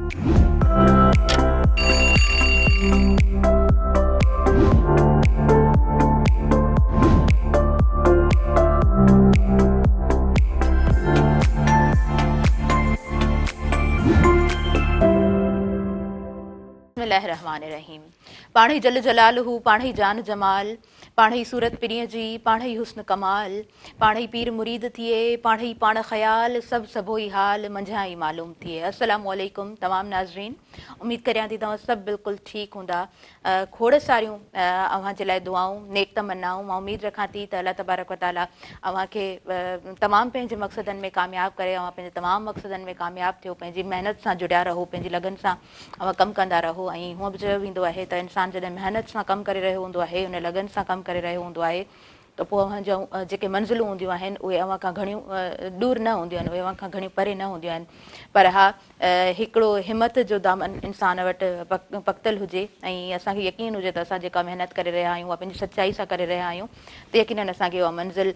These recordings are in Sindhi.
بسم الله الرحمٰن الرحيم پاڻهي جل جلاله پاڻهي جان جمال پاڻهي صورت پرينء جي پاڻهي حسن ڪمال پاڻهي پير مريد ٿئي پاڻهي پاڻ خيال سڀ سڀوئي حال منجهان ئي معلوم ٿئي السلام عليڪم تمام ناظرين اميد ڪريان ٿي توهان سڀ بلڪل ٺيڪ هوندا کوڙ ساريون اوهان جي لاء دعائون، نيڪ تمنائون، مان اميد رکان ٿي ته الله تبارڪ و تعالي اوهان کي تمام پنهنجي مقصدن ۾ ڪامياب ڪري، اوهان پنهنجي تمام مقصدن ۾ ڪامياب ٿيو، پنهنجي محنت سان جڙيا رهو، پنهنجي لگن سان اوهان ڪم ڪندا رهو ۽ هونء به چيو ويندو آهي ته انسان جڏهن محنت سان ڪم ڪري رهيو هوندو آهي، ان لگن سان ڪم ڪري رهيو هوندو آهي ته پوء اوهان جون جيڪي منزلون هونديون آهن اهي اوهان کان گهڻيون ڏور نه هونديون آهن، اهي اوهان کان گهڻيون پري نه هونديون آهن پر ها هڪڙو همت جو دامن انسان وٽ پڪتل هجي ۽ اسان کي يقين هجي ته اسان جيڪا محنت ڪري رهيا آهيون اها پنهنجي سچائي سان ڪري رهيا آهيون ته يقينن اسان کي اها منزل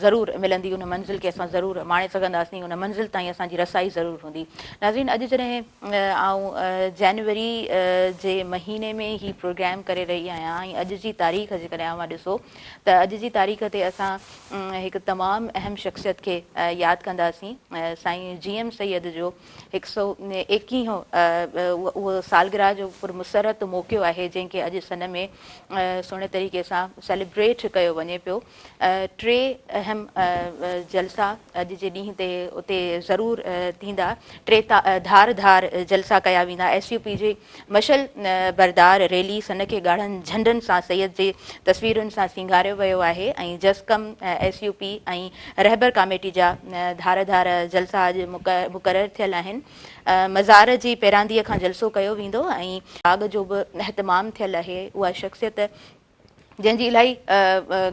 ضرور ملندي ان منزل کي اسان ضرور ماڻي سگهنداسين ان منزل تائين اسان جي رسائي ضرور هوندي ناظرين اڄ جڏهن آئون جنوري جي مهيني ۾ هي پروگرام ڪري رهي آهيان ۽ اڄ جي تاريخ جيڪڏهن اوهان ڏسو ته اڄ جي تاريخ تي اسان هڪ تمام اهم شخصيت کي ياد ڪنداسين. سائين جي ايم سيد جو هڪ سئو ايڪيهون اهو سالگرهه جو پر مسرت موقعو آهي جنهن کي اڄ سن ۾ سهڻي طريقي سان سيليبريٽ ڪيو وڃي پيو. ٽي اهم جلسا اڄ جي ڏينهن تي اتي ضرور ٿيندا. ٽي ڌار ڌار جلسا ڪيا ويندا. ايس يو پي جي مشعل بردار ريلي سن کي ڳاڙهن جهنڊن سان سيد جي تصويرن سان سينگاريو ويو آهي ۽ جسقم، ايس يو پي ۽ رهبر ڪاميٽي جا ڌار ڌار جلسا اڄ مقرر ٿيل آهن. مزار جي پيرانديء کان جلسو ڪيو ويندو ۽ باغ جو به اهتمام ٿيل آهي. اها شخصيت جنهن جي الاهي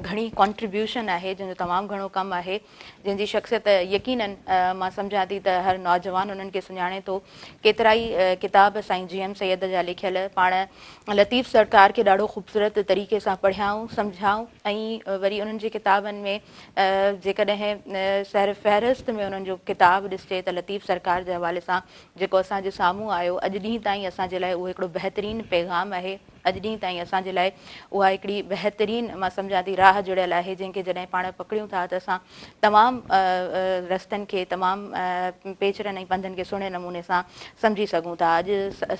گهڻي ڪنٽريبيوشن آهي، جنهن جو تمام گهڻو ڪم آهي، جنهن جي شخصيت يقينن مان سمجهان ٿي ته هر نوجوان انهن کي سڃاڻي ٿو. ڪيترائي ڪتاب سائين جي ايم سيد جا لکيل، پاڻ لطيف سرڪار کي ڏاڍو خوبصورت طريقي سان پڙهيائون، سمجهيائون ۽ وري انهن جي ڪتابن ۾ جيڪڏهن سر فهرست ۾ انهن جو ڪتاب ڏسجي ته لطيف سرڪار جي حوالي سان جيڪو اسان جي سامهون آيو، اڄ ڏينهن تائين اسان جي لاء اهو هڪڙو بهترين پيغام آهي. اڄ ڏينهن تائين اسان جي لاء اها هڪڙي بهترين مان سمجهان ٿي راهه جڙيل آهي جنهن کي جڏهن پاڻ پڪڙيون ٿا ته اسان تمام رستن کي تمام پيچرن ۽ پنڌن کي سهڻي نموني سان سمجهي سگهون ٿا. اڄ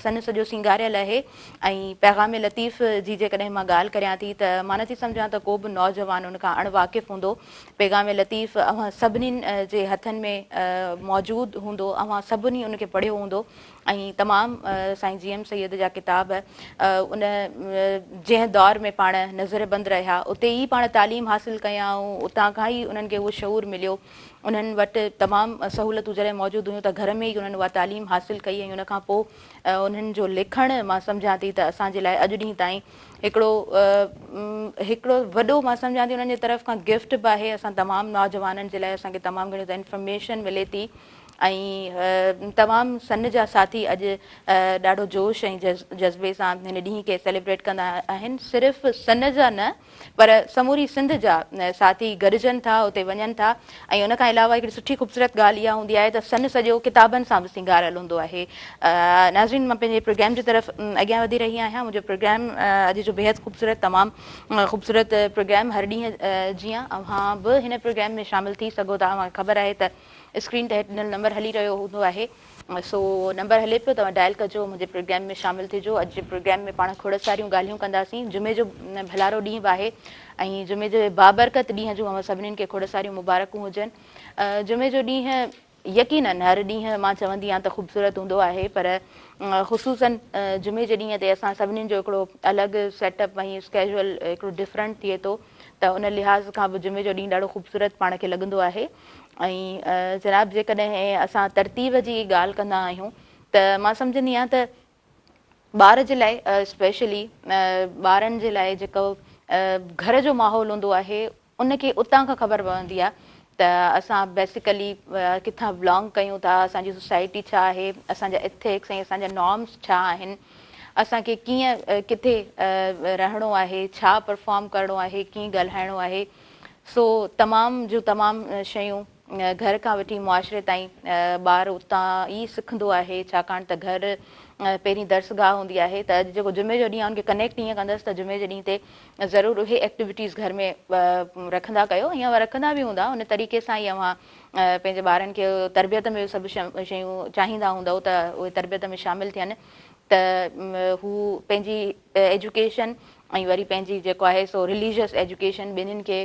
سن سڄو سينگاريل آهي ۽ پيغام لطيف جي جيڪڏهن مان ڳالهه ڪريان ٿي ته مان نٿي سمجهان ته ڪو به نوجوان ان کان اڻ واقف هوندو. پيغام لطيف اوهان سڀني جي هٿن ۾ موجود هوندو اوهان سڀني ان کي پڙهيو هوندو. ۽ تمام سائين جي ايم سيد جا ڪتاب ان جنهن دور ۾ پاڻ نظر بند رهيا اتي ئي پاڻ تعليم حاصل ڪيائون اتان کان ئي انهن کي اهو شعور مليو انهن وٽ تمام سهولتون جڏهن موجود هيون ته گهر ۾ ئي انهن اها تعليم حاصل ڪئي ۽ ان کان پوء انهن جو لکڻ مان سمجهان ٿي ته اسان جي لاء اڄ ڏينهن تائين هڪڙو هڪڙو وڏو مان سمجهان ٿي انهن جي طرف کان گفٽ به آهي اسان تمام نوجوانن جي لاء اسان کي تمام گهڻي انفارميشن ملي ٿي ۽ تمام سن جا ساٿي اڄ ڏاڍو جوش ۽ جذبي سان هن ڏينهن کي سيليبريٽ ڪندا آهن صرف سن جا نه پر سموري سنڌ جا ساٿي گڏجن ٿا اتي وڃن ٿا ۽ ان کان علاوه هڪڙي سٺي خوبصورت ڳالهه اها هوندي آهي ته سن سڄو ڪتابن سان به سينگاريل هوندو آهي ناظرين مان پنهنجي پروگرام جي طرف اڳيان وڌي رهي آهيان منهنجو پروگرام اڄ جو بيحد خوبصورت تمام خوبصورت پروگرام هر ڏينهن جيان اوهان به هن پروگرام ۾ شامل ٿي سگهو ٿا اوهان کي خبر آهي ته اسڪرين تي هيٺ ڏنل نمبر هلي رهيو هوندو آهي سو نمبر هلي پيو توهان ڊائل ڪجو منهنجي پروگرام ۾ شامل ٿجو اڄ جي پروگرام ۾ پاڻ کوڙ ساريون ڳالهيون ڪنداسين جمعي جو ڀلارو ڏينهن به آهي ۽ جمعي جي بابرڪت ڏينهن جون اوهان سڀنين کي کوڙ ساريون مبارڪون هجن جمعي جو ڏينهن يقينن هر ڏينهن مان چوندي آهيان ته خوبصورت هوندو آهي پر خصوصن جمعي جي ڏينهن تي اسان سڀنين جو هڪڙو الڳ سيٽ اپ ۽ اسڪيجول هڪڙو ڊفرنٽ ٿئي ٿو ته ان لحاظ کان به جمعي جو ڏينهن ڏاڍو خوبصورت پاڻ کي لڳندو آهي ۽ جناب جيڪڏهن اسان ترتيب جي ڳالهه ڪندا آهيون ته مان سمجهندي آهيان ته ٻار جي لاء اسپيشلي ٻارن جي لاء جيڪو گهر جو ماحول هوندو آهي ان کي اتان کان خبر پوندي آهي ته اسان بيسيڪلي ڪٿان بلانگ ڪيون ٿا اسان جي سوسائٽي ڇا آهي اسان جا ايٿڪس ۽ اسان جا نارمس ڇا آهن اسان کي ڪيئن ڪٿي رهڻو آهي ڇا پرفارم ڪرڻو آهي ڪيئن ڳالهائڻو آهي سو تمام جون تمام شيون گهر کان وٺي معاشري تائين ٻار اتان ئي سکندو آهي ڇاڪاڻ ته گهر پهرين درسگاهه هوندي آهي ته اڄ جيڪو جمعي جو ڏينهن آهي ان کي ڪنيڪٽ ائين ڪندس ته جمعي جي ڏينهن تي ضرور اهي ايڪٽيوٽيز گهر ۾ رکندا ڪيو ۽ اوهان رکندا به هوندا ان طريقي سان ئي اوهان پنهنجي ٻارن کي تربيت ۾ سڀ شيون چاهيندا هوندؤ ته اهي تربيت ۾ شامل ٿين ته هو پنهنجي ايجوڪيشن ۽ وري پنهنجي جيڪو آهي سو رليجيس ايجوڪيشن ٻنهين کي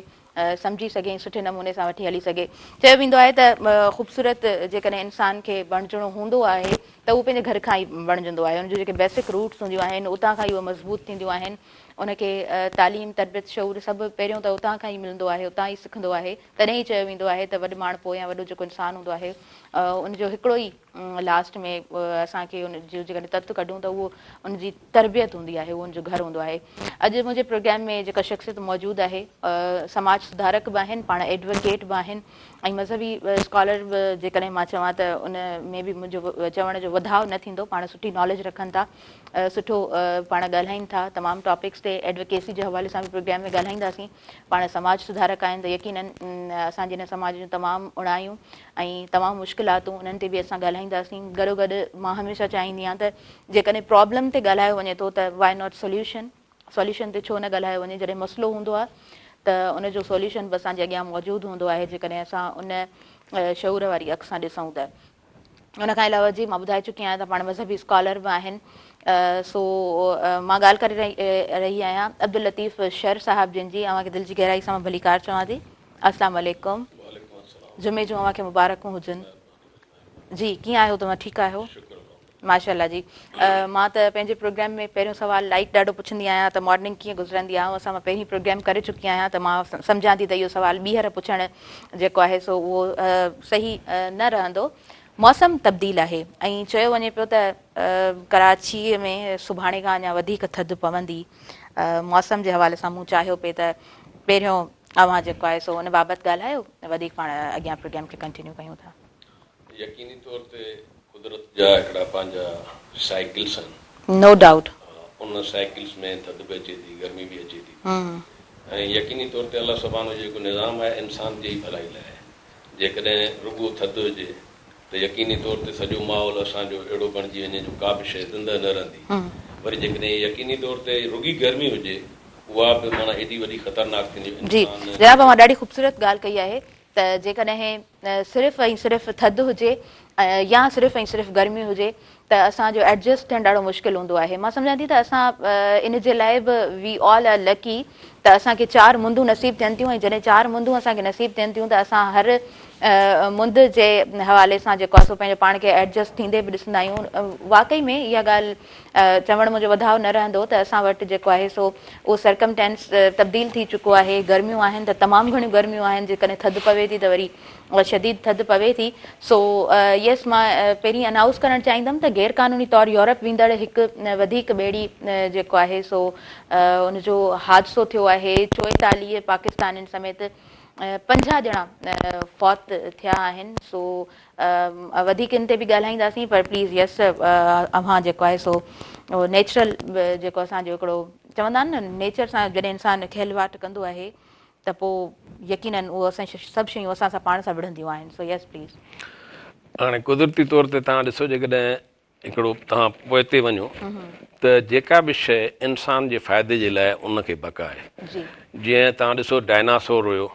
سمجهي سگهي ۽ سٺي نموني سان وٺي هلي سگهي. چيو ويندو آهي ته خوبصورت جيڪڏهن انسان کي بڻجڻو هوندو آهي ته اهو پنهنجي گهر کان ئي بڻجندو آهي. ان جون جيڪي بيسڪ روٽس هونديون آهن اتان کان ئي اهي مضبوط ٿينديون آهن. ان کي تعليم، تربيت، شعور سڀ پهريون ته اتان کان ئي ملندو آهي، اتان ئي سکندو آهي. تڏهن ئي چيو ويندو آهي ته وڏ ماڻهپو يا وڏو جيڪو انسان هوندو آهي ان جو هڪڙو ئي لاسٽ ۾ اسان کي ان جو جيڪڏهن تت ڪڍون ته اهو ان جي تربيت هوندي آهي اهو ان جو گهر هوندو آهي. اڄ منهنجي پروگرام ۾ جيڪا شخصيت موجود آهي سماج سڌارڪ به آهن پاڻ ايڊووڪيٽ به آهن ۽ مذهبي اسڪالر به جيڪڏهن مان چوان ته ان ۾ به منهنجو چوڻ جو وڌاء نه ٿيندو پاڻ سٺي ناليج رکن ٿا سٺو پاڻ ڳالهائين ٿا تمام ٽاپڪس تي ايڊووڪيسي جي حوالي سان به پروگرام ۾ ڳالهائينداسين پاڻ سماج سڌارڪ آهن ته يقينن اسان جي هن سماج جون تمام اوڻايون ۽ تمام مشڪلاتون انهن تي به اسان ڳالهائينداسين گڏوگڏ مان هميشه چاهيندي آهيان ته جيڪڏهن پرابلم تي ڳالهايو وڃي ٿو ته واء not solution solution تي ڇو نه ڳالهايو وڃي جڏهن مسئلو هوندو آهي ته ان جو سوليوشن به اسان جي اڳيان موجود هوندو آهي جيڪڏهن اسان ان شعور واري اک سان ڏسون ته ان کان علاوه جي مان ٻڌائي چڪي آهيان ته پاڻ مذهبي اسڪالر به آهن سو مان ڳالهه ڪري رهي آهيان عبداللطيف شر صاحب جن جي اوهان کي دل جي گهرائي سان مان ڀليڪار چوان ٿي السلام عليڪم جمعي جون اوهان کي مبارڪون هجن جي ڪيئن آهيو توهان ٺيڪ آهيو ماشاء الله جي مان ته پنهنجي پروگرام ۾ پهريون سوال لائيٽ ڏاڍو پڇندي آهيان ته مارننگ ڪيئن گذرندي آهي اسان مان پهرين پروگرام ڪري چڪي آهيان ته مان سمجهان ٿي ته اهو سوال ٻيهر پڇڻ جيڪو آهي سو اهو صحيح نه رهندو موسم تبديل آهي ۽ چيو وڃي پيو ته ڪراچي ۾ سڀاڻي کان اڃا وڌيڪ ٿڌ پوندي موسم جي حوالي سان مون چاهيو پئي ته پهريون اوهان جيڪو آهي سو ان بابت ڳالهايو وڌيڪ پاڻ اڳيان پروگرام کي ڪنٽينيو ڪيون ٿا. يقيني طور تي قدرت جا هڪڙا پنهنجا سائيڪلس آهن. No doubt. ان سائيڪلس ۾ ٿڌ به اچي ٿي گرمي به اچي ٿي ۽ يقيني طور تي الله سبحانه جو جيڪو نظام آهي انسان جي ئي ڀلائي لاء آهي جيڪڏهن رڳو ٿڌ هجي ته يقيني طور تي سڄو ماحول اسان جو اهڙو بڻجي وڃي جو ڪا به شيء زنده نه رهندي. وري جيڪڏهن يقيني طور تي رڳي گرمي هجي اها به معنيٰ ايڏي وڏي خطرناڪ ٿيندي جو جي انسان جناب اوهان ڏاڍي خوبصورت ڳالهه ڪئي آهي ته جيڪڏهن صرف ۽ صرف ٿڌ هجي يا صرف ۽ صرف گرمي هجي ته اسان جو ايڊجسٽ ٿيڻ ڏاڍو مشڪل هوندو آهي مان سمجهان ٿي ته اسان ان جي لاء به وي آل آر لڪي ته اسان کي چار مندون نصيب ٿين ٿيون ۽ جڏهن چار مندون اسان کي نصيب ٿين ٿيون ته اسان هر مند جي حوالي سان جيڪو آهي سو پنهنجو پاڻ کي ايڊجسٽ ٿيندي به ڏسندا آهيون واقعي ۾ اها ڳالهه چوڻ منهنجو وڌاء نه رهندو ته اسان وٽ جيڪو آهي سو اهو سرڪمٽينس تبديل ٿي چڪو آهي گرميون آهن ته تمام گهڻيون گرميون آهن جيڪڏهن ٿڌ پوي ٿي ته وري شديد ٿڌ پوي ٿي سو يس مان پهرين انائوس ڪرڻ چاهيندم ته غير قانوني طور يورپ ويندڙ هڪ وڌيڪ ٻيڙي جيڪو آهي سو ان جو حادثو ٿيو آهي 44 پاڪستانين سميت 50 ڄڻا فوت ٿيا آهن سو وڌيڪ ان تي به ڳالهائينداسين پر پليز يس اوهان جيڪو آهي سو نيچرل جيڪو اسان جو هڪڙو چوندا آهن نه نيچر سان جڏهن انسان کيلواٽ ڪندو آهي ته پوء يقينن اهو اسان سڀ شيون اسان سان پاڻ سان وڙهنديون آهن سو يس پليز. هاڻي قدرتي طور تي توهان ڏسو جيڪڏهن هڪڙو توهان پوئتي وڃو ته جيڪا به شيء انسان جي فائدي جي لاء ان کي بقا آهي جيئن توهان ڏسو ڊائناسور هيو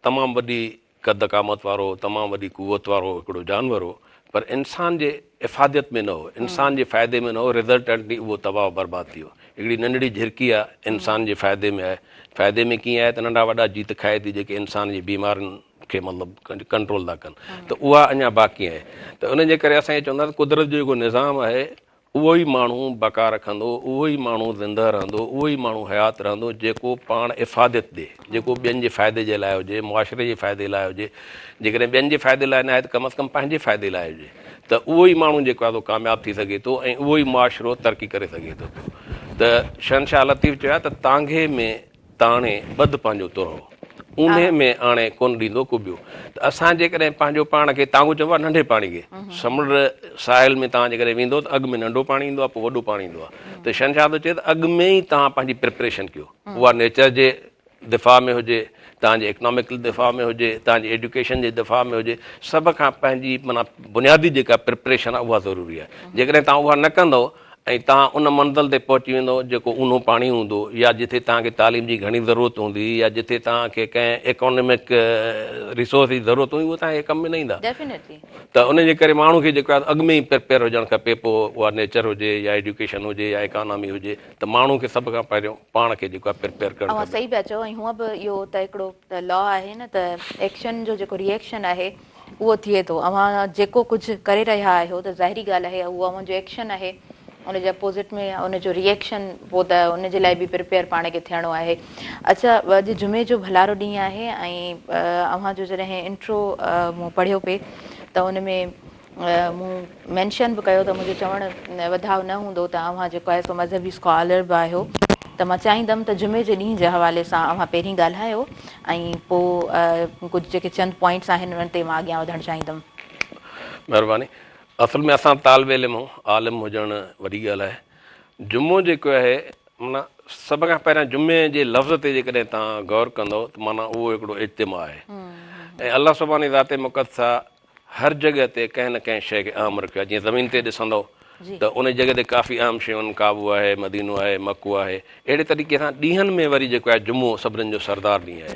تمام وڏي قد قامت وارو تمام وڏي قوت وارو هڪڙو جانور هو پر انسان جي افاديت ۾ نه هو، انسان جي فائدي ۾ نه هو، رزلٽنٽلي اهو تباهه و برباد ٿي ويو. هڪڙي ننڍڙي جهرڪي آ، انسان جي فائدي ۾ آهي، فائدي ۾ ڪيئن آهي ته ننڍا وڏا جيت کائي ٿي جيڪي انسان جي بيمارين کي مطلب ڪنٽرول ٿا ڪن ته اها اڃا باقي آهي ته ان جي ڪري اسان اهو چوندا ته قدرت جو جيڪو نظام آهي اهو ئي ماڻهو بقا رکندو، اهو ئي ماڻهو زنده رهندو، اهو ئي ماڻهو حيات رهندو جيڪو پاڻ افاديت ڏي، جيڪو ٻين جي فائدي جي لاء هجي، معاشري جي فائدي لاء هجي، جيڪڏهن ٻين جي فائدي لاء ناهي ته ڪم از ڪم پنهنجي فائدي لاء هجي ته اهو ئي ماڻهو جيڪو آهي سو ڪامياب ٿي سگهي ٿو ۽ اهو ئي معاشرو ترقي ڪري سگهي ٿو پيو ته شهنشاهه لطيف چيو آهي ته تانگهي ۾ تاڻي ٻڌ پنهنجو ترهو، اونهي ۾ آڻي ڪونه ڏيندو ڪو ٻيو. ته اسان جيڪڏهن پنهنجو پاڻ کي تانگهو چئبو آهي ننڍي پاڻي کي. سمنڊ ساحل ۾ توهان جيڪڏهن ويندو ته اڳ ۾ ننڍو پاڻي ايندو آهي پوء وڏو پاڻي ايندو آهي. ته شهنشاهه ٿو چئي ته اڳ ۾ ئي توهان پنهنجي پريپريشن ڪيو. اها نيچر جي دفاع ۾ هجي توهان جي اڪنامڪل دفاع ۾ هجي، توهان جي ايڊيوڪيشن جي دفاع ۾ هجي، سڀ کان پنهنجي معنيٰ بنيادي جيڪا پريپريشن آهي اها ضروري آهي. جيڪڏهن توهان اها نه ڪندؤ ۽ توهان ان منزل تي پهچي ويندؤ جيڪو اونهو پاڻي هوندو يا جتي توهان کي تعليم جي گهڻي ضرورت هوندي يا جتي توهان کي ڪنهن اڪانومڪ ريسورس جي ضرورت هوندي اهي توهان کي ڪم ۾ نه ايندا. Definitely. ته ان جي ڪري ماڻهو کي جيڪو آهي اڳ ۾ ئي پريپيئر هجڻ کپي پوء اها نيچر هجي يا ايڊيوڪيشن هجي يا اڪانامي هجي ته ماڻهو کي سڀ کان پهريون پاڻ کي جيڪو آهي پريپيئر ڪرڻ اوهان کپي. صحيح پيا چئو ۽ هونء به اهو ته هڪڙو لا آهي نه ته ايڪشن جو جيڪو ري ايڪشن آهي اهو ٿئي ٿو اوهان جيڪو ڪجهه ڪري رهيا آهيو ته ظاهري ڳالهه آهي اهو اوهان جو ايڪشن آهي ان جي اپوزٽ ۾ ان جو ري ايڪشن پوء ته ان جي لاء به پريپيئر پاڻ کي ٿيڻو آهي اڇا اڄ جمعي جو ڀلارو ڏينهن آهي ۽ اوهان جو جڏهن انٽرو مون پڙهيو پئي ته ان ۾ مون مينشن به ڪيو ته منهنجو چوڻ وڌاء نه هوندو ته اوهان جيڪو آهي سو مذهبي اسڪالر به آهيو ته مان چاهيندم ته جمعي جي ڏينهن جي حوالي سان اوهان پهرين ڳالهايو ۽ پوء ڪجهه جيڪي چند پوائنٽس آهن انهن تي مان اڳيان وڌڻ چاهيندم. مهرباني. اصل ۾ اسان طالب علم آهيون، عالم هجڻ وڏي ڳالهه آهي. جمعو جيڪو آهي معنيٰ سڀ کان پهريان جمعي جي لفظ تي جيڪڏهن توهان غور ڪندؤ ته معنيٰ اهو هڪڙو اجتماع آهي ۽ الله سبحانه ذات مقدسه هر جڳهه تي ڪنهن نه ڪنهن شيء کي اهم رکيو آهي جيئن زمين تي ڏسندؤ ته ان جڳهه تي ڪافي اهم شيون آهن ڪعبو آهي مدينو آهي مڪو آهي اهڙي طريقي سان ڏينهن ۾ وري جيڪو آهي جمعو سڀنن جو سردار ڏينهن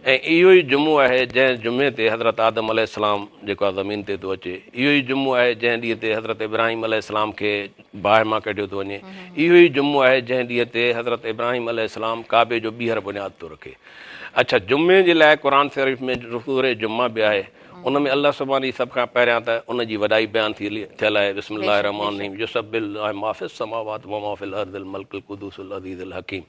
آهي ۽ اهو ئي جمعو آهي جنهن جمعي تي حضرت آدم عليه السلام جيڪو آهي زمين تي ٿو اچي اهو ئي جمعو آهي جنهن ڏينهن تي حضرت ابراهيم عليه السلام کي باهه مان ڪڍيو ٿو وڃي اهو ئي جمعو آهي جنهن ڏينهن تي حضرت ابراهيم عليه السلام ڪعبي جو ٻيهر بنياد ٿو رکي اڇا جمعي جي لاء قرآن شريف ۾ سورة جمعه به آهي ان ۾ الله سبحانه سڀ کان پهريان ته ان جي وڏائي بيان ٿيل آهي، بسم الله الرحمٰن الرحيم يسبح لله ما في السماوات وما في الارض الملڪ القدوس العزيز الحڪيم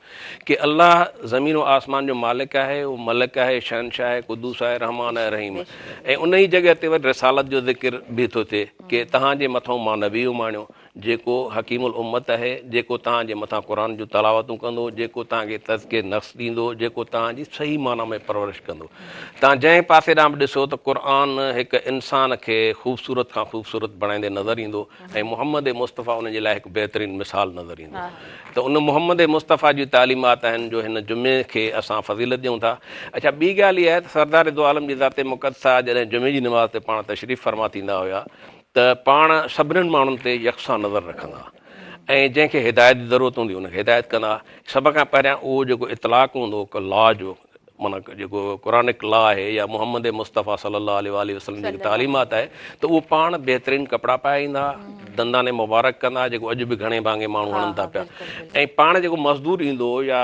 ڪي الله زمين و آسمان جو مالڪ آهي، اهو ملڪ آهي، شهنشاهه آهي، قدوس آهي، رحمان آهي، رحيم آهي ۽ ان ئي جڳهه تي وري رسالت جو ذڪر به ٿو ٿئي ڪي توهان جي مٿئون مان نبي اماڻيو جيڪو حڪيم الامت آهي، جيڪو توهان جي مٿان قرآن جون تلاوتون ڪندو، جيڪو توهان کي تزڪيه نفس ڏيندو، جيڪو توهان جي صحيح معنيٰ ۾ پرورش ڪندو. توهان جنهن پاسي ڏانهن به ڏسو ته قرآن هڪ انسان کي خوبصورت کان خوبصورت بڻائيندي نظر ايندو ۽ محمد مصطفيٰ ان جي لاء هڪ بهترين مثال نظر ايندو ته ان محمد مصطفيٰ جون تعليمات آهن جو هن جمعي کي اسان فضيلت ڏيون ٿا. اڇا ٻي ڳالهه اها آهي ته سردار دو عالم جي ذات مقدسه جڏهن جمعي جي نماز تي پاڻ تشريف فرما ٿيندا هيا ته پاڻ سڀنن ماڻهن تي يڪسان نظر رکندا ۽ جنهن کي هدايت جي ضرورت هوندي ان کي هدايت ڪندا. سڀ کان پهريان اهو جيڪو اطلاق هوندو هو لا جو معنيٰ جيڪو قرآنڪ لا آهي يا محمد مصطفيٰ صلي الله عليه واٰله وسلم جي تعليمات آهي ته اهو پاڻ بهترين ڪپڙا پائي ايندا دندان مبارڪ ڪندا جيڪو اڄ به گهڻي ڀاڱي ماڻهو هڻن ٿا پيا ۽ پاڻ جيڪو مزدور ايندو يا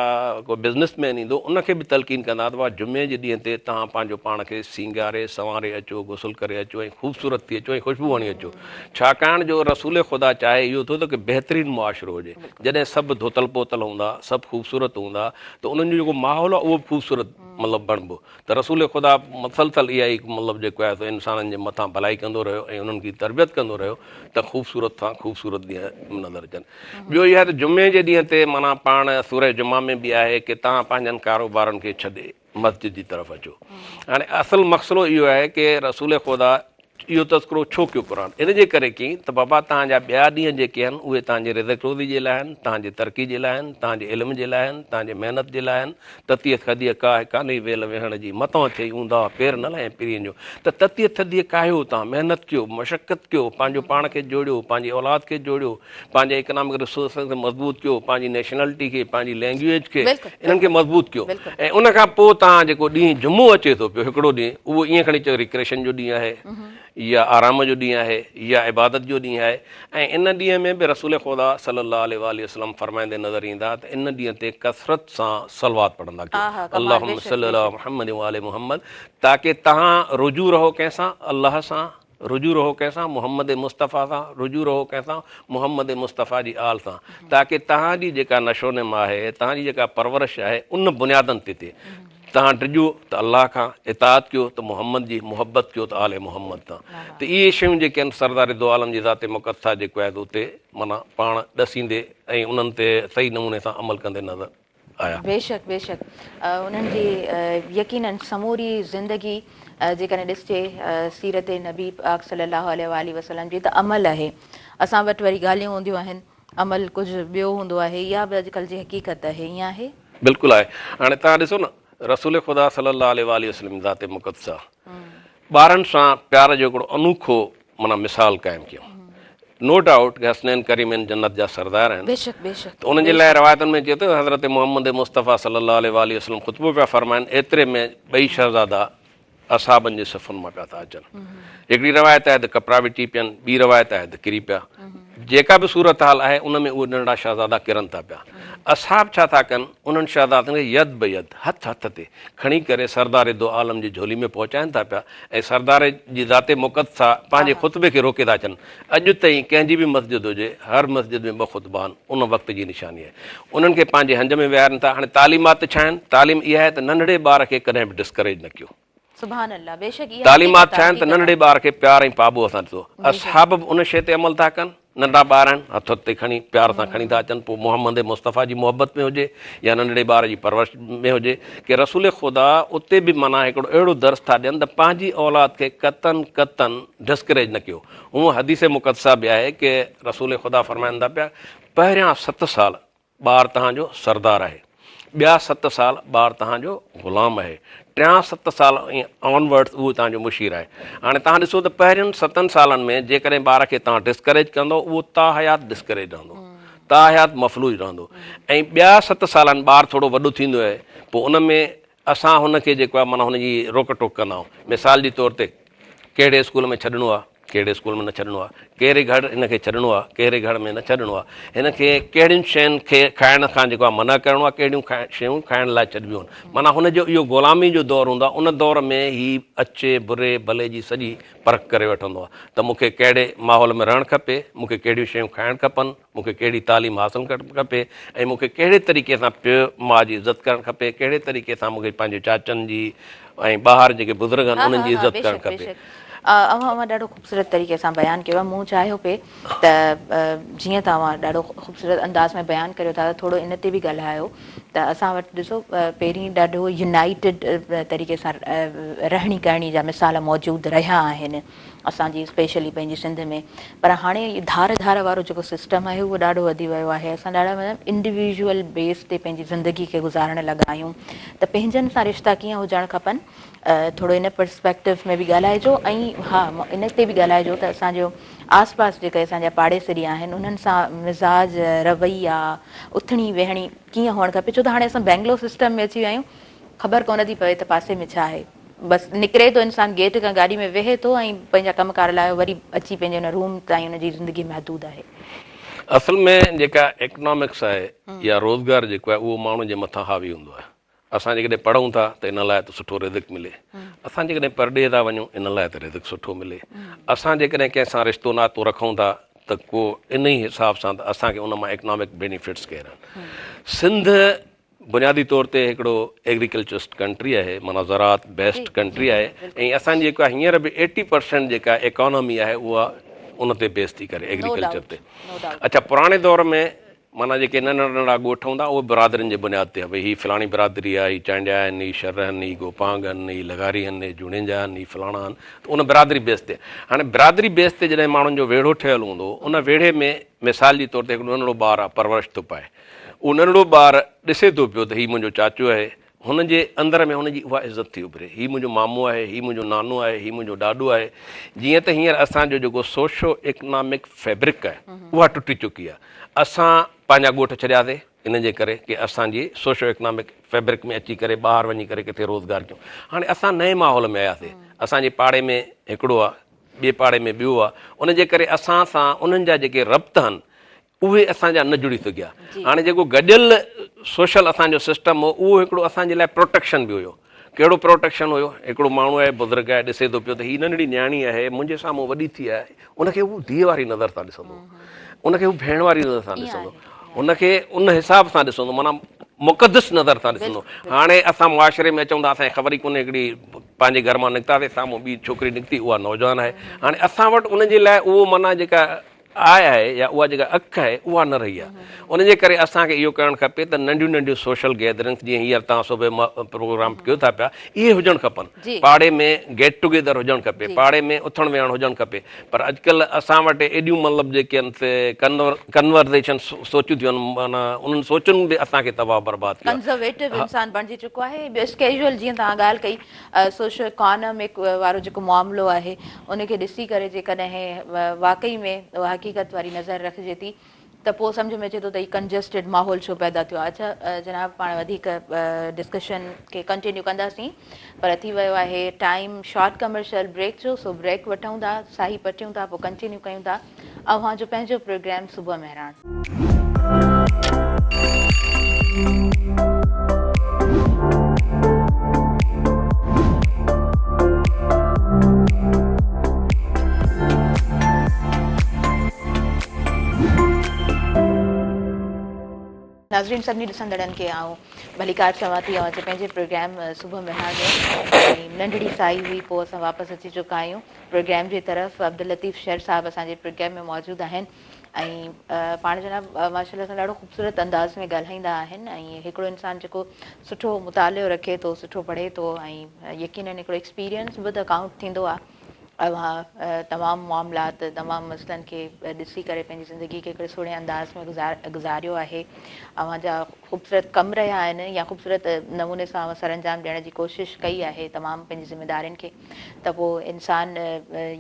ڪو بزنس مين ايندو ان کي به تلقين ڪندا ته بابا جمعي جي ڏينهن تي توهان پنهنجو پاڻ کي سينگاري سنواري اچو غسل ڪري اچو ۽ خوبصورت ٿي اچو ۽ خوشبو هڻي اچو ڇاڪاڻ جو رسول خدا چاهي اهو ٿو ته بهترين معاشرو هجي جڏهن سڀ ڌوتل پوتل هوندا سڀ خوبصورت هوندا ته انهن جو جيڪو ماحول آهي اهو به خوبصورت مطلب بڻبو ته رسول خدا مسلسل اها ئي مطلب جيڪو آهي سو انسانن جي مٿان ڀلائي ڪندو رهيو ۽ انهن کي تربيت ڪندو رهيو ته خوبصورت کان خوبصورت ڏينهن نظر اچن ٻيو اها ته جمعي جي ڏينهن تي معنيٰ پاڻ سورة جمعه ۾ به آهي ڪي توهان پنهنجن ڪاروبارن کي ڇڏي مسجد جي طرف اچو. هاڻي اصل مقصلو اهو آهي ڪي رسول خدا اهو تذڪرو ڇو ڪيو قرآن ان جي ڪري ڪيائين ته بابا توهان جا ٻيا ڏينهن جيڪي آهن اهي توهان جي رزق روزي جي لاء آهن، توهان جي ترقي جي لاء آهن، توهان جي علم جي لاء آهن، توهان جي محنت جي لاء آهن، تتيء ٿڌيء ڪاهه ڪانهي ويل ويهڻ جي، متان ٿئي اونداهه پير نه لاهين پرين جو، ته تتيء ٿڌيء ڪاهيو توهان محنت ڪيو، مشقت ڪيو، پنهنجو پاڻ کي جوڙيو، پنهنجي اولاد کي جوڙيو، پنهنجي اڪنامڪ ريسورسز کي مضبوط ڪيو، پنهنجي نيشنلٽي کي، پنهنجي لينگيويج کي، انهن کي مضبوط ڪيو ۽ ان کان پوء توهان جيڪو ڏينهن جمعو اچي ٿو پيو هڪڙو ڏينهن اهو ائين کڻي چئو ريڪريشن جو ڏينهن آهي يا آرام جو ڏينهن آهي يا عبادت جو ڏينهن آهي ۽ ان ڏينهن ۾ به رسول خدا صلي الله عليه واٰله وسلم فرمائيندي نظر ايندا ته ان ڏينهن تي ڪثرت سان صلوات پڙهندا ڪيو اللهم صلي علي محمد وآل محمد تاڪه توهان رجوع رهو ڪنهن سان الله سان رجوع رهو ڪنهن سان؟ محمد مصطفيٰ سان، رجوع رهو ڪنهن سان؟ محمد مصطفيٰ جي آل سان، تاڪه توهان جي جيڪا نشونما آهي، توهان جي جيڪا پرورش آهي، ان بنيادن تي ٿئي. توهان ڊڄو ته الله کان، اطاعت ڪيو ته محمد جي، محبت ڪيو ته آل محمد سان. ته اهي شيون جيڪي آهن سردار دو عالم جي ذات مقدسه جيڪو آهي ته اتي معنيٰ پاڻ ڏسيندي ۽ انهن تي صحيح نموني سان عمل ڪندي نظر آيا. بيشڪ بيشڪ انهن جي يقينن سموري زندگي جيڪڏهن ڏسجي سيرت نبي پاڪ صلي الله عليه واٰله وسلم جي ته عمل آهي اسان وٽ وري ڳالهيون هونديون آهن عمل ڪجهه ٻيو هوندو آهي اها به اڄڪلهه جي حقيقت آهي ائين آهي؟ بلڪل آهي هاڻي توهان ڏسو نه. رسول خدا صلي الله عليه واٰله وسلم ذات مقدسه ٻارن سان پيار جو هڪڙو انوکو معنيٰ مثال قائم ڪيو. نو ڊائوٽ ڪه حسنين ڪريمين جنت جا سردار آهن بيشڪ بيشڪ ته انهن جي لاء روايتن ۾ اچي ٿو حضرت محمد مصطفيٰ صلي الله عليه واٰله وسلم خطبو پيا فرمائن ايتري ۾ ٻئي شهزادا اصحابن جي صفن مان پيا ٿا اچن. هڪڙي روايت آهي ته ڪپڙا وٽي پين، ٻي روايت آهي ته ڪري پيا. جيڪا به صورتحال آهي ان ۾ اهي ننڍڙا شهزادا ڪرن ٿا پيا. اصحاب ڇا ٿا ڪن، انهن شهزادن کي يد به يد، هٿ هٿ تي، کڻي ڪري سردار دو عالم جي جهولي ۾ پهچائن ٿا پيا ۽ سردار جي ذات مقدسه پنهنجي خطبي کي روڪي ٿا ڇڏن. اڄ تائين ڪنهن جي به مسجد هجي، هر مسجد ۾ ٻه خطبا آهن، ان وقت جي نشاني آهي. انهن کي پنهنجي هنج ۾ ويهارين ٿا. هاڻي تعليمات ڇا آهن؟ تعليم اها آهي ته ننڍڙي ٻار کي ڪڏهن به ڊسڪريج نه ڪيو. سبحان الله بيشڪ اها تعليمات حقيقت ڇا آهي آهن ته حقيقت ننڍڙي آهي. ٻار کي پيار ۽ پاٻوهه سان ڏسو. بيشڪ. اصحاب به ان شيء تي عمل ٿا ڪن. ننڍا ٻار آهن، هٿ هٿ تي کڻي پيار سان کڻي ٿا اچن، پوء محمد مصطفيٰ جي محبت ۾ هجي يا ننڍڙي ٻار جي پرورش ۾ هجي ڪي رسول خدا اتي به معنيٰ هڪڙو اهڙو درس ٿا ڏين ته پنهنجي اولاد کي قطعاً قطعاً ڊسڪريج نه ڪيو. هونء حديث مقدسه به آهي ڪي رسول خدا فرمائن ٿا پيا پهريان ست سال ٻار توهان جو سردار آهي، ٻيا ست سال ٻار توهان جو غلام آهي، ٽيان ست سال ۽ آن ورڊس اهو توهان جو مشير آهي. هاڻي توهان ڏسو ته پهرين ستن سالن ۾ جيڪڏهن ٻار کي توهان ڊسڪريج ڪندو اهو تاحيات ڊسڪريج رهندو، تاحيات مفلوج رهندو ۽ ٻيا ست سالن ٻار ٿورو وڏو ٿيندو آهي پوء ان ۾ اسان هن کي جيڪو آهي معنيٰ هن جي روڪ ٽوڪ ڪندا آهيون. مثال جي طور تي ڪهڙي اسڪول ۾ ڇڏڻو آهي، ڪهڙي اسڪول ۾ نه ڇڏڻو آهي، ڪهڙي گهر هن کي ڇڏڻو آهي، ڪهڙي گهر ۾ نه ڇڏڻو آهي، هن کي ڪهڙين شين کي کائڻ کان جيڪو آهي منع ڪرڻو آهي، ڪهڙيون شيون کائڻ لاء ڇڏبيون آهن. معنيٰ هن جو اهو غلامي جو دور هوندو آهي، ان دور ۾ هي اڇي بري ڀلي جي سڄي پرک ڪري وٺندو آهي ته مون کي ڪهڙي ماحول ۾ رهڻ کپي، مون کي ڪهڙيون شيون کائڻ کپن، مون کي ڪهڙي تعليم حاصل ڪرڻ کپي ۽ مون کي ڪهڙي طريقي سان پيء ماء جي عزت ڪرڻ کپي، ڪهڙي طريقي سان مون کي پنهنجي چاچن جي ۽ ٻاهر جيڪي بزرگ آهن ها انهن ها جي ها عزت ڪرڻ بيشڪ کپي. بيشڪ اوهان اوهان ڏاڍو خوبصورت طريقي سان بيان ڪيو آهي مون چاهيو پئي ته جيئن ته اوهان ڏاڍو خوبصورت انداز ۾ بيان ڪريو ٿا ته ٿورو ان تي به ڳالهايو ته اسان وٽ ڏسو پهرين ڏاڍو يونائيٽيڊ طريقي سان رهڻي ڪرڻي جا مثال موجود رهيا آهن اسان جي اسپيشلي پنهنجي سنڌ ۾ پر هاڻي ڌار ڌار وارو جيڪو سسٽم آهي اهو ڏاڍو وڌي ويو آهي اسان ڏاڍا مطلب انڊيويجوئل بيس تي پنهنجي زندگي کي گذارڻ لڳا آهيون ته پنهنجن سان رشتا ڪيئن هجڻ کپن ٿورو ان پرسپيڪٽو ۾ به ڳالهائجو ۽ ها ان تي به ڳالهائجو ته اسان جو آس پاس جيڪي اسان جا پاڙيسري آهن انهن سان مزاج رويا اٿڻي ويهڻي ڪيئن هئڻ کپي ڇو ته هاڻي اسان بينگلور سسٽم ۾ اچي ويا آهيون خبر ڪونه ٿي پوي ته پاسي ۾ ڇا آهي. بس نڪري ٿو انسان گيٽ کان گاڏي ۾ ويهي ٿو ۽ پنهنجا ڪم ڪار لاهيو وري اچي پنهنجي ان روم تائين ان جي زندگي محدود آهي. اصل ۾ جيڪا ايڪنامڪس آهي يا روزگار جيڪو آهي اهو ماڻهو جي مٿان حاوي هوندو آهي. اسان جيڪڏهن پڙهون ٿا ته ان لاء ته سٺو رزق ملي. اسان جيڪڏهن پرڏيهه ٿا وڃون ان لاء ته رزق سٺو ملي. اسان جيڪڏهن ڪنهن سان رشتو ناتو رکون ٿا ته ڪو انهي حساب سان ته اسان کي ان مان ايڪنامڪ بينيفٽس ڪير آهن. سنڌ بنيادي طور تي هڪڙو ايگريڪلچرسٽ ڪنٽري آهي معنيٰ زراعت بيسڊ ڪنٽري آهي ۽ اسان جي جيڪا هينئر به ايٽي پرسينٽ جيڪا ايڪانامي آهي اها ان تي بيس ٿي ڪري ايگريڪلچر تي اڇا پراڻي دور ۾ معنيٰ جيڪي ننڍڙا ننڍڙا ڳوٺ هوندا اهي برادرين جي بنياد تي ڀئي هي فلاڻي برادري آهي هي چانڊيا آهن هي شر آهن هي گوپانگ آهن هي لغاري آهن هي جوڻيجا آهن هي فلاڻا آهن ته ان برادري بيس تي هاڻي برادري بيس تي جڏهن ماڻهن جو ويڙهو ٺهيل هوندو ان ويڙهي ۾ مثال جي طور تي هڪڙو ننڍڙو ٻار آهي پرورش ٿو پائي اهو ننڍڙو ٻار ڏسي ٿو پيو ته هي منهنجو چاچو آهي، هن جي اندر ۾ هن جي اها عزت ٿي اڀري، هي منهنجو مامو آهي، هي منهنجو نانو آهي، هي منهنجو ڏاڏو آهي. جيئن ته هينئر اسان جو جيڪو سوشو اڪنامڪ فيبرڪ آهي، اها ٽٽي چڪي آهي. اسان پنهنجا ڳوٺ ڇڏياسي ان جي ڪري ڪي اسان جي سوشو اڪنامڪ فيبرڪ ۾ اچي ڪري ٻاهر وڃي ڪري ڪٿي روزگار ڪيون. هاڻي اسان نئين ماحول ۾ آياسي، اسان جي پاڙي ۾ هڪڙو آهي، ٻئي پاڙي ۾ ٻيو آهي، ان جي ڪري اسان سان انهن جا جيڪي ربط آهن، اهي اسان جا نه جڙي سگهيا. هاڻي جيڪو گڏيل سوشل اسان جو سسٽم هو اهو هڪڙو اسان جي لاء پروٽيڪشن به هيو. ڪهڙو پروٽيڪشن هيو؟ هڪڙو ماڻهو آهي بزرگ آهي ڏسي ٿو پيو ته هي ننڍڙي نياڻي آهي منهنجي سامهون وڏي ٿي آهي ان کي هو ڌيء واري نظر سان ڏسندو ان کي هو ڀيڻ واري نظر سان ڏسندو ان کي ان حساب سان ڏسندو معنيٰ مقدس نظر سان ڏسندو. هاڻي اسان معاشري ۾ اچون ٿا اسان کي خبر ئي ڪونهي هڪڙي پنهنجي گهر مان نڪتاسي سامهون ٻي ڇوڪري نڪتي اها نوجوان آهي هاڻي اسان وٽ ان جي لاء اهو معنيٰ جيڪا آء آهي يا اها جيڪا اک آهي اها نه رهي آهي. ان جي ڪري اسان کي اهو ڪرڻ کپي ته ننڍيون ننڍيون سوشل گيدرنگس جيئن هينئر توهان صبح پروگرام ڪيو ٿا پيا اهي هجڻ کپن. پاڙي ۾ گيٽ ٽوگيدر هجڻ کپي، پاڙي ۾ اٿڻ ويهڻ هجڻ کپي پر اڄڪلهه اسان وٽ ايڏيون مطلب جيڪي آهن سي ڪنورزيشن سوچون ٿيون آهن معنيٰ انهن سوچن به اسان کي تباهه برباد ڪيو آهي. ڪنزرويٽو انسان بڻجي چڪو آهي ٻيو اسڪيجوئل جيئن توهان ڳالهه ڪئي سوشو اڪانامڪ وارو جيڪو معاملو آهي ان کي ڏسي ڪري جيڪڏهن واقعي ۾ اها حقيقت واري نظر رکجي ٿي ته پوء سمجهه ۾ اچي ٿو ته هي ڪنجسٽيڊ ماحول ڇو پيدا ٿيو آهي. اڇا جناب پاڻ وڌيڪ ڊسڪشن کي ڪنٽينيو ڪنداسين پر ٿي ويو آهي ٽائيم شارٽ ڪمرشل بريڪ جو سو بريڪ وٺون ٿا ساهي پٽيون ٿا پوء ڪنٽينيو ڪيون ٿا اوهان جو پنهنجو پروگرام صبح مهراڻ. ناظرين سڀني ڏسندڙن کي آئون ڀليڪار چوان ٿي اوهان جي پنهنجي پروگرام صبح مهراڻ ۾ ۽ ننڍڙي سائي هئي پوء اسان واپس اچي چڪا آهيون پروگرام جي طرف عبداللطيف شر صاحب اسان جي پروگرام ۾ موجود آهن ۽ پاڻ جناب ماشاء الله سان ڏاڍو خوبصورت انداز ۾ ڳالهائيندا آهن ۽ هڪڙو انسان جيڪو سٺو مطالعو رکي ٿو سٺو پڙهي ٿو ۽ يقينن هڪڙو ايڪسپيرينس به ته ڪائونٽ ٿيندو آهي اوهان تمام معاملات تمام مسئلن کي ڏسي ڪري پنهنجي زندگي کي هڪڙي سهڻي انداز ۾ گذاريو آهي اوهان جا خوبصورت ڪم رهيا آهن يا خوبصورت نموني سان اوهان سرانجام ڏيڻ جي ڪوشش ڪئي آهي تمام پنهنجي ذميدارين کي ته پوء انسان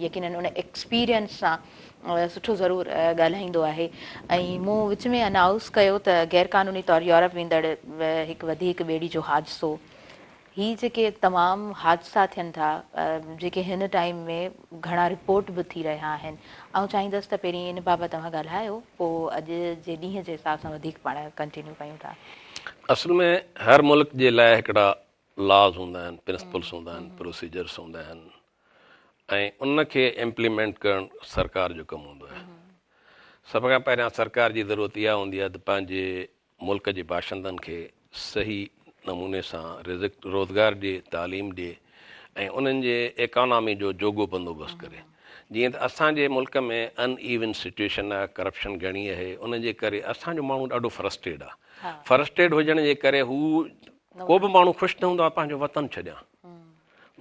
يقينن ان ايڪسپيرينس سان سٺو ضرور ڳالهائيندو آهي ۽ مون وچ ۾ انائوس ڪيو ته غير قانوني طور يورپ ويندڙ هڪ وڌيڪ ٻيڙي جو حادثو هي جيڪي تمام حادثا ٿين ٿا جيڪي هن ٽائيم ۾ گهڻا رپورٽ به ٿي رهيا آهن آئون چاهيندس ته پهرين ان بابت اوهان ڳالهايو پوء اڄ جي ڏينهن جي حساب سان وڌيڪ پاڻ ڪنٽينيو ڪيون ٿا. اصل ۾ هر ملڪ جي لاء هڪڙا لاز هوندا آهن، پرنسپلس هوندا آهن، پروسيجرس هوندا آهن ۽ ان کي امپليمينٽ ڪرڻ سرڪار جو ڪم هوندو آهي. سڀ کان پهريان سرڪار جي ضرورت اها هوندي آهي ته پنهنجي ملڪ جي باشندن کي صحيح نموني سان رزق روزگار ڏئي، تعليم ڏئي ۽ انهن جي ايڪانامي جو جوڳو بندوبست ڪري. جيئن ته اسان جي ملڪ ۾ ان ايون سچوئيشن آهي، ڪرپشن گهڻي آهي، ان جي ڪري اسان جو ماڻهو ڏاڍو فرسٽريٽ آهي. فرسٽريٽ هجڻ جي ڪري هو ڪو به ماڻهو خوش نه هوندو آهي پنهنجو وطن ڇڏيان.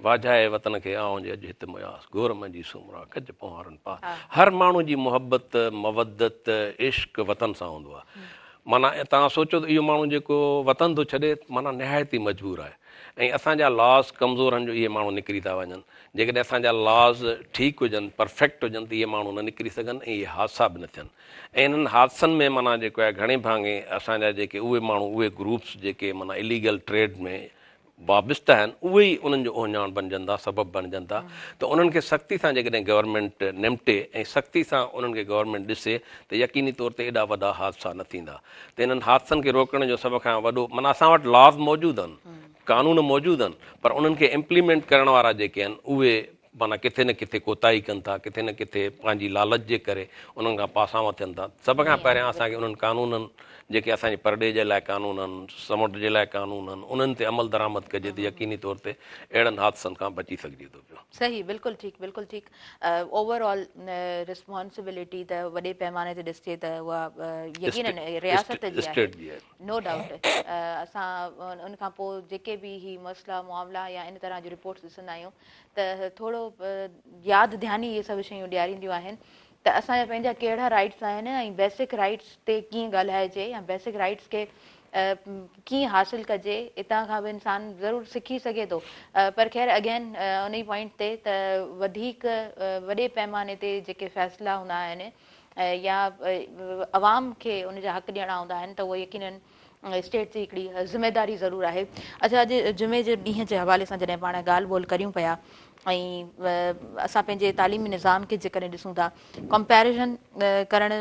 واجهائي وطن کي آئون جي اڄ هت مياس، گور منجهي سومرا، ڪج پنهوارن پاس. هر ماڻهو جي محبت، مودت، عشق وطن سان هوندو آهي. معنيٰ توهان سوچو ته اهو ماڻهو جيڪو وطن ٿو ڇڏي معنيٰ نهايت ئي مجبور آهي ۽ اسان جا لاز ڪمزور آهن جو اهي ماڻهو نڪري ٿا وڃن. جيڪڏهن اسان جا لاز ٺيڪ هجن، پرفيڪٽ هجن ته اهي ماڻهو نه نڪري سگهن ۽ اهي حادثا به نه ٿين. ۽ انهن حادثن ۾ معنيٰ جيڪو آهي گهڻي ڀاڱي اسان جا جيڪي اهي ماڻهو اهي گروپس جيڪي معنيٰ اليگل ٽريڊ ۾ وابسته آهن اهي ئي انهن جو اهڃاڻ بنجن ٿا سبب بڻجن ٿا ته انهن کي سختي سان جيڪڏهن گورنمينٽ نمٽي ۽ سختي سان انهن کي گورنمينٽ ڏسي ته يقيني طور تي ايڏا وڏا حادثا نه ٿيندا ته انهن حادثن کي روڪڻ جو سڀ کان وڏو معنيٰ اسان وٽ لاز موجود آهن قانون موجود آهن پر انهن کي امپليمينٽ ڪرڻ وارا جيڪي آهن اهي معنيٰ ڪٿي نه ڪٿي ڪوتاهي ڪن ٿا، ڪٿي نه ڪٿي پنهنجي لالچ جي ڪري انهن کان پاساوا ٿين ٿا. سڀ کان پهريان اسان کي انهن قانونن جيڪي اسان جي پرڏيهه جي لاء قانون آهن، سمنڊ جي لاء قانون آهن، انهن تي عمل درآمد ڪجي ته يقيني طور تي اهڙن حادثن کان بچي سگهجي ٿو پيو. صحيح بلڪل ٺيڪ بلڪل ٺيڪ اوور آل ريسپانسبلٽي ته وڏي پيماني تي ڏسجي ته اها يقينن رياست جي آهي نو ڊائوٽ اسان ان کان پوء جيڪي به هي مسئلا معاملا يا ان طرح جون رپورٽس ڏسندا آهيون ته ٿورو ياد ڌياني اهي سڀ شيون ڏيارينديون آهن ته اسان جا پنهنجا ڪهڙا رائيٽس آهن ۽ بيسڪ رائيٽس تي ڪيئن ڳالهائجي يا بيسڪ رائيٽس کي ڪيئن حاصل ڪجي اتان کان به انسان ضرور سکي سگهي ٿو پر خير اگين ان ئي پوائنٽ تي ته وڌيڪ وڏي پيماني تي جيڪي فيصلا هوندا آهن يا عوام کي ان جا حق ڏيڻا هوندا آهن ته اهو يقينن اسٽيٽ جي هڪڙي ذميداري ضرور آهي. اڇا اڄ جمعي جي ڏينهن جي حوالي سان جڏهن پاڻ ڳالهه ٻولهه ڪريون پيا ۽ اسان پنهنجي تعليمي نظام کي جيڪڏهن ڏسون ٿا ڪمپيريزن ڪرڻ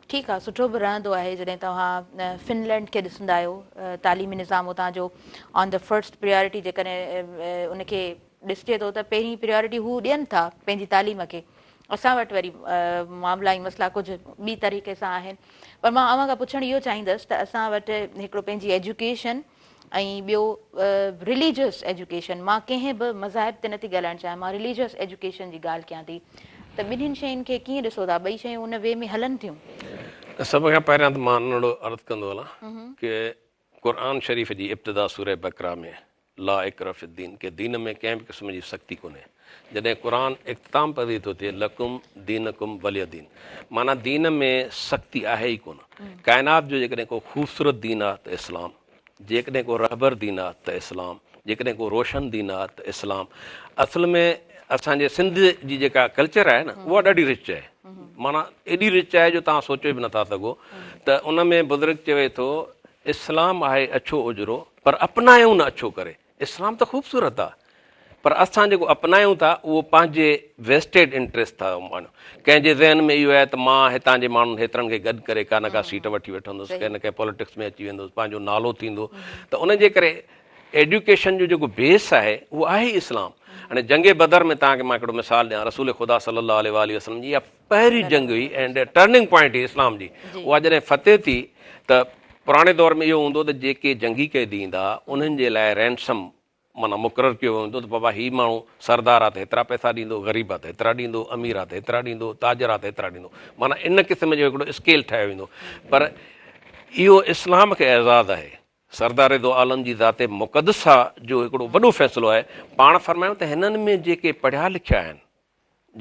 ٺيڪ آهي سٺو به رهندو آهي جڏهن توهان فنلينڊ کي ڏسندا آهيو تعليمي نظام اتان جو آن the first priority جيڪڏهن ان کي ڏسجي ٿو ته پهرين پريارٽي هو ڏين ٿا پنهنجي تعليم کي اسان وٽ وري معاملا ۽ مسئلا ڪجهه ٻي طريقي سان آهن پر مان اوهان کان پڇڻ اهو چاهيندس ته اسان وٽ هڪڙو پنهنجي ايجوڪيشن ۽ ٻيو رليجس ايجوڪيشن مان ڪنهن به مذاهب تي نٿي ڳالهائڻ چاهيان مان رليجس ايجوڪيشن جي ڳالهه ڪيان ٿي ته ته ٻنهين شين کي ڪيئن ڏسو ٿا ٻئي شيون ان وي ۾ هلن ٿيون؟ سڀ کان پهريان ته مان ننڍڙو عرض ڪندو هلان ڪي قرآن شريف جي ابتدا سوره بقره ۾ لا اڪره في الدين ڪي دين ۾ ڪنهن به قسم جي سختي ڪونهي جڏهن قرآن اختتام پذير ٿو ٿئي لڪم دينڪم ولي دين معنيٰ دين ۾ سختي آهي ئي ڪونه ڪائنات جو جيڪڏهن ڪو خوبصورت دين آهي ته اسلام جيڪڏهن ڪو رهبر دين آهي ته اسلام جيڪڏهن ڪو روشن دين آهي ته اسلام اصل ۾ اسان جي سنڌ جي جيڪا ڪلچر آهي نه اها ڏاڍي رچ آهي معنيٰ ايڏي رچ آهي جو توهان سوچي به نٿا سگهو ته ان ۾ بزرگ چوي ٿو اسلام آهي اڇو اجرو پر اپنايون نه اڇو ڪري. اسلام ته خوبصورت آ پر اسان جيڪو اپنايون ٿا اهو پنهنجي ويسٽيڊ انٽريسٽ ٿا ماڻيون. ڪنهن جي ذهن ۾ اهو آهي ته مان هتان جي ماڻهن هيترن کي گڏ ڪري ڪا نه ڪا سيٽ وٺي وٺندس، ڪنهن نه ڪنهن پوليٽڪس ۾ اچي ويندس، پنهنجو نالو ٿيندو ته ان جي ڪري ايڊيوڪيشن جو جيڪو بيس آهي اهو آهي ئي اسلام. هاڻي جنگ بدر ۾ توهان کي مان هڪڙو مثال ڏيان رسول خدا صلي الله عليه واٰله وسلم جي اها پهرين جنگ هئي اينڊ ٽرننگ پوائنٽ هئي اسلام جي اها جڏهن فتح ٿي ته پراڻي دور ۾ اهو هوندو ته جيڪي جنگي قيدي ايندا ها انهن جي لاء رينسم معنيٰ مقرر ڪيو ويندو ته بابا هي ماڻهو سردار آ ته هيترا پئسا ڏيندو غريب آ ته هيترا ڏيندو امير آ ته هيترا ڏيندو تاجر آ ته هيترا ڏيندو معنيٰ ان قسم جو هڪڙو اسڪيل ٺاهيو ويندو پر اهو اسلام کي اعزاز آهي سردار دو عالم جي ذات مقدسه جو هڪڙو وڏو فيصلو آهي پاڻ فرمايو ته هنن ۾ جيڪي پڙهيا لکيا آهن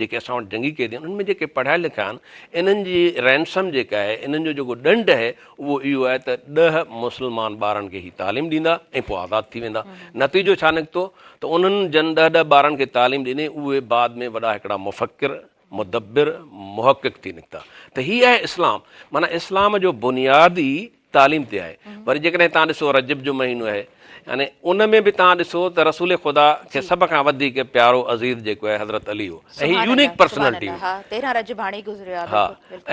جيڪي اسان وٽ جنگي قيدي آهن انهن ۾ جيڪي پڙهيا لکيا آهن انهن جي رينسم جيڪا آهي انهن جو جيڪو ڏنڊ آهي اهو اهو آهي ته ڏهه مسلمان ٻارن کي هي تعليم ڏيندا ۽ پوء آزاد ٿي ويندا نتيجو ڇا نڪتو ته انهن جن ڏهه ڏهه ٻارن کي تعليم ڏني اهي بعد ۾ وڏا هڪڙا مفڪر مدبر محقق ٿي نڪتا ته هي آهي اسلام معنيٰ اسلام جو بنياد ئي تعليم تي آهي وري جيڪڏهن توهان ڏسو رجب جو مهينو آهي يعني ان ۾ به توهان ڏسو ته رسول خدا کي سڀ کان وڌيڪ پيارو عزيز جيڪو آهي حضرت علي هو ۽ هي يونيڪ پرسنالٽي هئي 13 رجب هاڻي گذريو آهي ها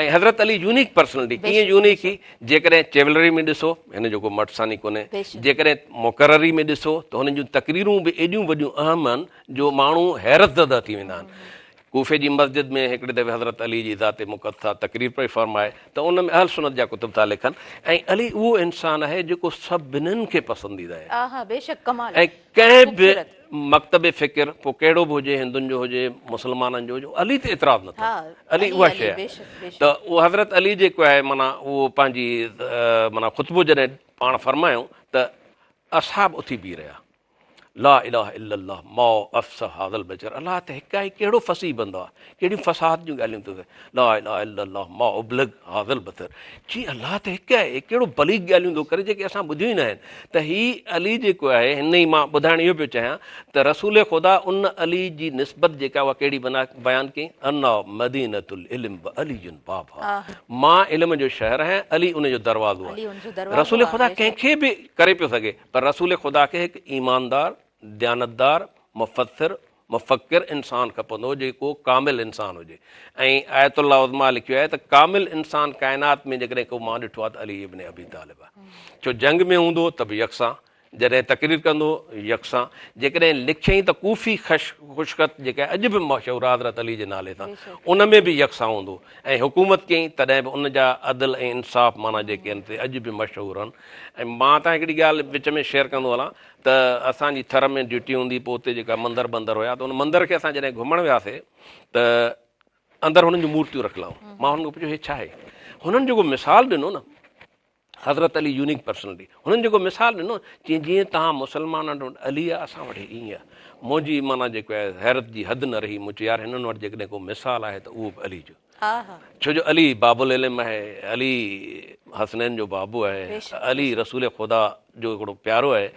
۽ حضرت علي يونيڪ پرسنالٽي ڪيئن يونيڪ هئي جيڪڏهن چيولري ۾ ڏسو هن جو ڪو مٽ ثاني ڪونهي جيڪڏهن مقرري ۾ ڏسو ته هن جون تقريرون به ايڏيون وڏيون اهم آهن جو ماڻهو حيرت زده ٿي ويندا آهن ڪوفي جي مسجد ۾ هڪڙي دفعي حضرت علي جي ذات مقدسه تقرير پئي فرمائي ته ان ۾ اهل سنت جا ڪتب ٿا لکن ۽ علي اهو انسان آهي جيڪو سڀنن کي پسنديده آهي آها بيشڪ ڪمال ۽ ڪنهن به مڪتب فڪر پوء ڪهڙو به هجي هندن جو هجي مسلمانن جو هجي علي تي اعتراض نه ٿو علي اها شيء آهي ته اهو حضرت علي جيڪو آهي معنيٰ اهو پنهنجي معنيٰ خطبو جڏهن پاڻ فرمايو ته اصحاب اٿي بيهي رهيا لا اله الا الله ما افصح هذا البشر الله ته هڪ آهي ڪهڙو فصيح بندو آهي ڪهڙيون فصاحت جون ڳالهيون ٿو ڪري لا اله الا الله ما ابلغ هذا البشر چي الله ته هڪ آهي ڪهڙو بليغ ڳالهيون ٿو ڪري جيڪي اسان ٻڌيون ئي نه آهن ته هي علي جيڪو آهي هن ئي مان ٻڌائڻ اهو پيو چاهيان ته رسول خدا ان علي جي نسبت جيڪا اها ڪهڙي بنا بيان ڪئي انا مدينة العلم و علي بابها مان علم جو شهر آهيان علي ان جو دروازو آهي رسول خدا ڪنهن کي به ڪري پيو سگهي پر رسول خدا کي هڪ ايماندار، ديانتدار، مفسر، مفڪر انسان کپندو هو جيڪو ڪامل انسان هجي ۽ آيت الله عظميٰ لکيو آهي ته ڪامل انسان ڪائنات ۾ جيڪڏهن ڪو مان ڏٺو آهي ته علي ابن ابي طالب آهي ڇو جنگ ۾ هوندو ته به يڪسان جڏهن تقرير ڪندو يڪسان جيڪڏهن لکيائين ته ڪوفي خش خوشخط جيڪا اڄ به مشهور آهي حضرت علي جي نالي سان ان ۾ به يڪسان هوندو ۽ حڪومت ڪيائين تڏهن به ان جا عدل ۽ انصاف معنيٰ جيڪي آهن سي اڄ به مشهور آهن ۽ مان تان هڪڙي ڳالهه وچ ۾ شيئر ڪندو هلان ته اسان جي ٿر ۾ ڊيوٽي هوندي پوء اتي جيڪا مندر بندر هيا ته ان مندر کي اسان جڏهن گهمڻ وياسي ته اندر هنن جون مورتيون رکيل هيون مان هنن کي پڇيو هي ڇا آهي هنن جيڪو مثال ڏنو نه حضرت علي يونيڪ پرسنلٽي هنن جيڪو مثال ڏنو چي جيئن توهان مسلمانن وٽ علي آهي اسان وٽ ائين آهي منهنجي معنيٰ جيڪو آهي حيرت جي حد نه رهي مون چيو يار هنن وٽ جيڪڏهن ڪو مثال آهي ته اهو به علي جو ڇو جو علي باب العلم آهي، علي حسنين جو بابو آهي، علي رسول خدا جو هڪڙو پيارو آهي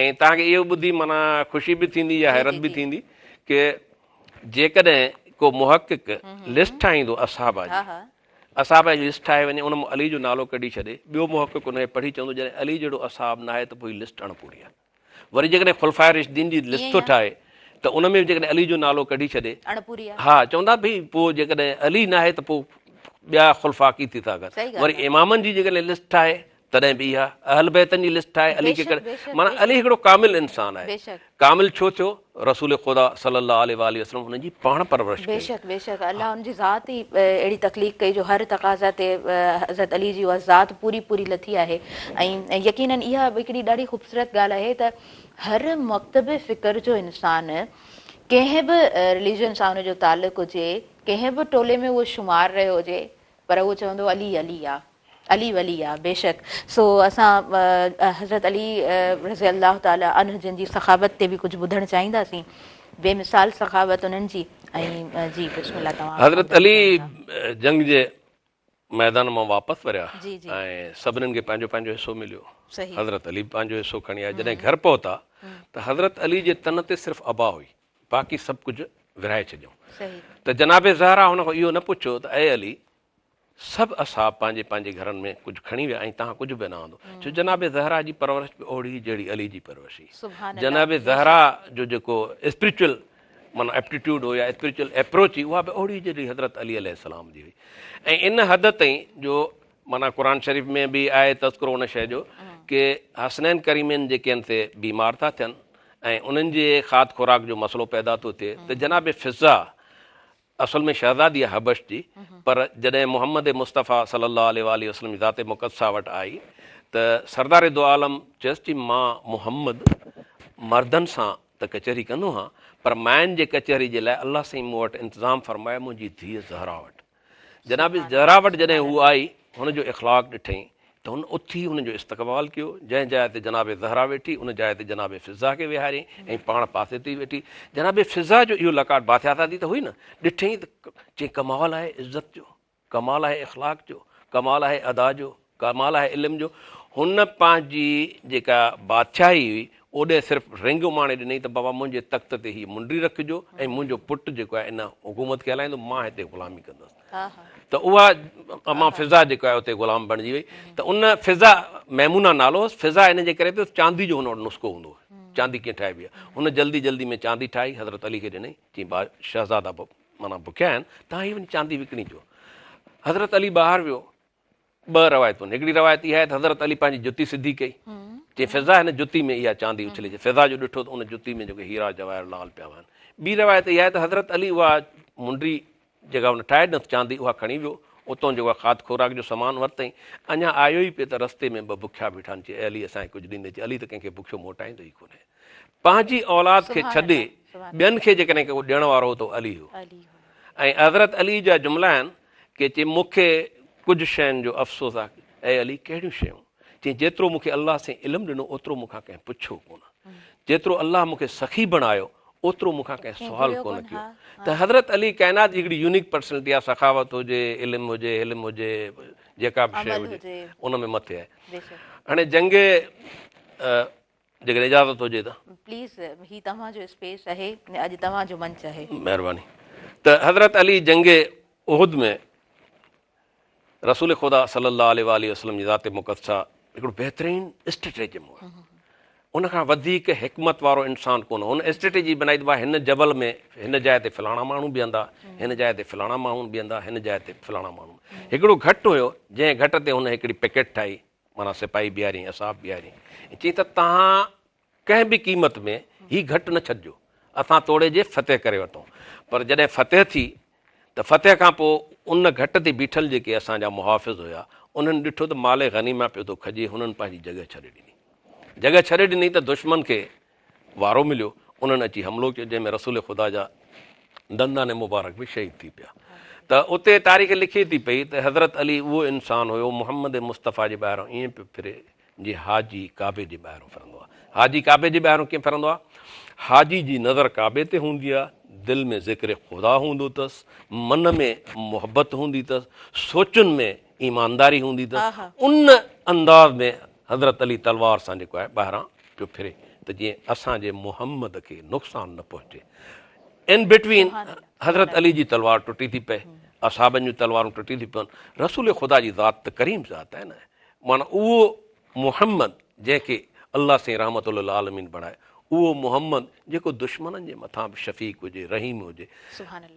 ۽ توهان کي اهو ٻڌي معنيٰ خوشي به ٿيندي يا حيرت به ٿيندي ڪي جيڪڏهن ڪو محقق لسٽ ٺاهيندو اصحابه جي اصحابه جي لسٽ ٺاهي وڃي ان مان علي جو نالو ڪڍي ڇڏي ٻيو محقق ان کي پڙهي چوندو جڏهن علي جهڙو اصحاب ناهي ته پوء هي لسٽ اڻپوري آهي. وري جيڪڏهن خلفاء راشدين جي لسٽ ٿو ٺاهي ته ان ۾ به جيڪڏهن علي جو نالو ڪڍي ڇڏي اڻپوري آهي. ها چوندا ڀئي پوء جيڪڏهن علي ناهي ته پوء ٻيا خلفاء ڪي ٿي ٿا ڪن وري امامن جي جيڪڏهن لسٽ ٺاهي تڏهن به اها اهل بيتن جي لسٽ ٺاهي علي کي ڪڍي معنيٰ علي هڪڙو ڪامل انسان آهي ڪامل ڇو ٿيو؟ رسول خدا صلي الله عليه واٰله وسلم هن جي پاڻ پرورش ڪئي. بيشڪ بيشڪ الله ان جي ذات ئي اهڙي تخليق ڪئي جو هر تقاضا تي حضرت علي جي اها ذات پوري پوري لٿي آهي ۽ يقينن اها به هڪڙي ڏاڍي خوبصورت ڳالهه آهي ته هر مڪتب فڪر جو انسان ڪنهن به رليجن سان ان جو تعلق هجي، ڪنهن به ٽولي ۾ اهو شمار رهيو هجي، پر اهو چوندو علي علي آ، علي ولي آ، بيشڪ سو اسان حضرت علي رضي الله تعالٰي عنه جن جي سخاوت تي به ڪجهه ٻڌڻ چاهينداسين، بي مثال سخاوت انهن جي ۽ جي بسم الله توهان حضرت علي جنگ جي ميدان مان واپس وريا ۽ سڀنين کي پنهنجو پنهنجو حصو مليو. حضرت علي به پنهنجو حصو کڻي آيا. جڏهن گهر پهتا ته حضرت علي جي تن تي صرف عبا هئي، باقي سڀ ڪجهه ورهائي ڇڏيائون. ته جناب زهرا هن کان اهو نه پڇيو ته اي علي! سڀ اصحاب پنهنجي پنهنجي گهرن ۾ ڪجهه کڻي ويا ۽ توهان ڪجهه به نه آندو. ڇو جناب زهرا جي پرورش به اهڙي هئي جهڙي علي جي پرورش هئي. جناب زهرا جو جيڪو اسپريچوئل معنيٰ ايپٽيٽيوڊ هو يا اسپريچوئل ايپروچ هئي اها به اهڙي هئي جهڙي حضرت علي عليه السلام جي هئي ۽ ان حد تائين جو معنيٰ قرآن شريف ۾ به آهي تذڪرو ان شيء جو ڪي حسنين ڪريمين جيڪي آهن سي بيمار ٿا ٿين ۽ انهن جي کاڌ خوراڪ جو مسئلو پيدا ٿو ٿئي ته جناب فضه اصل ۾ شهزادي آهي حبش جي پر جڏهن محمد مصطفيٰ صلي الله عليه واٰله وسلم جي ذات مقدسه وٽ آئي ته سردار دو عالم چيس چي مان محمد مردن سان ته ڪچهري ڪندو هان پر ماين جي ڪچهري جي لاء الله سائين مون وٽ انتظام فرمايو منهنجي ڌيء زهرا وٽ جناب زهرا وٽ جڏهن هو آئي هن جو اخلاق ڏٺئين ته هن اٿي هن جو استقبال ڪيو، جنهن جاء تي جناب زهرا ويٺي، ان جاء تي جناب فضه کي ويهاريائين ۽ پاڻ پاسي تي ئي ويٺي. جناب فضه جو اهو لڪاٽ بادشاهزادي ته هئي نه، ڏٺئين ته چيائين ڪمال آهي عزت جو، ڪمال آهي اخلاق جو، ڪمال آهي ادا جو، ڪمال آهي علم جو. هن پنهنجي جيڪا بادشاهي هئي، اوڏي صرف رنگ اماڻي ڏنائين ته بابا منهنجي تخت تي هيء منڊي رکجو ۽ منهنجو پٽ جيڪو آهي ان حڪومت کي هلائيندو، مان هتي غلامي ڪندس. ته اها امان فضا جيڪو آهي اتي غلام بڻجي وئي ته ان فضا ميمونه نالو هوس فضا ان جي ڪري پيو چاندي جو هن وٽ نسخو هوندو هو چاندي ڪيئن ٺاهبي آهي هن جلدي جلدي ۾ چاندي ٺاهي حضرت علي کي ڏنائين چي با شهزادا معنيٰ بکيا آهن تان هي وڃي چاندي وڪڻي اچو حضرت علي ٻاهر ويو ٻه روايتون آهن هڪڙي روايت اها آهي ته حضرت علي پنهنجي جتي سڌي ڪئي چي فضا هن جتي ۾ اها چاندي اڇلي چي فضا جو ڏٺو ته ان جتي ۾ جيڪي هيرا جواهر لال پيا هئا ٻي روايت اها آهي ته حضرت علي اها منڊي جيڪا هن ٺاهي ڏنس چاندي اها کڻي ويو. اتون جيڪو کاڌ خوراڪ جو سامان ورتائين. اڃا آيو ئي پئي ته رستي ۾ ٻه بکيا بيٺا آهن. چي اي علي اسان کي ڪجهه ڏيندين؟ چي علي ته ڪنهن کي بکيو موٽائيندو ئي ڪونهي. پنهنجي اولاد کي ڇڏي ٻين کي جيڪڏهن ڪو ڏيڻ وارو هو ته اهو علي هو. ۽ حضرت علي جا جملا آهن ڪي چي مون کي ڪجهه شين جو افسوس آهي. اي علي ڪهڙيون شيون؟ چي جيترو مون کي الله سائين علم ڏنو اوترو مون کان ڪنهن پڇيو ڪونه. جيترو الله مون کي سخي بڻايو اوترو مون کان ڪنهن سوال ڪونه ڪيو ته حضرت علي ڪائنات جي هڪڙي يونيڪ پرسنلٽي آهي سخاوت هجي علم هجي حلم هجي جيڪا به شيء هجي ان ۾ مٿي آهي هاڻي جنگ جيڪڏهن اجازت هجي ته پليز هي توهان جو اسپيس آهي اڄ توهان جو منچ آهي مهرباني ته حضرت علي جنگ احد ۾ رسول خدا صلي الله عليه واٰله وسلم جي ذات مقدسه هڪڙو بهترين اسٽريٽجم هو ان کان وڌيڪ حڪمت وارو انسان ڪونه هن اسٽريٽجي بنائي ته هن جبل ۾ هن جاء تي فلاڻا ماڻهو بيهندا هن جاء تي فلاڻا ماڻهو بيهندا هن جاء تي فلاڻا ماڻهو هڪڙو گهٽ هيو جنهن گهٽ تي هن هڪڙي پيڪيٽ ٺاهي معنيٰ سپاهي بيهاري اصحاب بيهاري چي ته تهان ڪنهن به قيمت ۾ هي گهٽ نه ڇڏجو، اسان توڙي جي فتح ڪري ورتون. پر جڏهن فتح ٿي ته فتح کان پوء ان گهٽ تي بيٺل جيڪي اسان جا محافظ هيا، انهن ڏٺو ته مال غنيمه پيو ٿو کڄي، هنن پنهنجي جڳهه ڇڏي ڏني. جڳهه ڇڏي ڏني ته دشمن کي وارو مليو، انهن اچي حملو ڪيو، جنهن ۾ رسول خدا جا دندان مبارڪ به شهيد ٿي پيا. ته اتي تاريخ لکي ٿي پئي ته حضرت علي اهو انسان هيو، محمد مصطفيٰ جي ٻاهران ائين پيو ڦري جيئن حاجي ڪعبي جي ٻاهران ڦرندو آهي. حاجي ڪعبي جي ٻاهران ڪيئن ڦرندو آهي؟ حاجي جي نظر ڪعبي تي هوندي آهي، دل ۾ ذڪر خدا هوندو اٿس، من ۾ محبت هوندي اٿس، سوچن ۾ ايمانداري هوندي اٿس، ان انداز ۾ حضرت علي تلوار سان جيڪو آهي ٻاهران پيو ڦري ته جيئن اسان جي محمد کي نقصان نه پهچي. ان بٽوين حضرت علي جي تلوار ٽٽي ٿي پئي، اصحابن جون تلوارون ٽٽي ٿي پون، رسول خدا جي ذات ته ڪريم ذات آهي نه، معنيٰ اهو محمد جنهن کي الله سائين رحمت للعالمين بڻايو، اهو محمد جيڪو دشمنن جي مٿان به شفيق هجي، رحيم هجي،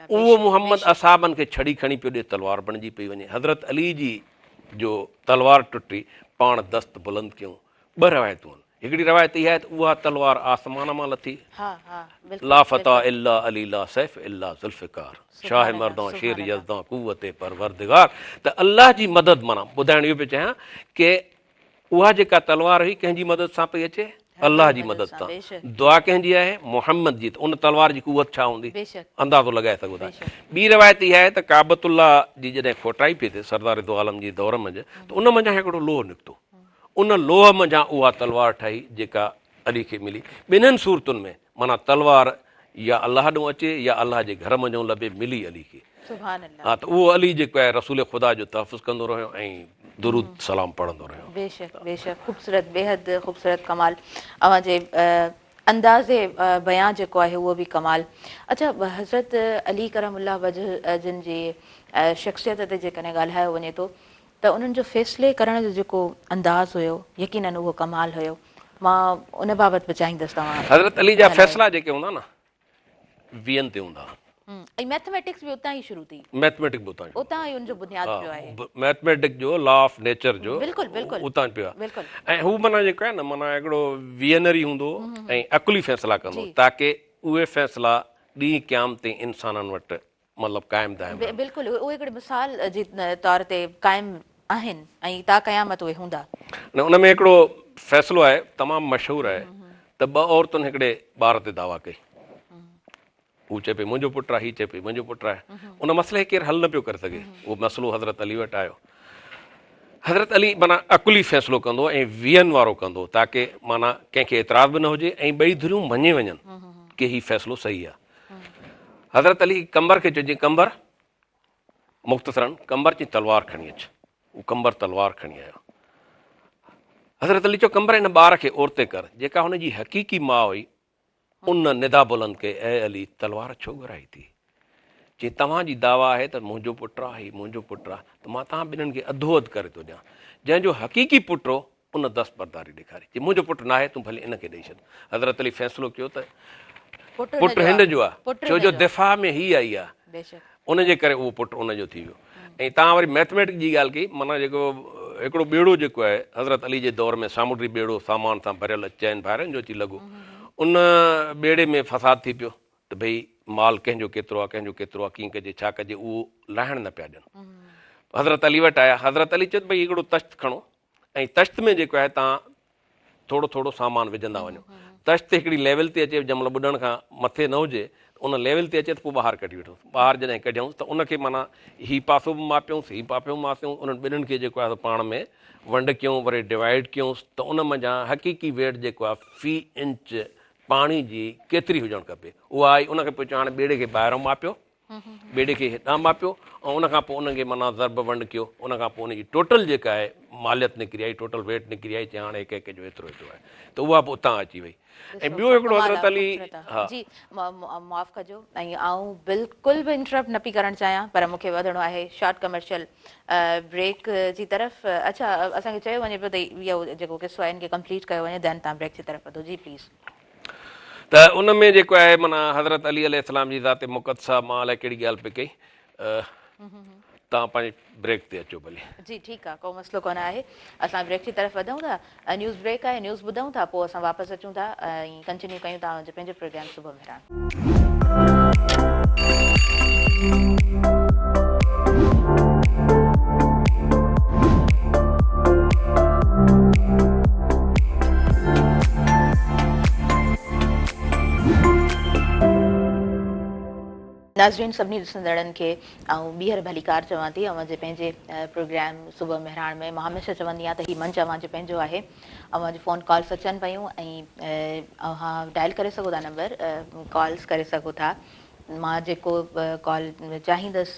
اهو محمد اصحابن کي ڇڙي کڻي پيو ڏي، تلوار بڻجي پئي وڃي. حضرت علي جي جو تلوار ٽٽي، پاڻ دست بلند ڪيون. ٻه روايتون آهن. هڪڙي روايت اها آهي ته اها تلوار آسمان مان لٿي، لا فتيٰ الا علي لا سيف الا ذوالفقار، شاهه مردان شير يزدان قوت پروردگار ته الله جي مدد معنيٰ ٻڌائڻ اهو پيو چاهيان ڪي اها جيڪا تلوار هئي ڪنهن جي مدد سان پئي اچي؟ الله جي مدد سان. دعا ڪنهن جي آهي؟ محمد جي ته ان تلوار جي قوت ڇا هوندي؟ اندازو لڳائي سگهو ٿا. ٻي روايت اها آهي ته ڪعبة الله جي جڏهن کوٽائي پئي ٿئي سردار دو عالم جي دور منجهه ته ان منجهان هڪڙو لوهه نڪتو. ان لوهه منجهان اها تلوار ٺاهي جيڪا علي کي ملي. ٻنهين صورتن ۾ معنيٰ تلوار يا الله ڏانهن اچي يا الله جي گهر منجهون لڀي ملي علي کي. سبحان الله. ها ته اهو علي جيڪو آهي رسول خدا جو تحفظ ڪندو رهيو ۽ درود سلام پڙهندو رهيو. بيشڪ بيشڪ خوبصورت بيحد خوبصورت ڪمال اوهان جي انداز بيان جيڪو آهي اهو به ڪمال. اڇا حضرت علي ڪرم الله وجه جن جي شخصيت تي جيڪڏهن ڳالهايو وڃي ٿو ته انهن جو فيصلي ڪرڻ جو جيڪو انداز هيو يقينن اهو ڪمال هيو مان ان بابت به چاهيندس توهان حضرت علي جا فيصلا جيڪي هوندا نه ويهن تي هوندا. ۽ ميٿميٽڪس به اتان ئي شروع ٿي. ميٿميٽڪ به اتان شروع. اتان ئي ان جو بنياد پيو آهي. ميٿميٽڪ جو لا آف نيچر جو بلڪل بلڪل اتان پيو آهي. بلڪل. ۽ هو معنيٰ جيڪو آهي نه معنيٰ هڪڙو ويهنري هوندو هو ۽ عقلي فيصلا ڪندو هو تاڪه اهي فيصلا ڏينهن قيام تائين انسانن وٽ مطلب قائم دائم رهن. بلڪل اهي هڪڙي مثال جي طور تي قائم آهن ۽ تا قيامت اهي هوندا. نه ان ۾ هڪڙو فيصلو آهي تمام مشهور آهي ته ٻه عورتن هڪڙي ٻار تي دعويٰ ڪئي. هو چئي پئي منهنجو پٽ آهي هي چئي پئي منهنجو پٽ آهي. ان مسئلي کي ڪير حل نه پيو ڪري سگهي. اهو مسئلو حضرت علي وٽ آيو. حضرت علي معنيٰ عقلي فيصلو ڪندو ۽ ويهن وارو ڪندو تاڪه معنيٰ ڪنهن کي اعتراض به نه هجي ۽ ٻئي ڌريون مڃي وڃن ڪي هي فيصلو صحيح آهي. حضرت علي قمبر کي چيو، جي قمبر، مختصراً قمبر چي تلوار کڻي اچ. هو قمبر تلوار کڻي آيو. حضرت علي چيو، قمبر ان ٻار کي اورتي ڪر، جيڪا هن جي حقيقي ماء هئي، ان ندا بلند ڪئي، اي علي، تلوار ڇو گهرائي ٿي؟ چي توهان جي دعويٰ آهي ته منهنجو پٽ آهي، هي منهنجو پٽ آهي، ته مان توهان ٻنهين کي اڌو اڌ ڪري ٿو ڏيان. جنهن جو حقيقي پٽ هو، ان دستبرداري ڏيکاري، چي منهنجو پٽ ناهي، تون ڀلي ان کي ڏئي ڇڏ. حضرت علي فيصلو ڪيو ته پٽ هن جو آهي، ڇو جو دفاع ۾ هي آئي آهي، ان جي ڪري اهو پٽ ان جو ٿي ويو. ۽ توهان وري مئٿميٽڪ جي ڳالهه ڪئي، معنيٰ جيڪو هڪڙو ٻيڙو جيڪو آهي حضرت علي جي دور ۾ سامونڊي ٻيڙو سامان سان ڀريل چئن ڀائرن جو اچي لڳو، ان ٻيڙي ۾ فساد ٿي پيو ته ڀئي مال ڪنهن جو ڪيترو آهي، ڪنهن جو ڪيترو آهي، ڪيئن ڪجي، ڇا ڪجي، اهو لاهڻ نه پيا ڏين. حضرت علي وٽ آيا، حضرت علي چيو ته ڀئي هڪڙو طشت کڻو ۽ طشت ۾ جيڪو آهي توهان ٿورو ٿورو سامان وجهندا وڃو. طشت هڪڙي ليول تي اچي جنهن مهل ٻڏڻ کان مٿي نه هجي ته ان ليول تي اچي ته پوء ٻاهر ڪڍي وٺوس. ٻاهر جڏهن ڪڍيائونس ته ان کي معنيٰ هي پاسو به ماپيائونس هي پاسو به ماپيائونس انهن ٻنهين کي جيڪو آهي سو پاڻ ۾ ونڊ ڪيائون وري ڊوائيڊ ڪيائونس ته ان منجهان حقيقي ويٽ جيڪو آهي في انچ پاڻي جي ڪيتري هجڻ کپي اها آئي ان کي پوء چيو هاڻي ٻيڙي کي ٻاهران ماپيو. ٻيڙي کي هيڏانهن ماپيو ۽ ان کان پوء ان کي معنيٰ ضرب ونڊ ڪيو ان کان پوء ان جي ٽوٽل جيڪا آهي ماليت نڪري آئي ٽوٽل ويٽ نڪري آئي چي هاڻي هڪ هڪ جو ايترو ايترو آهي ته اها به اتان اچي وئي ۽ ٻيو هڪڙو حضرت علي ها جي معاف ڪجو ۽ آئون بلڪل به انٽرپٽ نه پئي ڪرڻ چاهيان پر مون کي وڌڻو آهي شارٽ ڪمرشل بريڪ جي طرف اڇا اسان کي چيو وڃي پيو ته اهو جيڪو قصو آهي ان کي ڪمپليٽ ڪيو وڃي دين تان بريڪ جي طرف وڌو جي پليز. ته ان ۾ جيڪو آهي معنيٰ حضرت علي عليه السلام جي ذات مقدسه مان الائي ڪهڙي ڳالهه پئي ڪئي توهان پنهنجي بريڪ تي اچو ڀلي. جي ٺيڪ آ ڪو مسئلو ڪونه آهي اسان بريڪ جي طرف وڌون ٿا نيوز بريڪ آهي نيوز ٻڌون ٿا پوء اسان واپس اچون ٿا ۽ ڪنٽينيو ڪيون ٿا اوهان جو پنهنجو پروگرام صبح مهراڻ. ناظرين سڀني ڏسندڙن کي آئون ٻيهر ڀليڪار چوان ٿي اوهان جي پنهنجي پروگرام صبح مهراڻ ۾ مان هميشه چوندي آهيان ته هي منچ اوهان جو پنهنجو آهي اوهان جون فون ڪالس اچن پيون ۽ اوهان ڊائل ڪري سگهو ٿا نمبر ڪالس ڪري سگهو ٿا مان جيڪو ڪال چاهيندس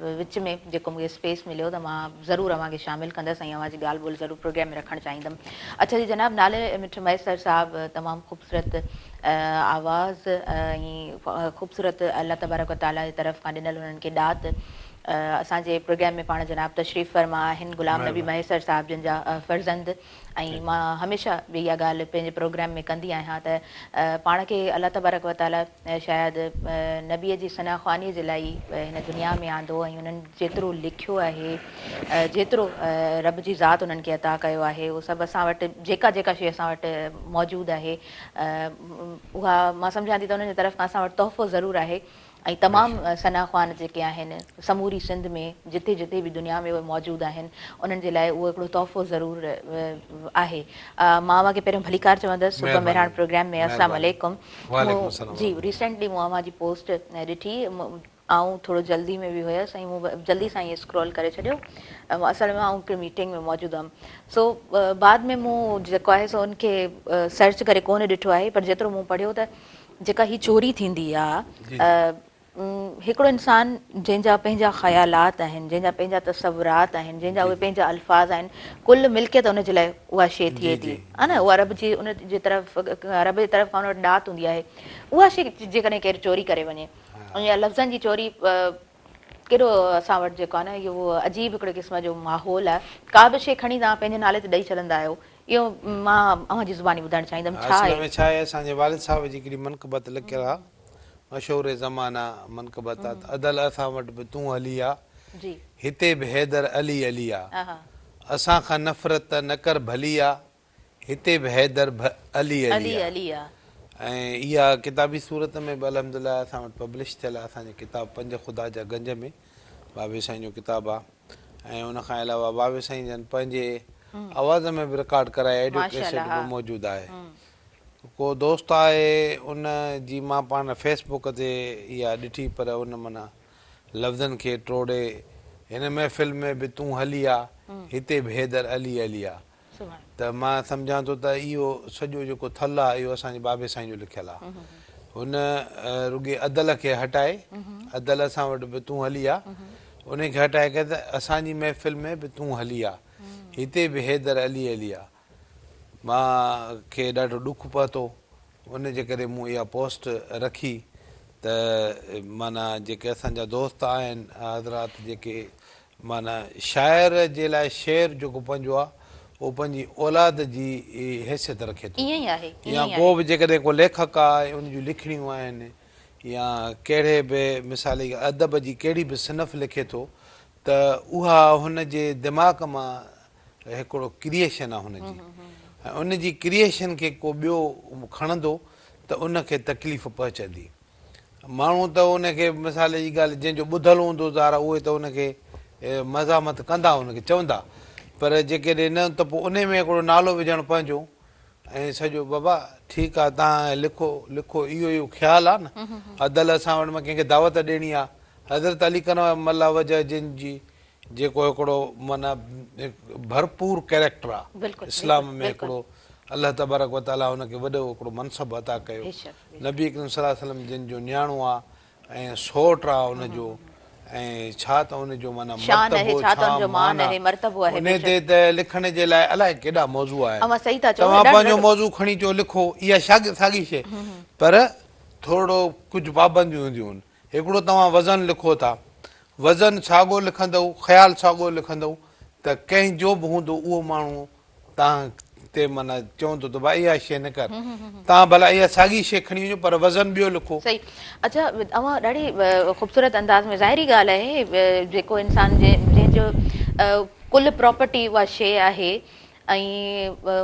وچ ۾ جيڪو مونکي اسپيس مليو ته مان ضرور اوهان کي شامل ڪندس ۽ اوهان جي ڳالهه ٻولهه ضرور پروگرام ۾ رکڻ چاهيندم اڇا جي جناب نالي مٺ مهيسر صاحب تمام خوبصورت آواز ۽ خوبصورت الله تبارڪ و تعالي جي طرف کان ڏنل انهن کي ڏات اسان جي پروگرام ۾ پاڻ جناب تشريف فرما آهن غلام نبي مهيسر صاحب جن جا فرزند ۽ مان هميشه به اها ڳالهه پنهنجي پروگرام ۾ ڪندي آهيان ته پاڻ کي الله تبارڪ و تعالي شايد نبي جي ثنا خواني جي لاء ئي هن دنيا ۾ آندو ۽ انهن جيترو لکيو آهي جيترو رب جي ذات انهن کي عطا ڪيو آهي اهو سڀ اسان وٽ جيڪا جيڪا شيء اسان وٽ موجود آهي اها مان سمجهان ٿي ته انهن جي طرف کان اسان وٽ تحفو ضرور آهي. ۽ تمام ثنا خوان جيڪي آهن سموري سنڌ ۾ جتي جتي به دنيا ۾ اهي موجود آهن انهن جي لاء اهو هڪڙو تحفو ضرور آهي. مان اوهان کي پهريون ڀليڪار چوندس صبح مهراڻ پروگرام ۾ السلام عليڪم. جي ريسينٽلي مون اوهان جي پوسٽ ڏٺي آئون ٿورو جلدي ۾ به هيس ۽ مون جلدي سان ائين اسڪرول ڪري ڇڏيو اصل ۾ آئون هڪڙي ميٽنگ ۾ موجود هئم سو بعد ۾ مون جيڪو آهي سو ان کي سرچ ڪري ڪونه ڏٺو آهي پر جيترو مون پڙهيو ته جيڪا هي چوري ٿيندي آ هڪڙو انسان جنهن جا پنهنجا خيالات آهن جنهن جا پنهنجا تصورات آهن جنهن جا اهي پنهنجا الفاظ آهن ڪل ملڪيت ان جي لاء اها شيء ٿئي ٿي ها نه اها رب جي ان جي طرف رب جي طرف کان ان وٽ ڏات هوندي آهي اها شيء جيڪڏهن ڪير چوري ڪري وڃي يا لفظن جي چوري ڪيڏو اسان وٽ جيڪو آهي نه اهو عجيب هڪڙي قسم جو ماحول آهي ڪا به شيء کڻي توهان پنهنجي نالي تي ڏئي ڇڏندا آهيو اهو مان اوهان جي زباني ٻڌڻ چاهيندم ڇا آهي؟ اصل ۾ ڇا آهي اسان جي والد صاحب جي هڪڙي منقبت لکيل آهي مشهور زمانه منقبت آهي ته ادل اسان وٽ به تون علي آ هتي به حيدر علي علي آ اسان کان نفرت نه ڪر ڀلي آ هتي به حيدر به علي علي آ ۽ اها ڪتابي صورت ۾ به الحمدلله اسان وٽ پبلش ٿيل آ اسان جي ڪتاب پنج خدا جا گنج ۾ بابي سائين جو ڪتاب آ ۽ ان کان علاوه بابي سائين جن پنهنجي آواز ۾ به رڪارڊ ڪرائي آڊيو ڪيسيٽ به موجود آهي ڪو دوست آهي ان جي مان پاڻ فيس بڪ تي اها ڏٺي پر ان معنيٰ لفظن کي ٽوڙي هن محفل ۾ به تون هلي آ هتي به حيدر علي علي آ ته مان سمجهان ٿو ته اهو سڄو جيڪو ٿل آهي اهو اسان جي بابي سائين جو لکيل آهي. هن رڳي ادل کي هٽائي، ادل اسان وٽ به تون هلي آ، ان کي هٽائي ڪري ته اسان جي محفل ۾ به تون هلي آ، هتي به حيدر علي علي آ. مان کي ڏاڍو ڏک پهتو، ان جي ڪري مون اها پوسٽ رکي ته معنيٰ جيڪي اسان جا دوست آهن حضرات جيڪي معنيٰ شاعر جي لاء شعر جيڪو پنهنجو آ اهو پنهنجي اولاد جي حيثيت رکي ٿو ائين ئي آهي يا ڪو به جيڪڏهن ڪو ليکڪ آ ۽ ان جون لکڻيون آهن يا ڪهڙي به مثال ادب جي ڪهڙي به صنف لکي ٿو ته اها هن جي دماغ مان هڪڙو ڪريئيشن آ هن جي ۽ ان جي ڪريئيشن کي ڪو ٻيو کڻندو ته ان کي تڪليف پهچندي. ماڻهو ته ان کي مثال جي ڳالهه جنهن جو ٻڌل هوندو ظاهر آهي اهي ته ان کي مزاحمت ڪندا ان کي چوندا پر جيڪڏهن نه ته پوء انهي ۾ هڪڙو نالو وجهڻ پنهنجو ۽ سڄو بابا ٺيڪ آهي توهان لکو لکو اهو اهو خيال آهي نه ادل اسان وٽ ۾ ڪنهن کي دعوت ڏيڻي آهي حضرت علي ڪرم الله وجه جن جي جيڪو هڪڙو معنيٰ ڀرپور ڪيريڪٽر آ اسلام ۾ هڪڙو الله تبارڪ و تعاليٰ هن کي وڏو هڪڙو منصب عطا ڪيو نبي اڪرم صلي الله عليه وسلم جن جو نياڻو آ ۽ سئوٽ آ ان جو ۽ ڇا ته ان جو معنيٰ مرتبو ڇا مان آ انهي تي ته لکڻ جي لاء الائي ڪيڏا موضوع آهن توهان پنهنجو موضوع کڻي چئو لکو اها ساڳي شيء پر ٿورڙو ڪجهه پابنديون هونديون آهن هڪڙو توهان وزن لکو ٿا، وزن ساڳو لکندؤ، خيال ساڳو لکندؤ ته ڪنهن جو به هوندو اهو ماڻهو توهان تي معنيٰ چوندو ته ڀاء اها شيء نه ڪر، توهان ڀلا اها ساڳي شيء کڻي وڃو پر وزن ٻيو لکو. صحيح اڇا اوهان ڏاڍي خوبصورت انداز ۾ ظاهري ڳالهه آهي جيڪو انسان جنهن جو ڪل پراپرٽي اها شيء آهي ۽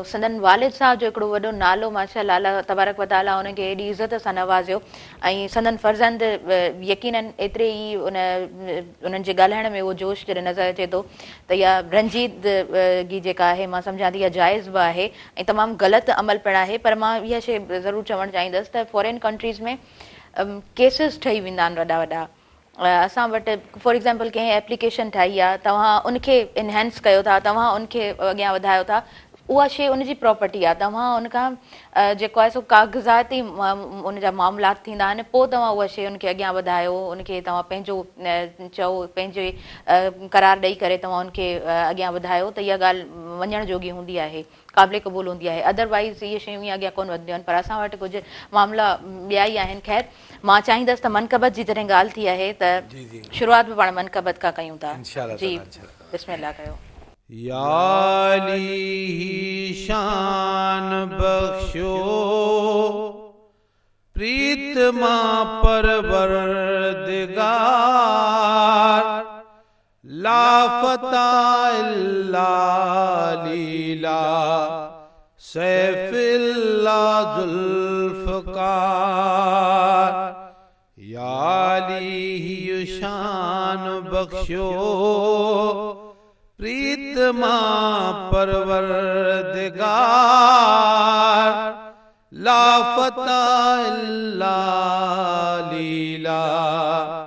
سندن والد صاحب جو هڪڙو وڏو نالو ماشاء الله الله تبارڪ و تعالي انهن کي ايڏي عزت سان نوازيو ۽ سندن فرزند يقينن ايتري ئي ان انهن جي ڳالهائڻ ۾ اهو جوش جڏهن نظر اچي ٿو ته اها رنجيدگي جيڪا آهي مان سمجهان ٿي اها جائز به آهي ۽ تمام غلط عمل پڻ آهي پر مان اها شيء ضرور چوڻ چاهيندس ته فارين ڪنٽريز ۾ ڪيسز ٺهي ويندا آهن وڏا وڏا اسان وٽ فار ايگزامپل ڪنهن ايپليڪيشن ٺاهي آ توهان ان کي انهينس ڪيو ٿا توهان ان کي اڳيان وڌايو ٿا اها شي ان جي پراپرٽي آ توهان ان کان جيڪو آهي سو ڪاغذاتي ان جا معاملات ٿيندا آهن پوء توهان اها شي ان کي اڳيان وڌايو ان کي توهان پنهنجو چئو پنهنجي قرار ڏئي ڪري توهان ان کي اڳيان وڌايو ته اها ڳالهه مڃڻ جوڳي هوندي آهي قابل قبول هوندي آهي ادر وائيز اهي شيون ائين اڳيان ڪونه وڌنديون آهن پر اسان وٽ ڪجهه معاملا ٻيا ئي آهن خير مان چاهيندس ته منقبت جي جڏهن ڳالهه ٿي آهي ته شروعات به پاڻ منقبت کان ڪيون ٿا جي بسم الله ڪيو. يا علي هي شان بخشيو پريت مان پروردگار لا فتيٰ الا علي لا سيف الا ذوالفقار يا علي. هيء شان بخشيو پريت مان پروردگار لا فتيٰ الا ليليٰ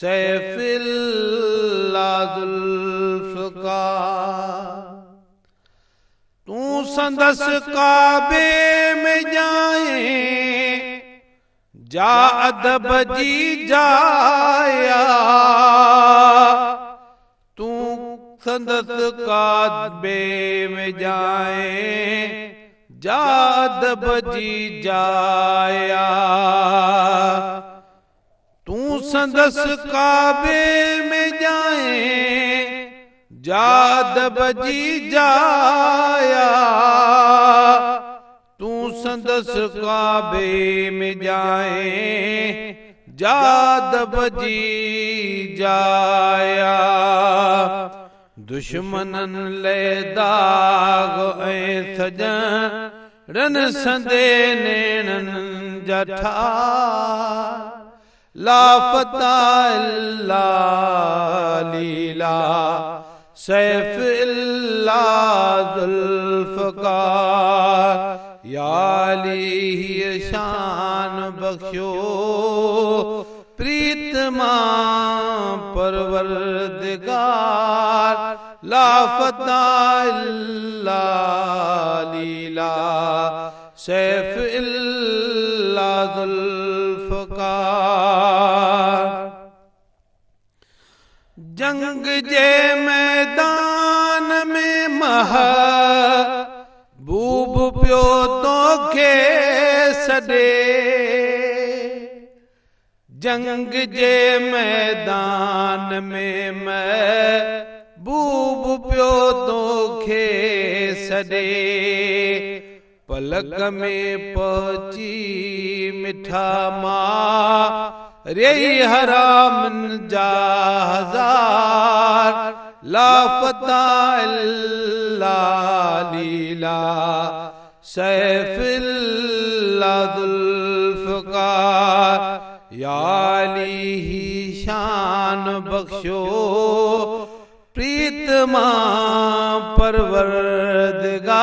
سيف الا ذوالفقار. تون سندس ڪعبي ۾ ڄائين، جا ادب جي جاء آ. تون سندس ڪعبي ۾ ڄائين، جا ادب جي جاء آ. تون سندس ڪعبي ۾ ڄائين، جا ادب جي جاء آ. تون سندس ڪعبي ۾ ڄائين، جا ادب جي جاء آ. دشمنن لئه داغ ۽ سڄڻن سندي نيڻن جا ٺار. لا فتيٰ الا ليليٰ سيف الا ذوالفقار. يا علي هيء شان بخشيو پريت مان پروردگار. لا فتيٰ الا ليليٰ سيف الا ذوالفقار. جنگ جي ميدان ۾ محبوب پيو توکي سڏي. جنگ جي ميدان ۾ محبوب پيو توکي سڏي. پلڪ ۾ پهچي مٺا ماريئي حرامن جا هزار. لا فتيٰ الا ليليٰ سيف الا ذوالفقار. يا علي هي شان بخشيو پريت مان پروردگار.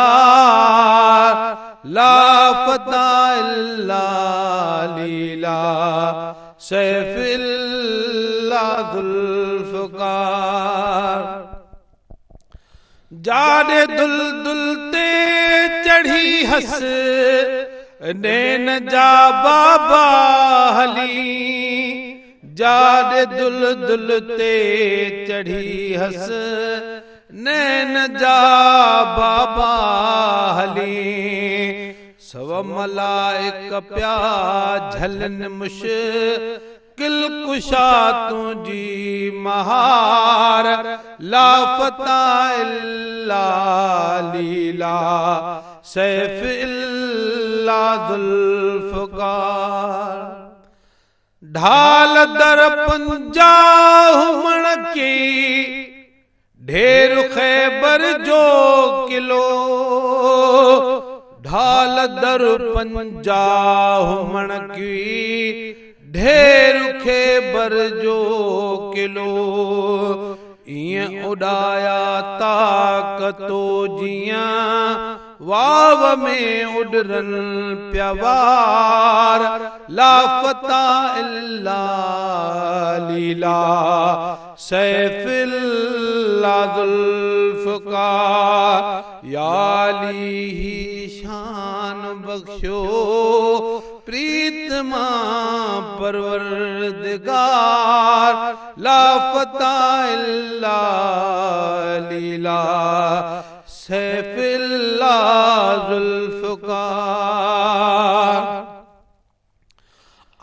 لا فتيٰ الا ليليٰ سيف الا ذوالفقار. جاڏي دلدل تي چڙهي هس نين جا بابا هلي. جاڏي دلدل تي چڙهي هس نين جا بابا هلي. سو ملائڪ پيا جهلن مشڪل ڪشا تنهنجي مهار. لا فتيٰ الا ليليٰ سيف الا ذوالفقار. ڍال در 50 مڻ ڪي ڍير خيبر جو قلعو. ڍال در 50 مڻ ڪي ڍير خيبر جو قلعو. ائين اڏايا طاقتو جيئن واو ۾ اڏرن پيا وار. لا فتيٰ الا ليليٰ سيف الا ذوالفقار. يا علي هي شان بخشيو پريت مان پروردگار. لا فتيٰ الا ليليٰ سيف الا ذوالفقار. آ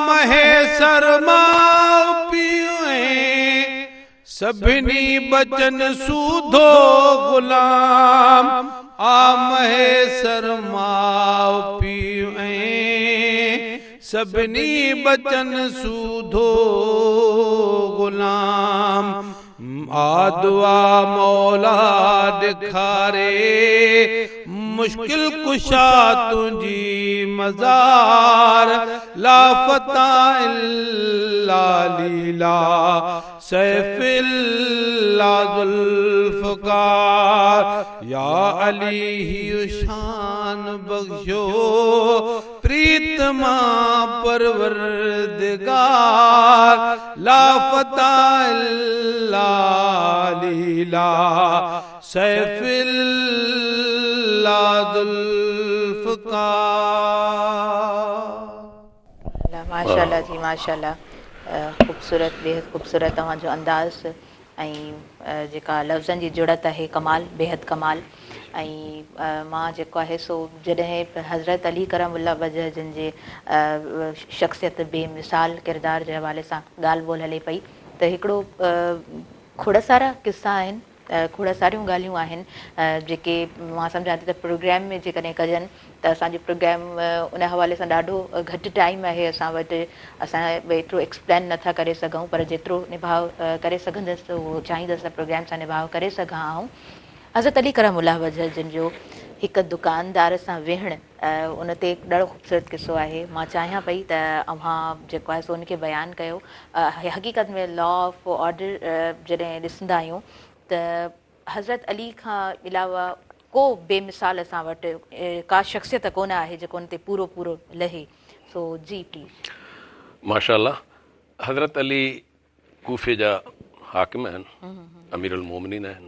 مهيسر ماء پيء ۽ سڀني ٻچن سوڌو غلام. آ مهيسر ماء پيء ۽ سڀني ٻچن سوڌو غلام. آ دعا مولا ڏيکاري مشڪل ڪشا تنهنجي مزار لا فتح الا علي لا سيف الا ذوالفقار يا علي هي شان بخشو پريت مان پروردگار لا فتح الا علي لا سيف الا ذوالفقار. ماشاءالله جي ماشاءالله خوبصورت بيحد خوبصورت توهان جو انداز ۽ جيڪا لفظن جي جڙت آهي ڪمال بيحد ڪمال ۽ مان جيڪو آهي سو جڏهن حضرت علي ڪرم الله وجه جن جي شخصيت بي مثال ڪردار جي حوالي سان ڳالهه ٻولهه هلي پئي ته هڪڙو کوڙ سارا قصا آهن کوڙ ساريون ڳالهيون آهن جيڪي مان سمجهان ٿي ته پروگرام ۾ جيڪڏهن ڪجن ته اسان جو پروگرام ان حوالي سان ڏاڍو گهٽ ٽائيم آهي اسان وٽ اسان ايترو ايڪسپلين نٿا ڪري سگهون پر جيترو نڀاء ڪري سگهندس اهو چاهيندس ته پروگرام سان نڀاء ڪري سگهان آئون حضرت علي ڪرم الله وجه جن جو هڪ دڪاندار سان ويهڻ ان تي ڏاڍو خوبصورت قصو آهي مان چاهيان پئي ته اوهان جيڪو آهي سو ان کي بيان ڪيو حقيقت ۾ لا آف آرڊر جڏهن ڏسندا آهيون ته حضرت علي کان علاوه ڪو بي مثال اسان وٽ ڪا شخصيت ڪونه آهي جيڪو ان تي پورو پورو لهي سو جي پليز. ماشاءالله حضرت علي ڪوفي جا حاڪم آهن امير المومنين آهن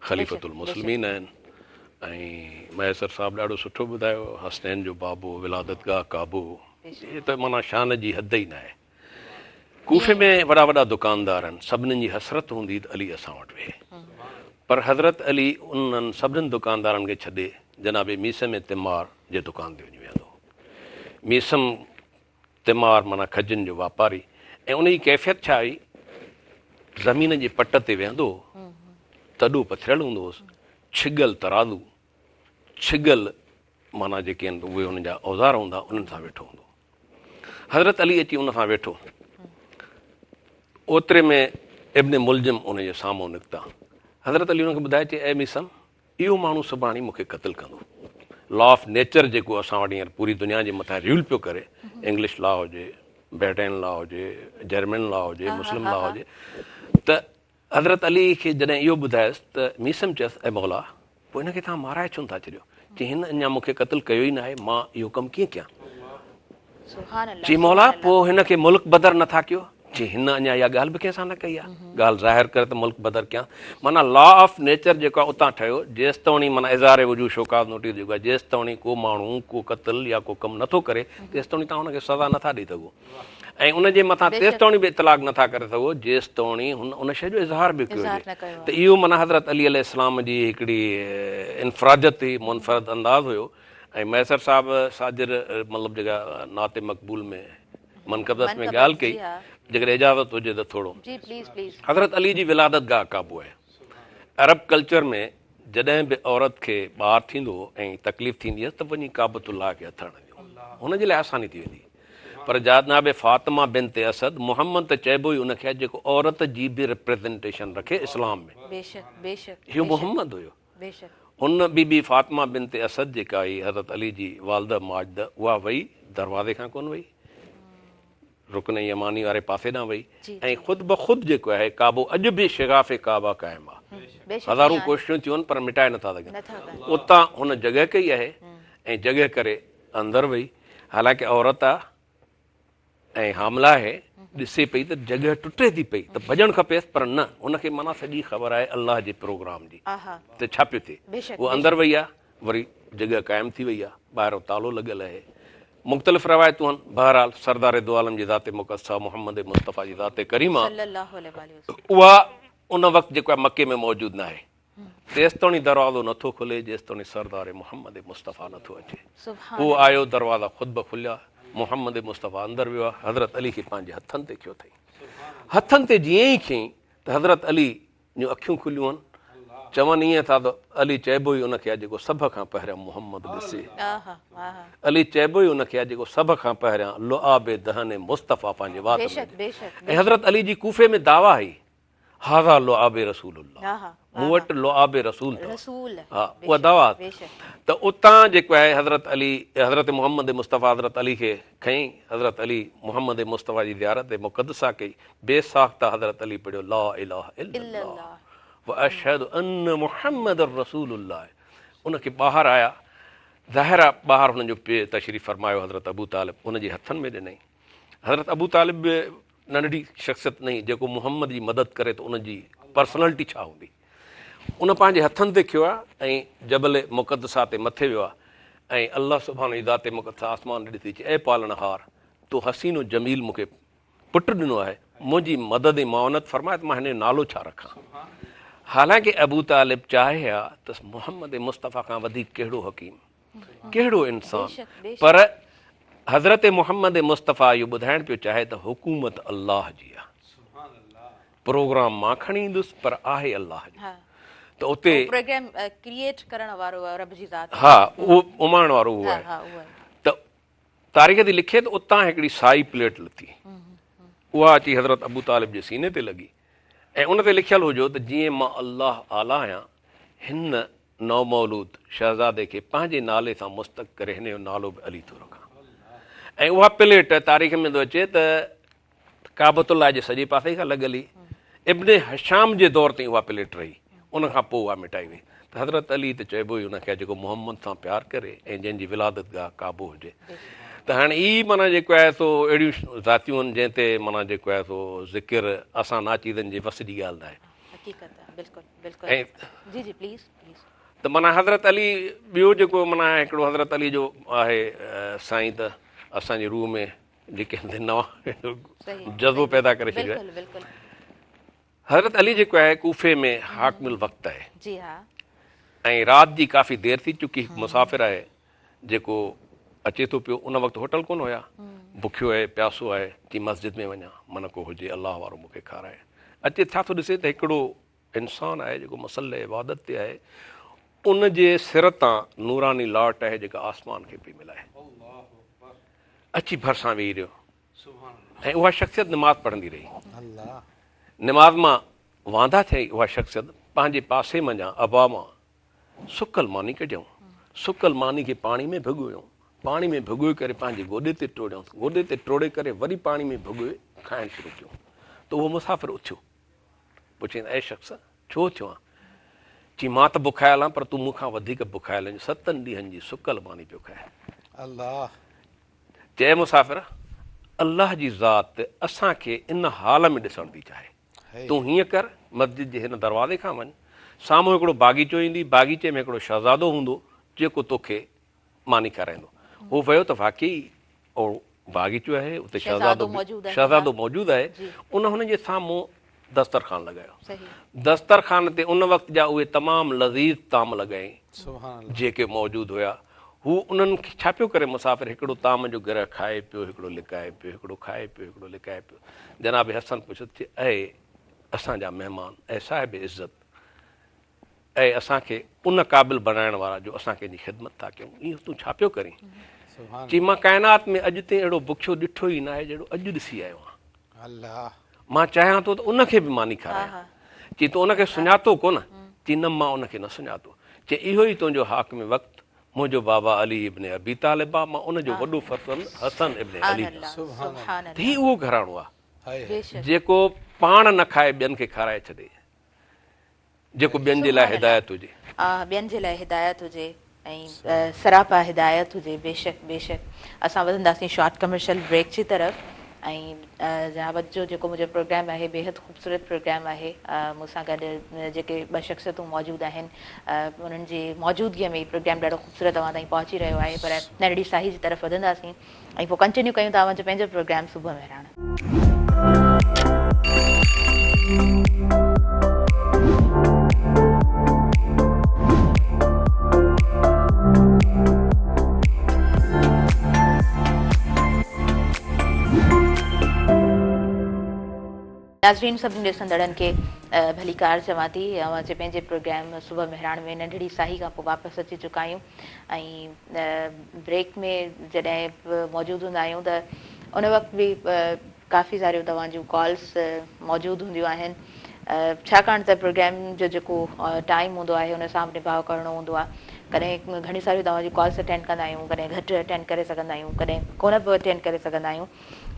خليفة المسلمين آهن ۽ مهيسر صاحب ڏاڍو سٺو ٻڌايو حسنين جو بابو ولادت گاهه ڪعبو هي ته معنيٰ شان جي حد ئي ناهي ڪوفي ۾ وڏا وڏا دڪاندار آهن، سڀنن جي حسرت هوندي ته علي اسان وٽ ويهي. پر حضرت علي انهن سڀنن دڪاندارن کي ڇڏي جناب ميثم تمار جي دڪان تي وڃي ويهندو هو. ميثم تمار معنيٰ کجين جو واپاري ۽ ان جي ڪيفيت ڇا هئي، زمين جي پٽ تي ويهندو هو، تڏو پٿريل هوندو هوس، ڇڳل ترازو، ڇڳل معنيٰ جيڪي آهن اهي ان جا اوزار هوندا انهن سان ويٺو هوندو هو. حضرت علي اچي ان سان ويٺو. اوتري ۾ ابن ملجم ان جي سامهون نڪتا. حضرت علي ان کي ٻڌايو چي اي ميثم اهو ماڻهو سڀاڻي مون کي قتل ڪندو. لا آف نيچر جيڪو اسان وٽ هينئر پوري دنيا جي مٿان رول پيو ڪري، انگلش لا هجي، برٽين لا هجي، جرمن لا هجي، مسلم لا هجي ته حضرت علي کي جڏهن اهو ٻڌايس ته ميثم چيس، اي مولا! پوء هن کي توهان مارائي ڇو نٿا ڇڏيو؟ چي هن اڃا مون کي قتل ڪيو ئي ناهي، مان اهو ڪم ڪيئن ڪيان؟ چي مولا! پوء هن کي ملڪ بدر نٿا ڪيو؟ چي هن اڃا اها ڳالهه به ڪنهن سان نه ڪئي آهي، ڳالهه ظاهر ڪر ته ملڪ بدر ڪيان. معنيٰ لا آف نيچر جيڪو آهي اتان ٺهيو، جيستوڻي معنيٰ اظهار وجوه شوڪاز نوٽيس جيڪو آهي، جيستوڻي ڪو ماڻهو ڪو قتل يا ڪو ڪم نٿو ڪري، تيستوڻي توهان هن کي سزا نٿا ڏئي سگهو. ۽ ان جي مٿان تيستوڻي به اطلاق نٿا ڪري سگهو جيستوڻي هن ان شيء جو اظهار به ڪيو هجي ته اهو معنيٰ حضرت علي عليه السلام جي هڪڙي انفراديت هئي منفرد انداز هيو ۽ مهيسر صاحب ساجر مطلب جيڪا نعت مقبول ۾ منقبت ۾ ڳالهه ڪئي جيڪڏهن اجازت هجي ته ٿورو حضرت علي جي ولادت گاهه ڪعبو آهي عرب ڪلچر ۾ جڏهن به عورت کي ٻار ٿيندو هو ۽ تڪليف ٿيندي هيس ته وڃي ڪعبة الله کي هٿ هڻندي هو هن جي لاء آساني ٿي ويندي پر جناب فاطمه بنت اسد محمد ته چئبو ئي ان کي آهي جيڪو عورت جي به ريپريزنٽيشن رکي اسلام ۾ بيشڪ بيشڪ اهو محمد هيو هن بي بي فاطمه بنت اسد جيڪا هئي حضرت علي جي والده ماجده اها وئي دروازي کان ڪونه وئي رڪن يماني واري پاسي ڏانهن وئي ۽ خود بخود جيڪو آهي ڪعبو اڄ به شغاف ڪعبه قائم آهي. هزارون ڪوششون ٿيون آهن پر مٽائي نٿا سگهن. اتان هن جڳهه ڪئي آهي ۽ جڳهه ڪري اندر وئي حالانڪه عورت آهي ۽ حامله آهي ڏسي پئي ته جڳهه ٽٽي ٿي پئي ته ڀڄڻ کپيس پر نه هن کي معنيٰ سڄي خبر آهي الله جي پروگرام جي ته ڇا پيو ٿئي. هوء اندر وئي آهي وري جڳهه قائم ٿي وئي آهي ٻاهران تالو لڳل آهي. مختلف روايتون آهن، بهرحال سردار دو عالم جي ذات مقدسه محمد مصطفيٰ جي ذات ڪريمه اها ان وقت جيڪو آهي مڪي ۾ موجود ناهي، تيستوڻي دروازو نٿو کلي جيستوڻي سردار محمد مصطفيٰ نٿو اچي. هو آيو دروازا خود به کليا، محمد مصطفيٰ اندر ويو آهي، حضرت علي کي پنهنجي هٿن تي کنيو اٿئي. هٿن تي جيئن ئي کنيائين ته حضرت علي جون اکيون کليون هن، چون ائين ٿا ته علي چئبو ئي ان کي آهي جيڪو سڀ کان پهريان محمد ڏسي. علي چئبو ئي ان کي آهي جيڪو سڀ کان پهريان لعاب دهن مصطفيٰ پنهنجي وات ۾ وجهي. ۽ حضرت علي جي ڪوفي ۾ دعويٰ هئي، هذا لعاب رسول الله مون وٽ لعاب رسول اٿو. ها اها دعويٰ ته اتان جيڪو آهي حضرت علي حضرت محمد مصطفيٰ حضرت علي کي کنئي حضرت علي محمد مصطفيٰ جي زيارت مقدسه ڪئي بي ساخته حضرت علي پڙهيو لا اله الا الله واشهد ان محمد رسول الله ان کي ٻاهر آيا ظاهر آ ٻاهر هنن جو پيء تشريف فرمايو حضرت ابو طالب ان جي هٿن ۾ ڏنائين حضرت ابو طالب به ننڍڙي شخصيت نه جيڪو محمد جي مدد ڪري ته ان جي پرسنلٽي ڇا هوندي ان پنهنجي هٿن تي کيو آ ۽ جبل مقدسه تي مٿي ويو آ ۽ الله سبحانه جي ذات مقدسه آسمان ڏي ڏسي چي اي پالڻهار تو حسين و جميل مون کي پٽ ڏنو آهي، منهنجي مدد ۽ معاونت فرماء ته مان هن جو نالو ڇا رکان؟ حالانڪه ابو طالب چاهي ها ته محمد مصطفيٰ کان وڌيڪ ڪهڙو حڪيم، ڪهڙو انسان، پر حضرت محمد مصطفيٰ اهو ٻڌائڻ پيو چاهي ته حڪومت الله جي آهي، پروگرام مان کڻي ايندس پر آهي الله جو ته اتي پروگرام ڪريئيٽ ڪرڻ وارو رب جي ذات ها اهو اماڻڻ وارو اهو آهي ته تاريخ ٿي لکي ته اتان هڪڙي سائي پليٽ لٿي. اها اچي حضرت ابو طالب جي سيني تي لڳي ۽ ان تي لکيل هجو ته جيئن مان الله اعليٰ آهيان، هن نومولود شهزادي کي پنهنجي نالي سان مستق ڪري هن جو نالو به علي ٿو رکان. ۽ اها پليٽ تاريخ ۾ ٿو اچي ته ڪعبة الله جي سڄي پاسي کان لڳل هئي. ابن هشام جي دور تائين اها پليٽ رهي. ان کان پوء اها مٽائي وئي. ته حضرت علي ته چئبو ئي ان کي آهي جيڪو محمد سان پيار ڪري ۽ جنهن جي ولادت گاهه ڪعبو هجي. ته هاڻي هي معنيٰ جيڪو آهي سو اهڙيون ذاتيون آهن جنهن تي معنيٰ جيڪو آهي سو ذڪر اسان ناچيزن جي وس جي ڳالهه ناهي. حقيقت آهي بلڪل بلڪل جي جي پليز پليز. ته معنيٰ حضرت علي ٻيو جيڪو معنيٰ هڪڙو حضرت علي جو آهي سائين ته اسان جي روح ۾ جيڪي نوان جذبو پيدا ڪري ڇڏيو آهي. حضرت علي جيڪو آهي ڪوفي ۾ حاڪم الوقت آهي جي ها ۽ رات جي ڪافي دير ٿي چڪي هڪ مسافر آهي جيڪو اچي ٿو پيو ان وقت هوٽل ڪونه هيا بکيو آهي پياسو آهي چي مسجد ۾ وڃان من ڪو هجي الله وارو مون کي کارائي اچي ڇا ٿو ڏسي ته هڪڙو انسان آهي جيڪو مصلي عبادت تي آهي ان جي سر تان نوراني لاٽ آهي جيڪا آسمان کي پئي ملائي. اچي ڀرسان ويهي رهيو ۽ اها شخصيت نماز پڙهندي رهي. نماز مان واندا ٿي اها شخصيت پنهنجي پاسي منجهان عبا مان سڪل ماني ڪڍيائون. سڪل ماني کي پاڻي ۾ ڀڳويائون. پاڻي ۾ ڀڳوئي ڪري پنهنجي گوڏي تي ٽوڙيائون. گوڏي تي ٽوڙي ڪري وري پاڻي ۾ ڀڳوئي کائڻ شروع ڪيو ته اهو مسافر اٿيو. پڇيائين اي شخص! ڇو اٿيو آن؟ چي مان ته بکايل آهيان پر تون مون کان وڌيڪ بکايل آهين جو ستن ڏينهن جي سڪل ماني پيو کائين. الله! چي اي مسافر! الله جي ذات اسان کي ان حال ۾ ڏسڻ ٿي چاهي. تون هيئن ڪر، مسجد جي هن دروازي کان وڃ، سامهون هڪڙو باغيچو ايندي، باغيچي ۾ هڪڙو شهزادو هوندو، جيڪو توکي ماني کارائيندو. هو ويو ته واقعي اهو باغيچو آهي، اتي شهزادو شهزادو موجود آهي. ان هن جي سامهون دسترخوان لڳايو. دسترخوان تي ان وقت جا اهي تمام لذيذ طعام لڳايائين، جيڪي موجود هيا. هو انهن کي ڇا پيو ڪري مسافر هڪڙو طعام جو گرهه کائي پيو، هڪڙو لڪائي پيو، هڪڙو کائي پيو، هڪڙو لڪائي پيو. جناب حسن پڇيو ته اي اسان جا مهمان، اي صاحب عزت! اي اسان کي ان قابل بڻائڻ وارا جو اسان ڪنهن جي خدمت ٿا ڪيون، اهو تون ڇا پيو ڪرين؟ چي مان ڪائنات ۾ اڄ تائين اهڙو بکيو ڏٺو ئي ناهي جهڙو اڄ ڏسي آيو آهيان. مان چاهيان ٿو ته ان کي به ماني کارايان. چي تو ان کي سڃاتو ڪونه؟ چي نه مان ان کي نه سڃاتو. چي اهو ئي تنهنجو حاڪم وقت منهنجو بابا علي ابن ابي طالب آ، مان ان جو وڏو فرزند حسن ابن علي آهيان. ته هي اهو گهراڻو آ جيڪو پاڻ نه کائي ٻين کي کارائي ڇڏي. جيڪو ٻين جي لاء هدايت هجي. ٻين جي لاء هدايت هجي ۽ سراپا هدايت هجي بيشڪ بيشڪ اسان وڌنداسين شارٽ ڪمرشل بريڪ جي طرف ۽ جناب اڄ جو جيڪو منهنجو پروگرام آهي بيحد خوبصورت پروگرام آهي مون سان گڏ جيڪي ٻه شخصيتون موجود آهن انهن جي موجودگي ۾ هي پروگرام ڏاڍو خوبصورت اوهان تائين پهچي رهيو آهي پر ننڍڙي ساهي جي طرف وڌنداسين ۽ پوء ڪنٽينيو ڪيون ٿا اوهان جو پنهنجو پروگرام صبح مهراڻ. ناظرين سڀني ڏسندڙن کي ڀليڪار چوان ٿي اوهان جي پنهنجي پروگرام صبح مهراڻ ۾ ننڍڙي ساهي کان پوء واپس اچي چڪا آهيون ۽ بريڪ ۾ جڏهن به موجود هوندا آهيون ته ان وقت به ڪافي ساريون توهان جون ڪالز موجود هونديون آهن. ڇاڪاڻ ته پروگرام جو جيڪو ٽائيم هوندو آهي ان سان به نڀاء ڪرڻو هوندو آهي. ڪڏهن گهڻيون ساريون توهان جون ڪالس اٽينڊ ڪندا آهيون، ڪڏهن گهٽ اٽينڊ ڪري سگهندا آهيون، ڪڏهن ڪونه به اٽينڊ ڪري سگهندا آهيون.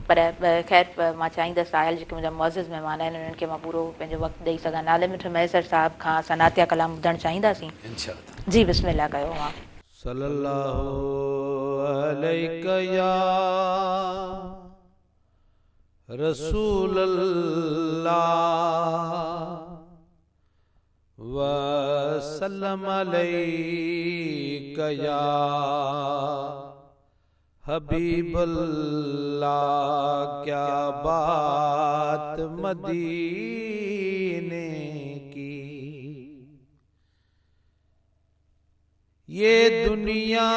پر خير مان چاهيندس ته آيل جيڪي منهنجا معزز مهمان آهن انهن کي مان پورو پنهنجو وقت ڏئي سگهان. نالي مٺ مهيسر صاحب کان اسان نعتيه ڪلام ٻڌڻ چاهينداسين. انشاء الله. جي بسم الله ڪيو اوهان. صلي الله عليڪ يا رسول الله وسلم عليڪ يا حبيب الله ڪيا بات مديني ڪي يه دنيا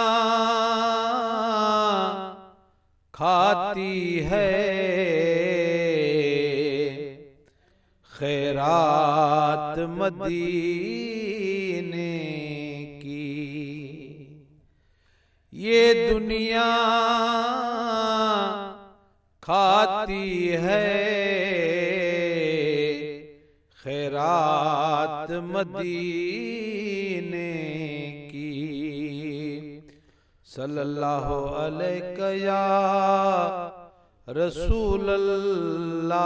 کاتي هي خيرات مديني ڪي يه دنيا کاتي هي خيرات مديني ڪي صلي الله عليڪ يا رسول الله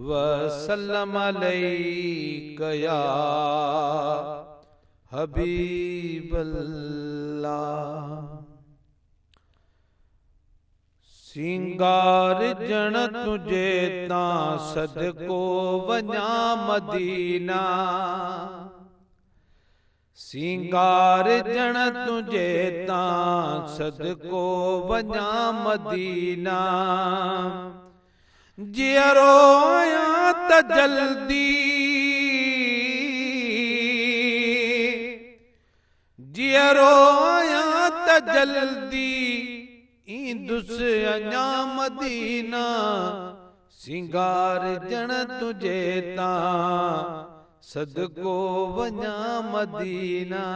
وسلم عليڪ يا حبيب الله. سينگارجڻ تنهنجي تان صدقو وڃان مدينا. سينگارجڻ تنهنجي تان صدقو وڃان مدينا. جيئرو آهيان ته جلدي جيئرو آهيان ته جلدي ايندس اڃا مدينا. سينگارجڻ تنهنجي تان صدقو وڃان مدينا.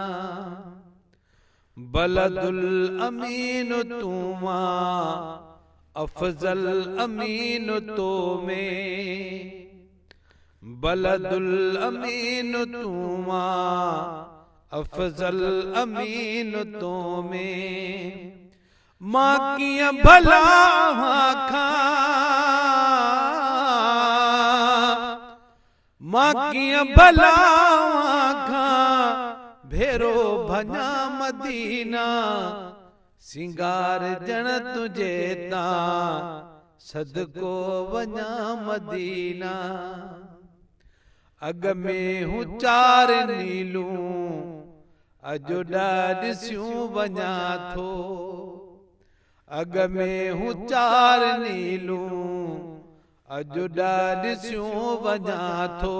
بلد الامين تون آن افضل امين تو ۾. بلد الامين تون آن افضل امين تو ۾. مان ڪيئن ڀلا اوهان کان، مان ڪيئن ڀلا اوهان کان، ڀيرو ڀڃان مدينا. سينگارجڻ تنهنجي تان صدقو وڃان مدينا. اڳ ۾ هون چار نيلون اڄ ڏسيون وڃان ٿو. اڳ ۾ هون چار نيلون اڄ ڏسيون وڃان ٿو.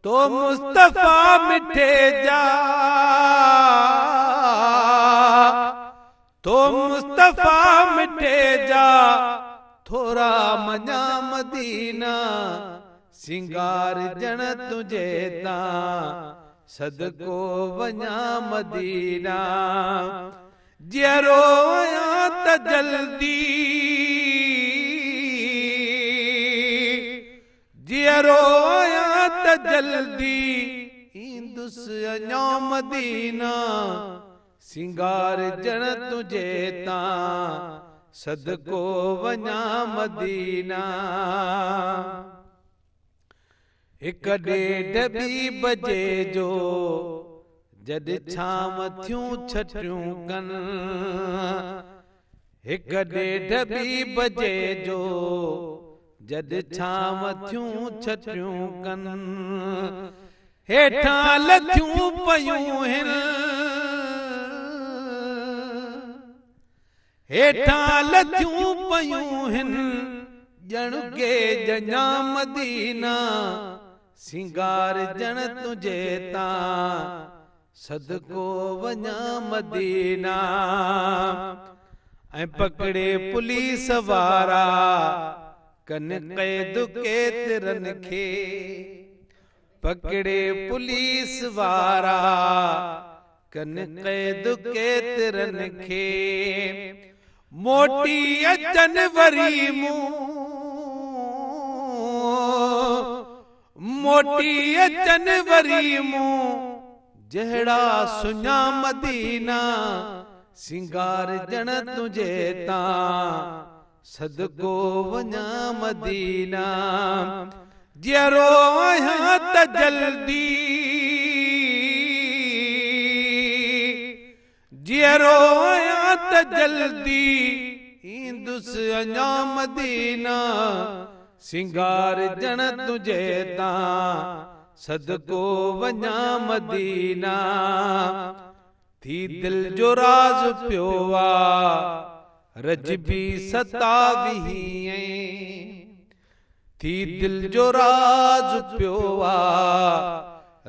تو مصطفيٰ مٺي جا، تو مصطفيٰ مٺي جا، ٿورا مڃان مدينا. سينگارجڻ تنهنجي تان صدقو وڃان مدينا. جيئرو آهيان ته جلدي، جيئرو آهيان ته جلدي ايندس اڃا مدينا. سينگارجڻ تنهنجي تان صدقو وڃان مدينا. هڪ ڏيڍ ٻي بجي جو جڏ ڇانو ٿيون ڇٽيون ڪن. هڪ ڏيڍ ٻي بجي جو جڏ ڇانو ٿيون ڇٽيون ڪن. هيٺان لٿيون پيون هن، هيٺان لٿيون پيون هن، ڄڻ ڪي ڄڃان مدينا. سينگارجڻ تنهنجي تان صدقو وڃان مدينا. ۽ پڪڙي پوليس وارا ڪن قيد ڪيترن کي. پڪڙي پوليس وارا ڪن قيد ڪيترن کي. موٽي اچن وري مون، موٽي اچن وري مون جهڙا سڃا مدينا سينگارجڻ تنهنجي تان صدقو وڃان مدينا جيئرو آهيان ته جلدي جيئرو آهيان ته جلدي ايندس اڃا مدينا سينگارجڻ تنهنجي تان صدقو وڃان مدينا ٿي دل جو راز پيو آ رجبي ستاويهين ٿي دل جو راز پيو آ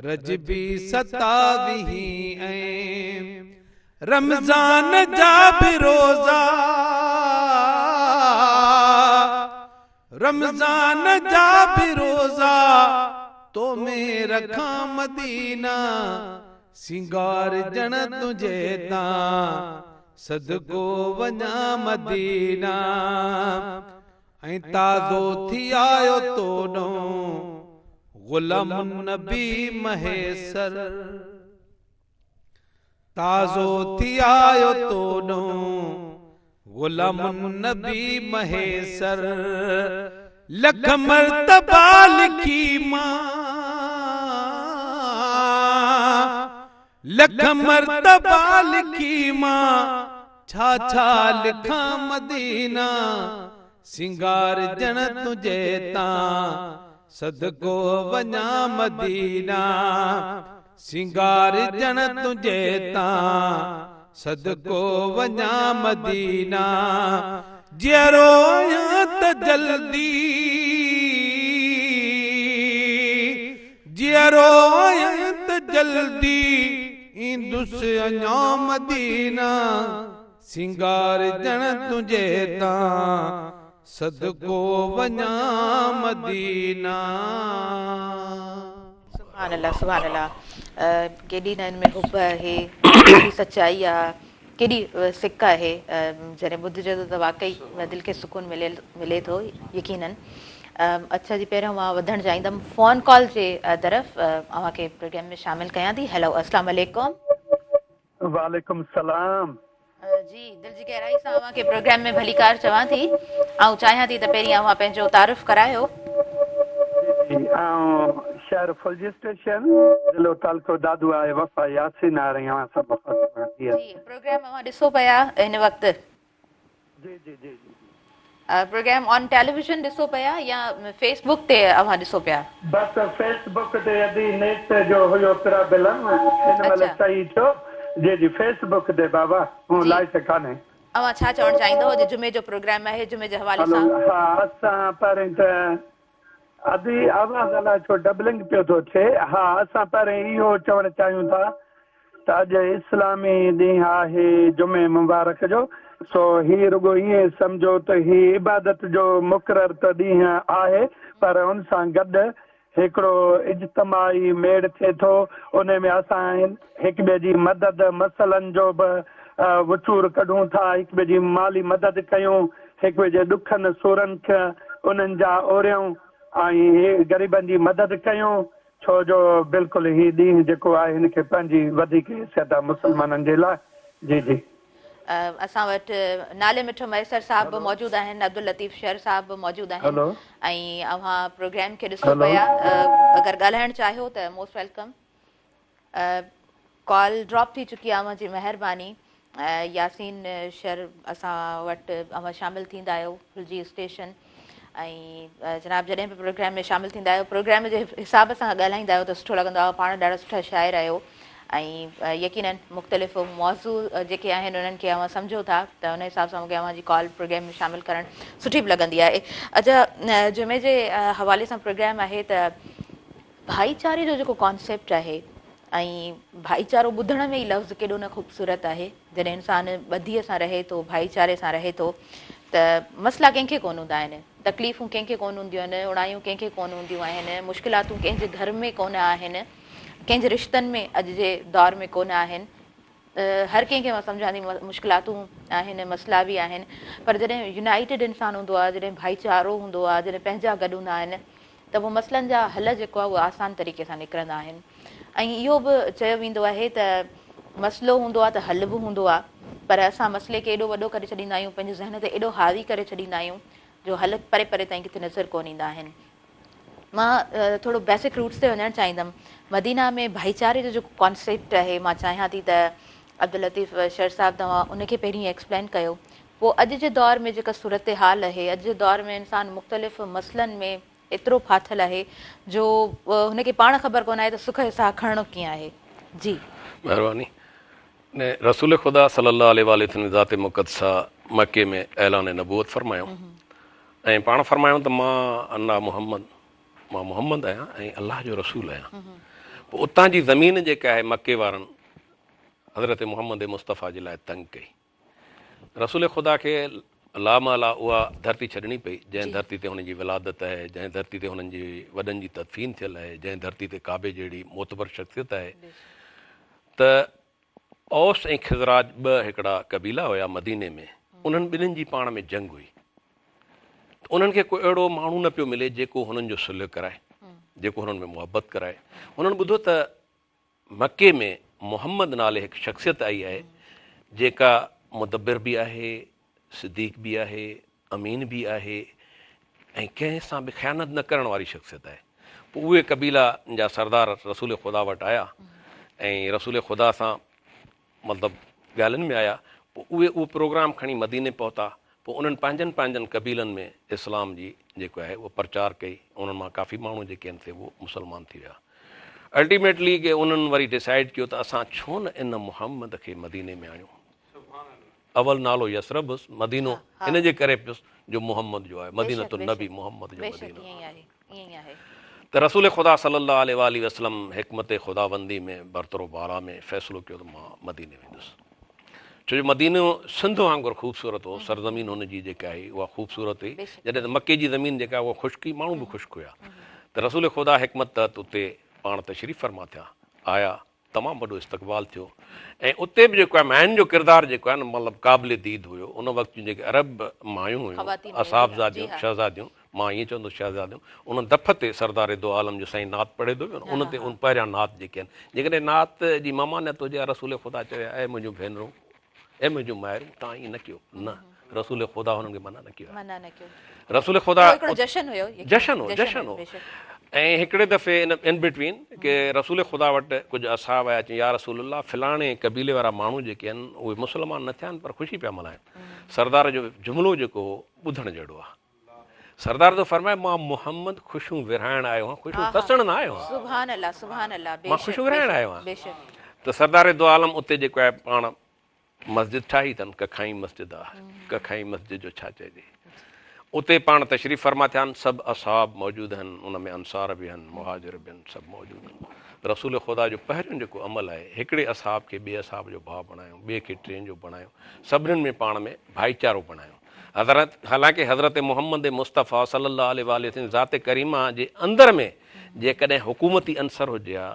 رجبي ستاويهين ۽ رمضان جا به روزا رمضان جا به روزا تو ۾ رکان مدينا سينگارجڻ تنهنجي تان صدقو وڃان مدينا ۽ تازو ٿي آيو توڏئون غلام النبي مهيسر تازو ٿي آيو توڏئون غلام النبي مهيسر لک مرتبا لکي مان لک مرتبا لکي مان ڇا ڇا لکان مدينا سينگارجڻ تنهنجي تان صدقو وڃان مدينا سينگارجڻ تنهنجي تان صدقو وڃان مدينا جيئرو آهيان ته جلدي جيئرو آهيان ته جلدي ايندس اڃا مدينا سينگارجڻ تنهنجي تان صدقو وڃان مدينا. سبحان الله سبحان الله ڪيڏي نه ان ۾ حب آهي ڪيڏي سچائي آ ڪيڏي سڪ آهي جڏهن ٻڌجي ٿو ته واقعي دل کي سڪون ملي ملي ٿو يقينن اڇا جي پهريون مان وڌڻ چاهيندم فون ڪال جي طرف اوهان کي پروگرام ۾ شامل ڪيان ٿي هيلو اسلام عليڪم. وعليڪم السلام. جي دل جي گهرائي سان اوهان کي پروگرام ۾ ڀليڪار چوان ٿي. آئون چاهيان ٿي ته پهرين اوهان پنهنجو تعارف ڪرايو. جي جي آئون شهر ڦلجي اسٽيشن ضلعو تعلقو دادو آهي وفا ياسين آرائين اوهان سان مخاطب آهيان جي. جي پروگرام اوهان ڏسو پيا هن وقت. جي جي جي جي. پروگرام آن ٽيليويزن ڏسو پيا يا فيس بڪ تي اوهان ڏسو پيا. بس فيس بڪ تي ادي نيٽ جو هيو پرابلم هن مهل صحيح ٿيو جي جي فيس بڪ تي بابا هون لائيٽ ڪانهي. اوهان ڇا چوڻ چاهيندؤ اڄ جمعي جو پروگرام آهي جمعي جي حوالي سان. هلو ها اسان پهرين ته ادي آواز الائي ڇو ڊبلنگ پيو ٿو ٿئي ها اسان پهرين اهو چوڻ چاهيون ٿا ته اڄ اسلامي ڏينهن آهي جمعي مبارڪ جو، سو هي رڳو ائين سمجهو ته هي عبادت جو مقرر ته ڏينهن آهي پر ان سان گڏ هڪڙو اجتماعي ميڙ ٿئي ٿو، انهي ۾ اسان هڪ ٻئي جي مدد مسئلن جو به وچور ڪڍون ٿا، هڪ ٻئي جي مالي مدد ڪيون، هڪ ٻئي جي ڏکن سورن کي انهن جا اوريون ۽ غريبن جي مدد ڪيون. ڇو جو بلڪل هي ڏينهن جيڪو آهي هن کي پنهنجي وڌيڪ حيثيت آهي مسلمانن جي لاء جي جي. اسان وٽ نالي مٺو مهيسر صاحب به موجود آهن عبداللطيف شر صاحب به موجود آهن ۽ اوهان پروگرام کي ڏسو پيا اگر ڳالهائڻ چاهيو ته موسٽ welcome call drop ٿي چڪي آهي اوهان جي مهرباني ياسين شر اسان وٽ اوهان شامل ٿيندا آهيو ڦلجي اسٽيشن ۽ جناب جڏهن به پروگرام ۾ شامل ٿيندا آهيو پروگرام جي حساب سان ڳالهائيندا آهيو ته سٺو لڳندو آهي پاڻ ڏاڍا سٺا شاعر آهيو ۽ يقينن مختلف موضوع جيڪي آهن انهن کي اوهان سمجهو ٿا ته ان حساب سان مونکي اوهان جي ڪال پروگرام ۾ شامل ڪرڻ سٺي به لڳندي آهي اڇا جمعي جي حوالي سان پروگرام آهي ته ڀائيچاري جو جيڪو ڪانسيپٽ آهي ۽ ڀائيچارو ٻڌڻ ۾ ئي لفظ ڪيڏو نه خوبصورت آهي جڏهن انسان ٻڌيء سان رهي ٿو ڀائيچاري سان رهي ٿو ته مسئلا ڪنهن کي ڪونه هوندا آهن تڪليفون ڪنهن کي ڪونه هونديون آهن اوڻايون ڪنهن کي ڪونه هونديون آهن مشڪلاتون ڪنهن جي گهر ۾ ڪونه آهن ڪنهن جي رشتن ۾ اڄ جي دور ۾ ڪونه آهن هر ڪنهن کي مان سمجهان ٿي مشڪلاتون آهن مسئلا به آهن پر جڏهن يونائيٽيڊ انسان هوندو آهي جڏهن ڀائيچارو هوندو آهي جڏهن پنهنجا گڏ هوندا آهن ته پوء مسئلن جا حل جيڪو آهي اهو آسان طريقي سان نڪرندا آهن ۽ اهو به چيو ويندو آهي ته مسئلو هوندو آهي ته حل به هوندو آهي پر اسان مسئلي کي ايڏو وڏو ڪري ڇڏيندا آهيون پنهنجي ذهن تي ايڏو حاوي ڪري ڇڏيندا آهيون جو حل پري پري تائين ڪٿي نظر ڪونه ايندا آهن. مان ٿورو بيسڪ روٽس تي وڃڻ چاهيندم. مدينه ۾ ڀائيچاري جو جيڪو ڪانسيپٽ آهي مان چاهيان ٿي ته عبداللطيف شر صاحب توهان ان کي پهرين ايڪسپلين ڪيو پوء اڄ جي دور ۾ جيڪا صورتحال آهي اڄ جي دور ۾ انسان مختلف مسئلن ۾ ايترو ڦاٿل آهي جو هن کي پاڻ خبر ڪونه آهي ته سک جو ساهه کڻڻو ڪيئن آهي. جي. مهرباني. رسول خدا صلي الله عليه واٰله وسلم ذات مقدسه مڪي ۾ اعلان نبوت فرمايو ۽ پاڻ فرمايو ته مان انا محمد مان محمد آهيان ۽ الله جو رسول آهيان. پوء اتان جي زمين جيڪا آهي مڪي وارن حضرت محمد مصطفيٰ جي لاء تنگ ڪئي. رسول خدا کي لامحاله اها ڌرتي ڇڏڻي پئي، جنهن ڌرتي تي هن جي ولادت آهي، جنهن ڌرتي تي هنن جي وڏن جي تدفين ٿيل آهي، جنهن ڌرتي تي ڪعبي جهڙي معتبر شخصيت آهي ته اوس ۽ خزراج ٻه هڪڙا قبيلا هيا مديني ۾، انهن ٻنهين جي پاڻ ۾ جنگ هئي ته انهن کي ڪو اهڙو ماڻهو نه پيو ملي جيڪو هنن جو صلح ڪرائي، جيڪو هنن ۾ محبت ڪرائي. هنن ٻڌو ته مڪي ۾ محمد نالي هڪ شخصيت آئي آهي جيڪا مدبر به آهي، صديق به آهي، امين به آهي ۽ ڪنهن سان به خيانت نه ڪرڻ واري شخصيت آهي. پوء اهي قبيلا جا سردار رسول خدا وٽ آيا ۽ رسول خدا سان مطلب ڳالهين ۾ آيا، پوء اهي اهو پروگرام کڻي مديني پهتا، پوء انهن پنهنجن پنهنجن قبيلن ۾ اسلام جي جيڪو آهي اهو پرچار ڪئي، انهن مان ڪافي ماڻهو جيڪي آهن سي اهو مسلمان ٿي ويا. الٽيميٽلي ڪي انهن وري ڊسائيڊ ڪيو ته اسان ڇو نه ان محمد کي مديني ۾ آڻيون. اول نالو يثرب هوس، مدينو ان جي ڪري پيس جو محمد جو آهي، مدينة النبي محمد جو مدينو. ته رسول خدا صلي الله عليه واٰله وسلم حڪمت خداوندي ۾ برتر و بالا ۾ فيصلو ڪيو ته مان مديني ويندس. ڇو جو مدينو سنڌ وانگر خوبصورت هو، سرزمين هن جي جيڪا هئي اها خوبصورت هئي، جڏهن ته مڪي جي زمين جيڪا اها خشڪ هئي، ماڻهو به خشڪ هيا. ته رسول خدا حڪمت تحت اتي پاڻ تشريف فرما ٿيا، آيا، تمام وڏو استقبال ٿيو ۽ اتي به جيڪو آهي ماين جو ڪردار جيڪو آهي نه مطلب قابل ديد هيو ان وقت جون جيڪي عرب مايون هيون اصحاب زاديون شهزاديون مان ائين چوندس شهزاديون ان دف تي سردار دو عالم جو سائين نعت پڙهي ٿو پيو نه ان تي ان پهريان نعت جيڪي آهن جيڪڏهن نعت جي ممانعت هجي ها رسول خدا چوي ها اي منهنجون ڀينرون اي منهنجون مائرون تان ائين نه ڪيو نه رسول خدا هنن کي منع نه ڪيو منع نه ڪيو رسول خدا هڪڙو جشن هيو جشن هو جشن هو ۽ هڪڙي دفعي ان ان بٽوين ڪي رسول خدا وٽ ڪجهه اصحاب آيا چين يا رسول الله فلاڻي قبيلي وارا ماڻهو جيڪي آهن اهي مسلمان نه ٿيا آهن پر خوشي پيا ملهائن سردار جو جملو جيڪو هو ٻڌڻ جهڙو آهي سردار ٿو فرمائي مان محمد خوشيون ورهائڻ آيو آهيان خوشيون کسڻ نه آيو آهيان سبحان الله سبحان الله مان خوشيون ورهائڻ آيو آهيان ته سردار دو عالم اتي جيڪو آهي پاڻ مسجد ٺاهي اٿن ڪکائين مسجد آهي ڪکائين مسجد جو ڇا چئجي اتي پاڻ تشريف فرما ٿيا آهن سڀ اصحاب موجود آهن ان ۾ انصار به آهن مهاجر به آهن سڀ موجود آهن رسول خدا جو پهريون جيڪو عمل آهي هڪڙي اصحاب کي ٻئي اصحاب جو ڀاء بڻايو ٻئي کي ٽئين جو بڻايو سڀنين ۾ پاڻ ۾ ڀائيچارو بڻايو حضرت حالانڪه حضرت محمد مصطفيٰ صلي الله عليه واٰله وسلم ذات ڪريمه جي اندر ۾ جيڪڏهن حڪومتي عنصر هجي ها،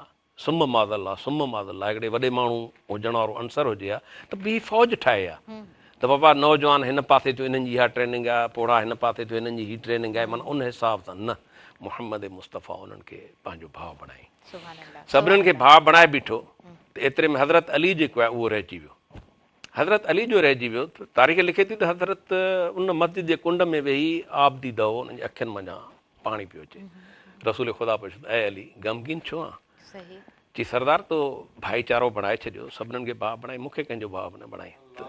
ثم معاذ الله ثم معاذ الله هڪڙي وڏي ماڻهو هجڻ وارو عنصر هجي ها ته به هي فوج ٺاهي ها ته بابا نوجوان هن پاسي ٿيو انهن جي اها ٽريننگ آهي پوڙها هن پاسي ٿيو انهن جي هي ٽريننگ آهي معنيٰ ان حساب سان نه محمد مصطفيٰ انهن کي پنهنجو ڀاء بڻائي سڀنن کي ڀاء بڻائي بيٺو ته ايتري ۾ حضرت علي جيڪو آهي اهو رهجي ويو. حضرت علي جو رهجي ويو ته تاريخ لکي ٿي ته حضرت ان مسجد جي ڪنڊ ۾ ويهي آب ديده هو انهن جي اکين منجهان پاڻي پيو اچي. رسول خدا پڇيو ته اي علي غمگين ڇو آن؟ چي سردار تو ڀائيچارو بڻائي ڇڏيو سڀنن کي ڀاء بڻائي مون کي ڪنهن جو ڀاء نه بڻائين ته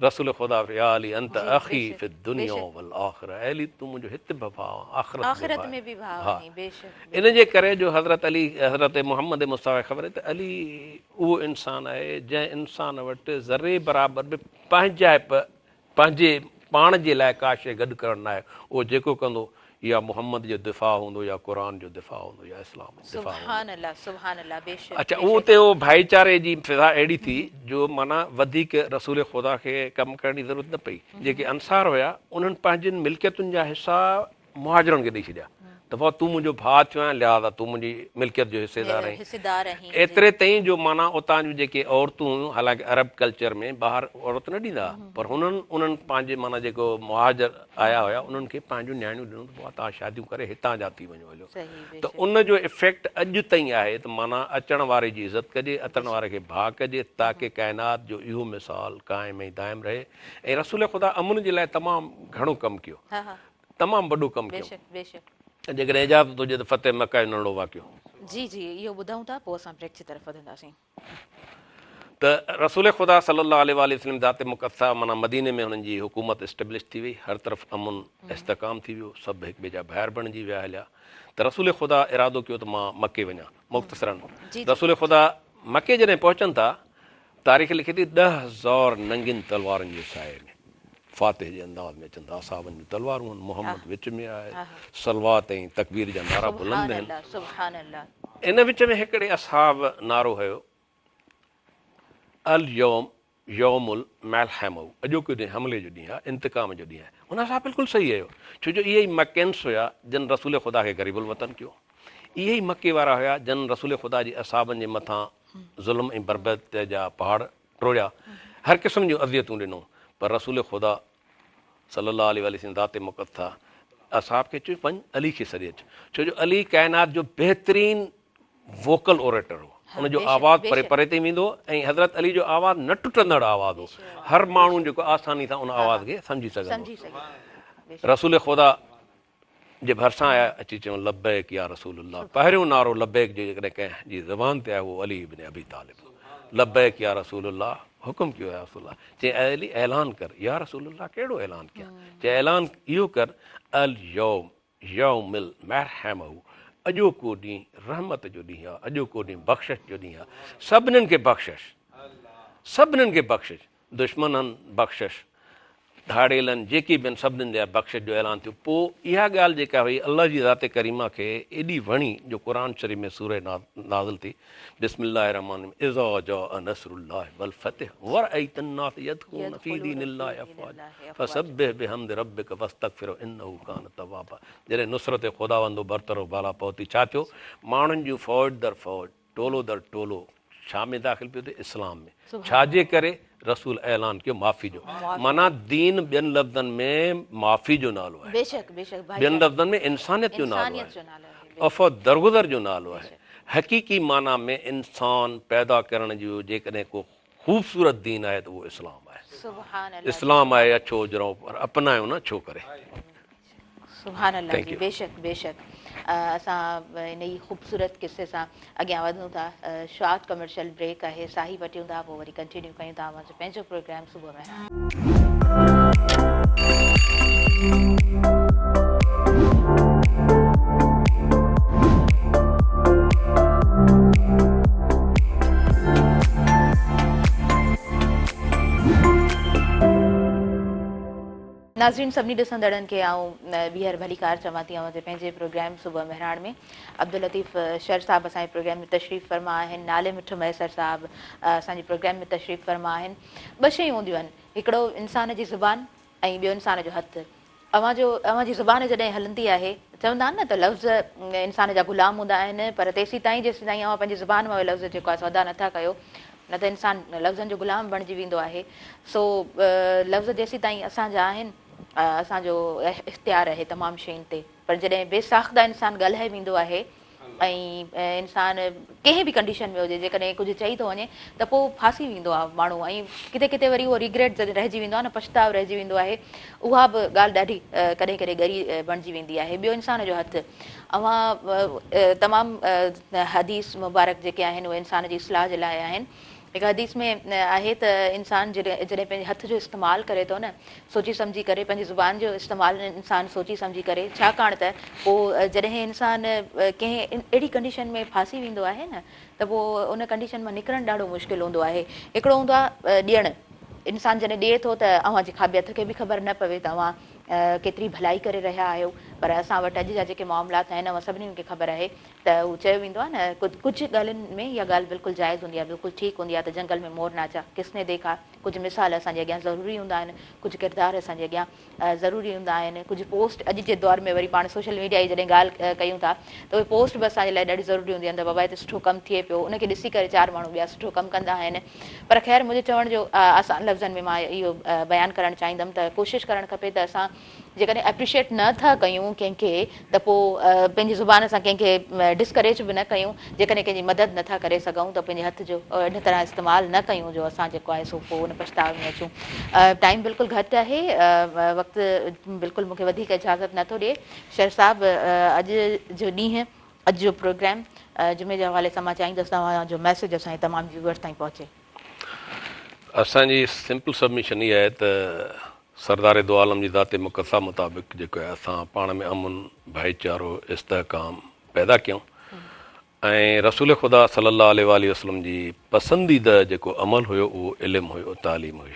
رسول خدا فرمايو يا علي انت اخي في الدنيا والآخره اي علي تون منهنجو هت به ڀاء آن آخرت ۾ به ڀاء آهين. ان جي ڪري جو حضرت علي حضرت محمد مصطفيٰ کي خبر هئي ته علي اهو انسان آهي جنهن انسان وٽ ذري برابر به پنهنجائپ، پنهنجي پاڻ جي لاء ڪا شيء گڏ ڪرڻ ناهي، اهو جيڪو ڪندو يا محمد جو دفاع هوندو يا قرآن جو دفاع هوندو يا اسلام جو دفاع هوندو. سبحان الله سبحان الله بيشڪ اڇا اهو اتي اهو ڀائيچاري جي فضا اهڙي ٿي جو معنيٰ وڌيڪ رسول خدا کي ڪم ڪرڻ جي ضرورت نه پئي. جيڪي انصار هيا انهن پنهنجين ملڪيتن جا حصا مهاجرن کي ڏئي ڇڏيا. ته بابا تون منهنجو ڀاء ٿيو آهين لهٰذا تون منهنجي ملڪيت جو حصيدار آهين. ايتري تائين جو معنيٰ اتان جون جيڪي عورتون هيون حالانڪه عرب ڪلچر ۾ ٻاهر عورت نه ڏيندا هئا پر هنن انهن پنهنجي معنيٰ جيڪو مهاجر آيا هيا انهن کي پنهنجون نياڻيون ڏنو ته بابا توهان شاديون ڪري هتان جا ٿي وڃو هليو ته ان جو افيڪٽ اڄ تائين آهي ته معنيٰ اچڻ واري جي عزت ڪجي اچڻ واري کي ڀاء ڪجي تاڪه ڪائنات جو اهو مثال قائم ۽ دائم رهي ۽ رسول خدا امن جي لاء تمام گهڻو ڪم ڪيو تمام وڏو ڪم ڪيو. بيشڪ بيشڪ. جيڪڏهن اجازت هجي ته فتح مڪه جو ننڍڙو واقعو. جي جي اهو ٻڌون ٿا پوء اسان بريڪ جي طرف وڌنداسين. ته رسول خدا صلي الله عليه واٰله وسلم ذات مقدسه معنيٰ مديني ۾ هنن جي حڪومت اسٽيبلش ٿي وئي هر طرف امن استحڪام ٿي ويو سڀ هڪ ٻئي جا ڀائر بڻجي ويا هليا ته رسول خدا ارادو ڪيو ته مان مڪي وڃان مختصرا رسول خدا مڪي جڏهن پهچن ٿا تاريخ لکي ٿي 10,000 ننگين تلوارن جي سايي ۾ فاتح جي انداز ۾ اچن ٿا اصحابن جون تلوارون آهن محمد وچ ۾ آهي صلوات ۽ تڪبير جا نعرا بلند آهن ان وچ ۾ هڪڙي اصحاب نعرو هنيو اليوم يوم الملحمه اڄوڪو ڏينهن حملي جو ڏينهن آهي انتقام جو ڏينهن آهي ان اصحاب بلڪل صحيح هيو ڇو جو اهي ئي مڪينس هيا جن رسول خدا کي غريب الوطن ڪيو اهي ئي مڪي وارا هيا جن رسول خدا جي اصحابن جي مٿان ظلم ۽ بربريت جا پهاڙ ٽوڙيا، هر قسم جون اذيتون ڏنو، پر رسول خدا صلي الله عليه واٰله وسلم ذات مقدسه اصحاب کي چيو وڃ علي کي سڏي اچ، ڇو جو علي ڪائنات جو بهترين ووڪل اوريٽر هو، ان جو آواز پري پري تائين ويندو هو ۽ حضرت علي جو آواز نه ٽٽندڙ آواز هو، هر ماڻهو جيڪو آساني سان ان آواز کي سمجهي سگهندو هو. رسول خدا جي ڀرسان آيا اچي چيائون لبيڪ يا رسول الله پهريون نعرو لبيڪ جو جيڪڏهن ڪنهن جي زبان تي آيو اهو علي ابن ابي طالب هو لبيڪ يا رسول الله حڪم ڪيو يا رسول الله چيائين اي علي اعلان ڪر يا رسول الله ڪهڙو اعلان ڪيان چيائين اعلان اهو ڪر اليوم يوم المرحمه اڄوڪو ڏينهن رحمت جو ڏينهن آهي اڄوڪو ڏينهن بخشش جو ڏينهن آهي سڀنين کي بخشش سڀنين کي بخشش دشمنن بخشش، ڌاڙيلن جيڪي به آهن سڀنين جي لاء بخشش جو اعلان ٿيو. پوء اها ڳالهه جيڪا هئي الله جي ذات ڪريمه کي ايڏي وڻي جو قرآن شريف ۾ سوره نازل ٿي، بسم الله الرحمٰن الرحيم اذا جاء نصر الله والفتح ورأيت الناس يدخلون في دين الله افواجا فسبح بحمد ربک واستغفره انه ڪان توابا جڏهن نصرت خداوند برتر و بالا پهتي ڇا ٿيو ماڻهن جون فوج در فوج ٽولو در ٽولو ڇا ۾ داخل پيو ٿئي؟ اسلام ۾. ڇا جي ڪري؟ رسول اعلان ڪيو معافي جو. معنيٰ دين ٻين لفظن ۾ معافي جو نالو آهي. ٻين لفظن ۾ انسانيت جو نالو آهي. عفو درگذر جو نالو آهي. حقيقي معنيٰ ۾ انسان پيدا ڪرڻ جو جيڪڏهن ڪو خوبصورت دين آهي ته اهو اسلام آهي. اسلام آهي اڇو اجرو پر اپنايو نه ڇو ڪري. سبحان الله جي بيشڪ بيشڪ اسان ان ئي خوبصورت قصي سان اڳيان وڌون ٿا شارٽ ڪمرشل بريڪ آهي ساهي وٺيون ٿا پوء وري ڪنٽينيو ڪيون ٿا اوهان جو پنهنجو پروگرام صبح مهراڻ. ناظرين سڀني ڏسندڙن کي آئون ٻيهر ڀليڪار چوان ٿي اوهان جي پنهنجي پروگرام صبح مهراڻ ۾ عبداللطيف شر صاحب اسان جي پروگرام ۾ تشريف فرما آهن نالي مٺ مهيسر صاحب اسان جي پروگرام ۾ تشريف فرما آهن ٻه شيون هونديون آهن هڪڙو انسان جي زبان ۽ ٻيو انسان جو هٿ اوهان جو اوهان جي زبان جڏهن هلندي آهي چوندا آهن نه ته لفظ انسان جا غلام هوندا آهن پر تيسيتائين جيسيتائين اوهان پنهنجي زبان مان اهي لفظ جيڪو آهي سو ادا نٿا ڪيو نه ته انسان لفظن جو غلام بڻجي ويندو آهي سو لفظ جيسيتائين اسان جا آهن اسان جو اختيار آهي تمام شين تي پر جڏهن بي ساخته انسان ڳالهائي ويندو آهي ۽ انسان ڪنهن به ڪنڊيشن ۾ هجي جيڪڏهن ڪجهه چئي ٿو وڃي ته پوء ڦاسي ويندو آهي ماڻهو ۽ ڪٿي ڪٿي وري اهو ريگريٽ جڏهن رهجي ويندو آهي نه پڇتاء رهجي ويندو آهي اها به ڳالهه ڏاڍي ڪڏهن ڪڏهن ڳري بڻجي ويندي آهي ٻيو انسان جو هٿ اوهان تمام حديث مبارڪ جيڪي آهن اهي انسان جي اصلاح جي لاء آهن. هڪ حديث ۾ آهي ته انسان جڏهن پنهنجي هٿ جو استعمال ڪري ٿو نه سوچي سمجهي ڪري پنهنجي زبان جو استعمال انسان سوچي سمجهي ڪري ڇاڪاڻ ته پوء جڏهن انسان ڪنهن اهڙي ڪنڊيشن ۾ ڦاسي ويندو آهي نه ته پوء ان ڪنڊيشن مان نڪرڻ ڏاڍو مشڪل هوندو آهي. هڪڙو هوندو آهي ڏيڻ انسان جڏهن ڏئي ٿو ته اوهان جي کاٻي هٿ کي به خبر نه پوي ته اوهان ڪيتري ڀلائي ڪري رهيا آهيو. پر اسان وٽ اڄ جا جيڪي معاملات آهن اوهان سڀني کي خبر آهي ته هو چيو ويندو آهي نه ڪجهه ڳالهين ۾ اها ڳالهه بلڪل جائز هوندي آهي بلڪل ٺيڪ هوندي آهي ته جنگل ۾ مور ناچا ڪس ني ديکا ڪجهه مثال اسان جي اڳيان ضروري هوندا آهن ڪجهه ڪردار اسان جي اڳيان ضروري هوندا آهن ڪجهه پوسٽ اڄ جي دور ۾ وري پاڻ سوشل ميڊيا جي جڏهن ڳالهه ڪيون ٿا ته اهي پوسٽ به اسان جي لاء ڏاڍي ضروري هوندي آهن ته بابا هتي سٺو ڪم ٿئي پيو ان کي ڏسي ڪري چار ماڻهو ٻيا سٺو ڪم ڪندا آهن پر خير منهنجي چوڻ جو آسان لفظن ۾ مان اهو بيان ڪرڻ چاهيندم ته ڪوشش ڪرڻ کپي ته اسان جيڪڏهن اپريشيٽ نه ٿا ڪيون ڪنهن کي ته پوء پنهنجي زبان سان ڪنهن کي ڊسڪريج به نه ڪيون جيڪڏهن ڪنهن جي مدد نه ٿا ڪري سگهون ته پنهنجي هٿ جو ان طرح استعمال نه ڪيون جو اسان جيڪو آهي سو پوء ان پڇتاء ۾ اچون ٽائيم بلڪل گهٽ آهي وقت بلڪل مون کي وڌيڪ اجازت نه ٿو ڏئي شر صاحب اڄ جو ڏينهن اڄ جو پروگرام جمعي جي حوالي سان مان چاهيندس توهان جو ميسيج اسان جي تمام ويوئرس تائين پهچي. اسان جي سمپل سبمشن اها آهي ته سردار دو عالم جي ذات مقدسه مطابق جيڪو آهي اسان پاڻ ۾ امن، ڀائيچارو، استحڪام پيدا ڪيون ۽ رسول خدا صلي الله عليه واٰله وسلم جي پسنديده جيڪو عمل هيو اهو علم هيو تعليم هئي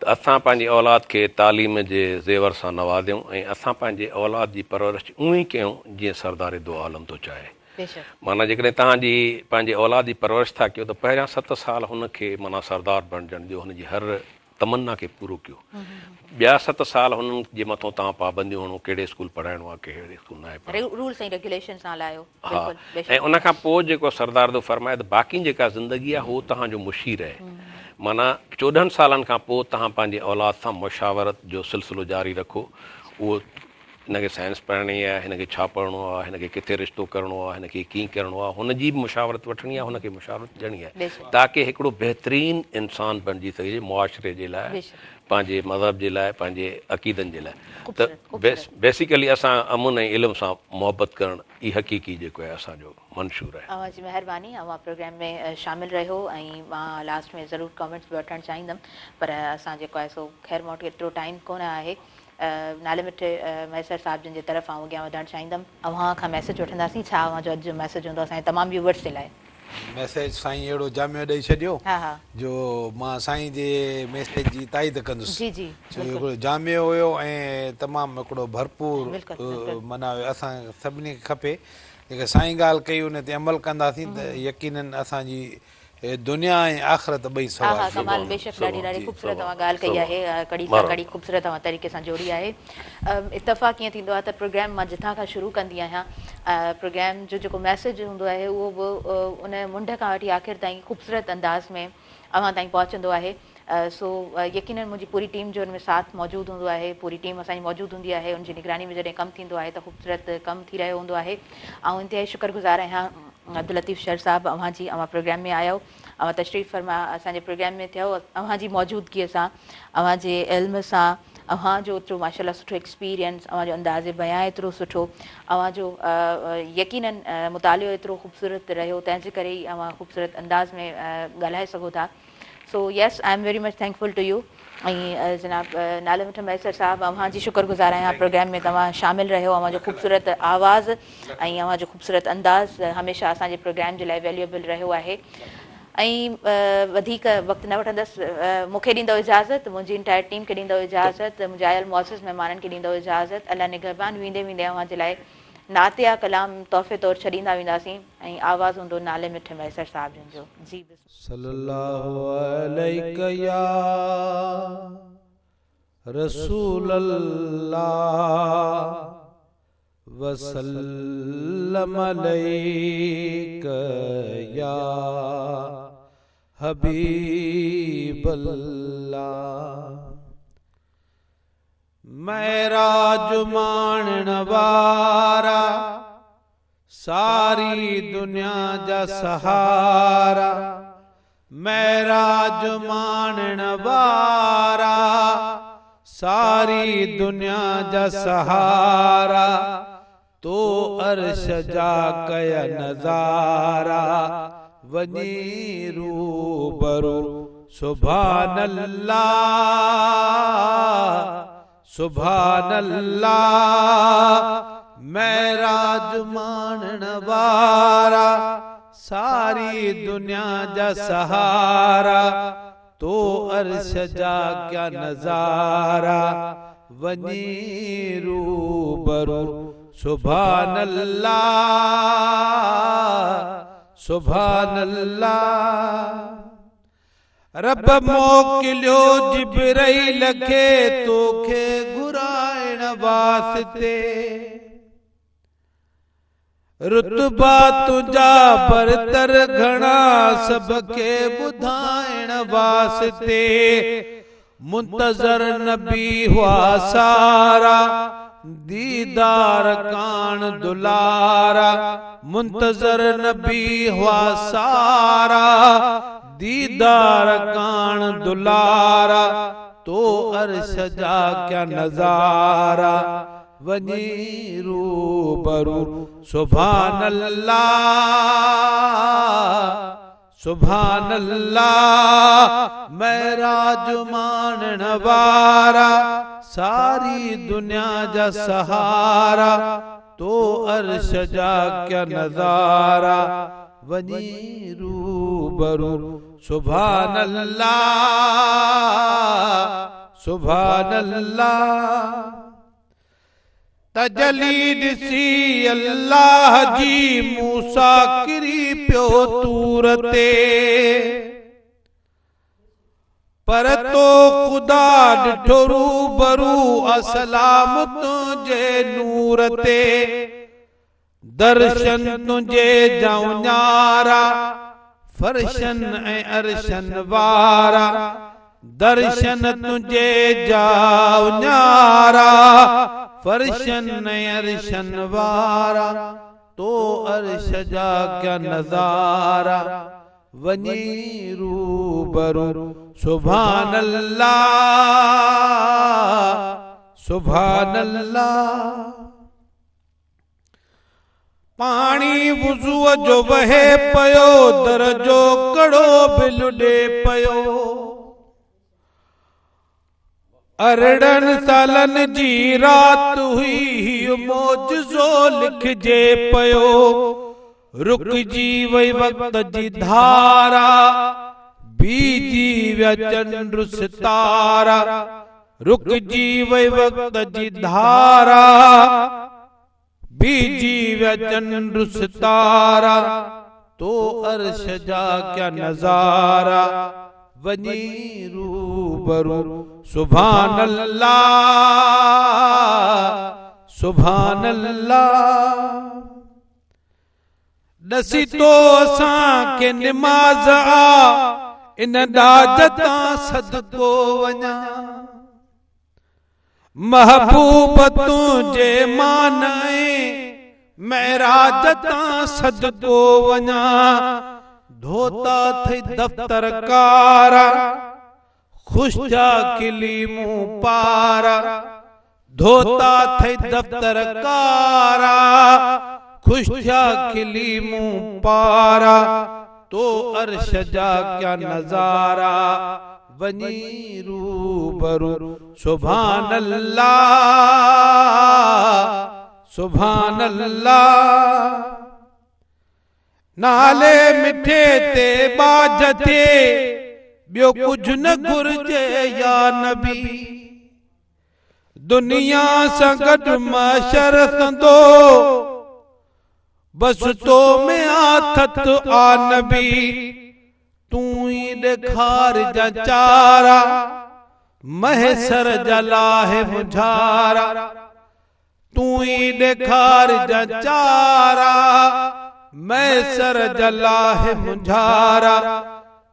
ته اسان پنهنجي اولاد کي تعليم جي زيور سان نوازيون ۽ اسان پنهنجي اولاد جي پرورش اونئين ئي ڪيون جيئن سردار دو عالم ٿو چاهي معنيٰ جيڪڏهن توهان جي پنهنجي اولاد جي پرورش ٿا ڪيو ته پهريان ست سال هن کي معنيٰ سردار بڻجڻ ڏيو هن جي هر تمنا کي پورو ڪيو. ٻيا ست سال هنن جي مٿون توهان پابنديون هڻو ڪهڙي اسڪول پڙهائڻو آهي ڪهڙي اسڪول ناهي پڙهائڻو. رولس ۽ ريگيوليشنس سان هلايو. ها ۽ ان کان پوء جيڪو سردار ٿو فرمائي ته باقي جيڪا زندگي آهي هو توهان جو مشير آهي معنيٰ 14 سالن کان پوء توهان پنهنجي اولاد سان مشاورت جو سلسلو جاري رکو اهو هن کي سائنس پڙهڻي آهي، هن کي ڇا پڙهڻو آهي، هن کي ڪٿي رشتو ڪرڻو آهي، هن کي ڪيئن ڪرڻو آهي، هن جي به مشاورت وٺڻي آهي، هن کي مشاورت ڏيڻي آهي تاڪه هڪڙو بهترين انسان بڻجي سگهجي معاشري جي لاء، پنهنجي مذهب جي لاء، پنهنجي عقيدن جي لاء ته بيسيڪلي اسان امن ۽ علم سان محبت ڪرڻ ئي حقيقي جيڪو آهي اسان جو منشور آهي. اوهان جي مهرباني اوهان پروگرام ۾ شامل رهيو ۽ مان لاسٽ ۾ ضرور ڪامينٽس به وٺڻ چاهيندم پر اسان جيڪو آهي سو خير مون وٽ ايترو ٽائيم ڪونه آهي نالي مٺي مهيسر صاحب جن جي طرف آئون اڳيان وڌڻ چاهيندم. اوهان کان ميسيج وٺنداسين ڇا اوهان جو اڄ جو ميسيج هوندو اسان جي تمام ويوئرس جي لاء. ميسيج سائين اهڙو جامع ڏئي ڇڏيو جو مان سائين جي ميسيج جي تائيد ڪندس جي جي ڇو جو هڪڙو جامع هيو ۽ تمام هڪڙو ڀرپور معنيٰ هيو اسان سڀني کي کپي جيڪا سائين ڳالهه ڪئي ان تي عمل ڪنداسين ته يقينن اسان جي دنيا ۽ آخرت ٻئي آها ڪمال بيشڪ ڏاڍي ڏاڍي خوبصورت اوهان ڳالهه ڪئي آهي ڪڙي سان ڪڙي خوبصورت اوهان طريقي سان جوڙي آهي اتفاق ائين ٿيندو آهي ته پروگرام مان جتان کان شروع ڪندي آهيان پروگرام جو جيڪو ميسيج هوندو آهي اهو به ان منڍ کان وٺي آخر تائين خوبصورت انداز ۾ اوهان تائين پهچندو آهي سو يقينن منهنجي پوري ٽيم جو ان ۾ ساٿ موجود هوندو آهي پوري ٽيم اسان جي موجود هوندي آهي ان جي نگراني ۾ جڏهن ڪم ٿيندو آهي ته خوبصورت ڪم ٿي رهيو هوندو آهي آئون انتهائي شڪر گذار آهيان عبداللطيف شر صاحب اوهان جي اوهان پروگرام ۾ آيو اوهان تشريف فرما اسان جي پروگرام ۾ ٿيو اوهان جي موجودگي سان اوهان جي علم سان اوهان جو ايترو ماشاءالله سٺو ايڪسپيرينس اوهان جو انداز بيان ايترو سٺو اوهان جو يقيناً مطالعو ايترو خوبصورت رهيو تنهن جي ڪري ئي اوهان خوبصورت انداز ۾ ڳالهائي سگهو ٿا so yes I am very much thankful to you ۽ جناب نالي مٺ مهيسر صاحب اوهان جي شڪر گذار آهيان پروگرام ۾ توهان شامل رهيو اوهان جو خوبصورت آواز ۽ اوهان جو خوبصورت انداز هميشه اسان جي پروگرام جي لاء ويليوبل رهيو آهي ۽ وڌيڪ وقت نه وٺندس مون کي ڏيندو اجازت منهنجي انٽائر ٽيم کي ڏيندو اجازت منهنجي آيل معزز مهمانن کي ڏيندو اجازت الله نگهبان ويندي ويندي اوهان جي لاء نعتيه ڪلام تحفي طور ڇڏيندا وينداسين ۽ آواز هوندو نالي مٺ مهيسر صاحب جن جو جي بسم صلي الله عليڪ يا رسول الله وسلم عليڪ يا حبيب الله معراج ماڻڻ وارا ساري دنيا جا سهارا معراج ماڻڻ وارا ساري دنيا جا سهارا تو عرش جا ڪيا نظارا وڃي روبرو سبحان الله سبحان الله معراج ماڻڻ وارا ساري دنيا جا سهارا تو عرش جا ڪيا نظارا. وڃي روبرو سبحان الله سبحان الله. رب موڪليو جبرئيل کي توکي گهرائڻ واسطي. رتبا تنهنجا برتر گهڻا سڀ کي ٻڌائڻ واسطي. منتظر نبي هئا سارا، ديدار ڪاڻ دلارا، منتظر نبي هئا سارا، ديدار ڪاڻ دلارا، تو عرش جا ڪيا نظارا، وڃي روبرو سبحان الله. سبحان الله معراج ماڻڻ وارا ساري دنيا جا سهارا تو عرش جا ڪيا نظارا وڃي روبرو سبحان الله سبحان الله. تجلي ڏسي الله جي موسيٰ ڪري پيو طور تي پر تو خدا ڏٺو روبرو اسلام تنهنجي نور تي درشن تنهنجي جا اڃارا، فرشن ۽ عرشن وارا، درشن تنهنجي جا اڃارا، فرشن ۽ عرشن وارا، تو عرش جا ڪيا نظارا، وڃي روبرو سبحان الله سبحان الله. پاڻي وضوء جو وهي پيو، در جو ڪڙو به لڏي پيو. 18 سالن جي رات هئي، هيء معجزو لکجي پيو. رڪجي وئي وقت جي ڌارا، بيهجي ويا چنڊ ستارا. رڪجي وئي وقت جي ڌارا، بيهجي ويا چنڊ ستارا، تو عرش جا ڪيا نظارا، وڃي روبرو سبحان الله سبحان الله. ڏسي تو اسان کي نماز آ، ان ڏاج تان صدقو وڃان. محبوب تنهنجي مان ۽ معراج تان صدقو وڃان. ڌوتا ٿئي دفتر ڪارا، خوش ٿيا کلي مون پارا، ڌوتا ٿئي دفتر ڪارا، خوش ٿيا کلي مون پارا، تو عرش جا ڪيا نظارا، وڃي روبرو سبحان الله سبحان الله. نالي مٺي تي ٻاجهه ٿئي، ٻيو ڪجهه نه گهرجي يا نبي. دنيا سان گڏ محشر سندو، بس تو ۾ آٿت آ نبي. تون ئي ڏيکارجان چارا، محشر جا لاهه مونجهارا. تون ئي ڏيکارجان چارا، ميسر جا لاهه مونجهارا،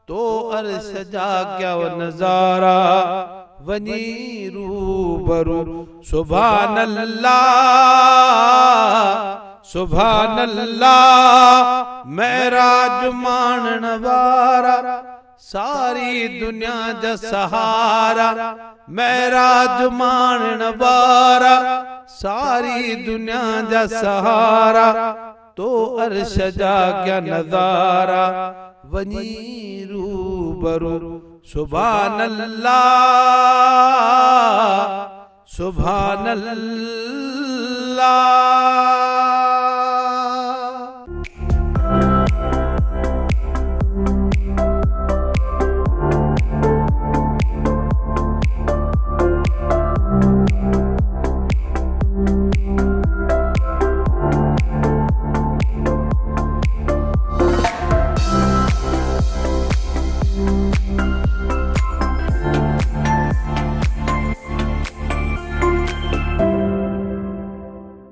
تو عرش جا ڪيا نظارا، وڃي روبرو سبحان الله سبحان الله، معراج ماڻڻ وارا. ساري دنيا جا سهارا، معراج ماڻڻ وارا، ساري دنيا جا سهارا، تو عرش جا ڪيا نظارا، وڃي روبرو سبحان الله سبحان الله.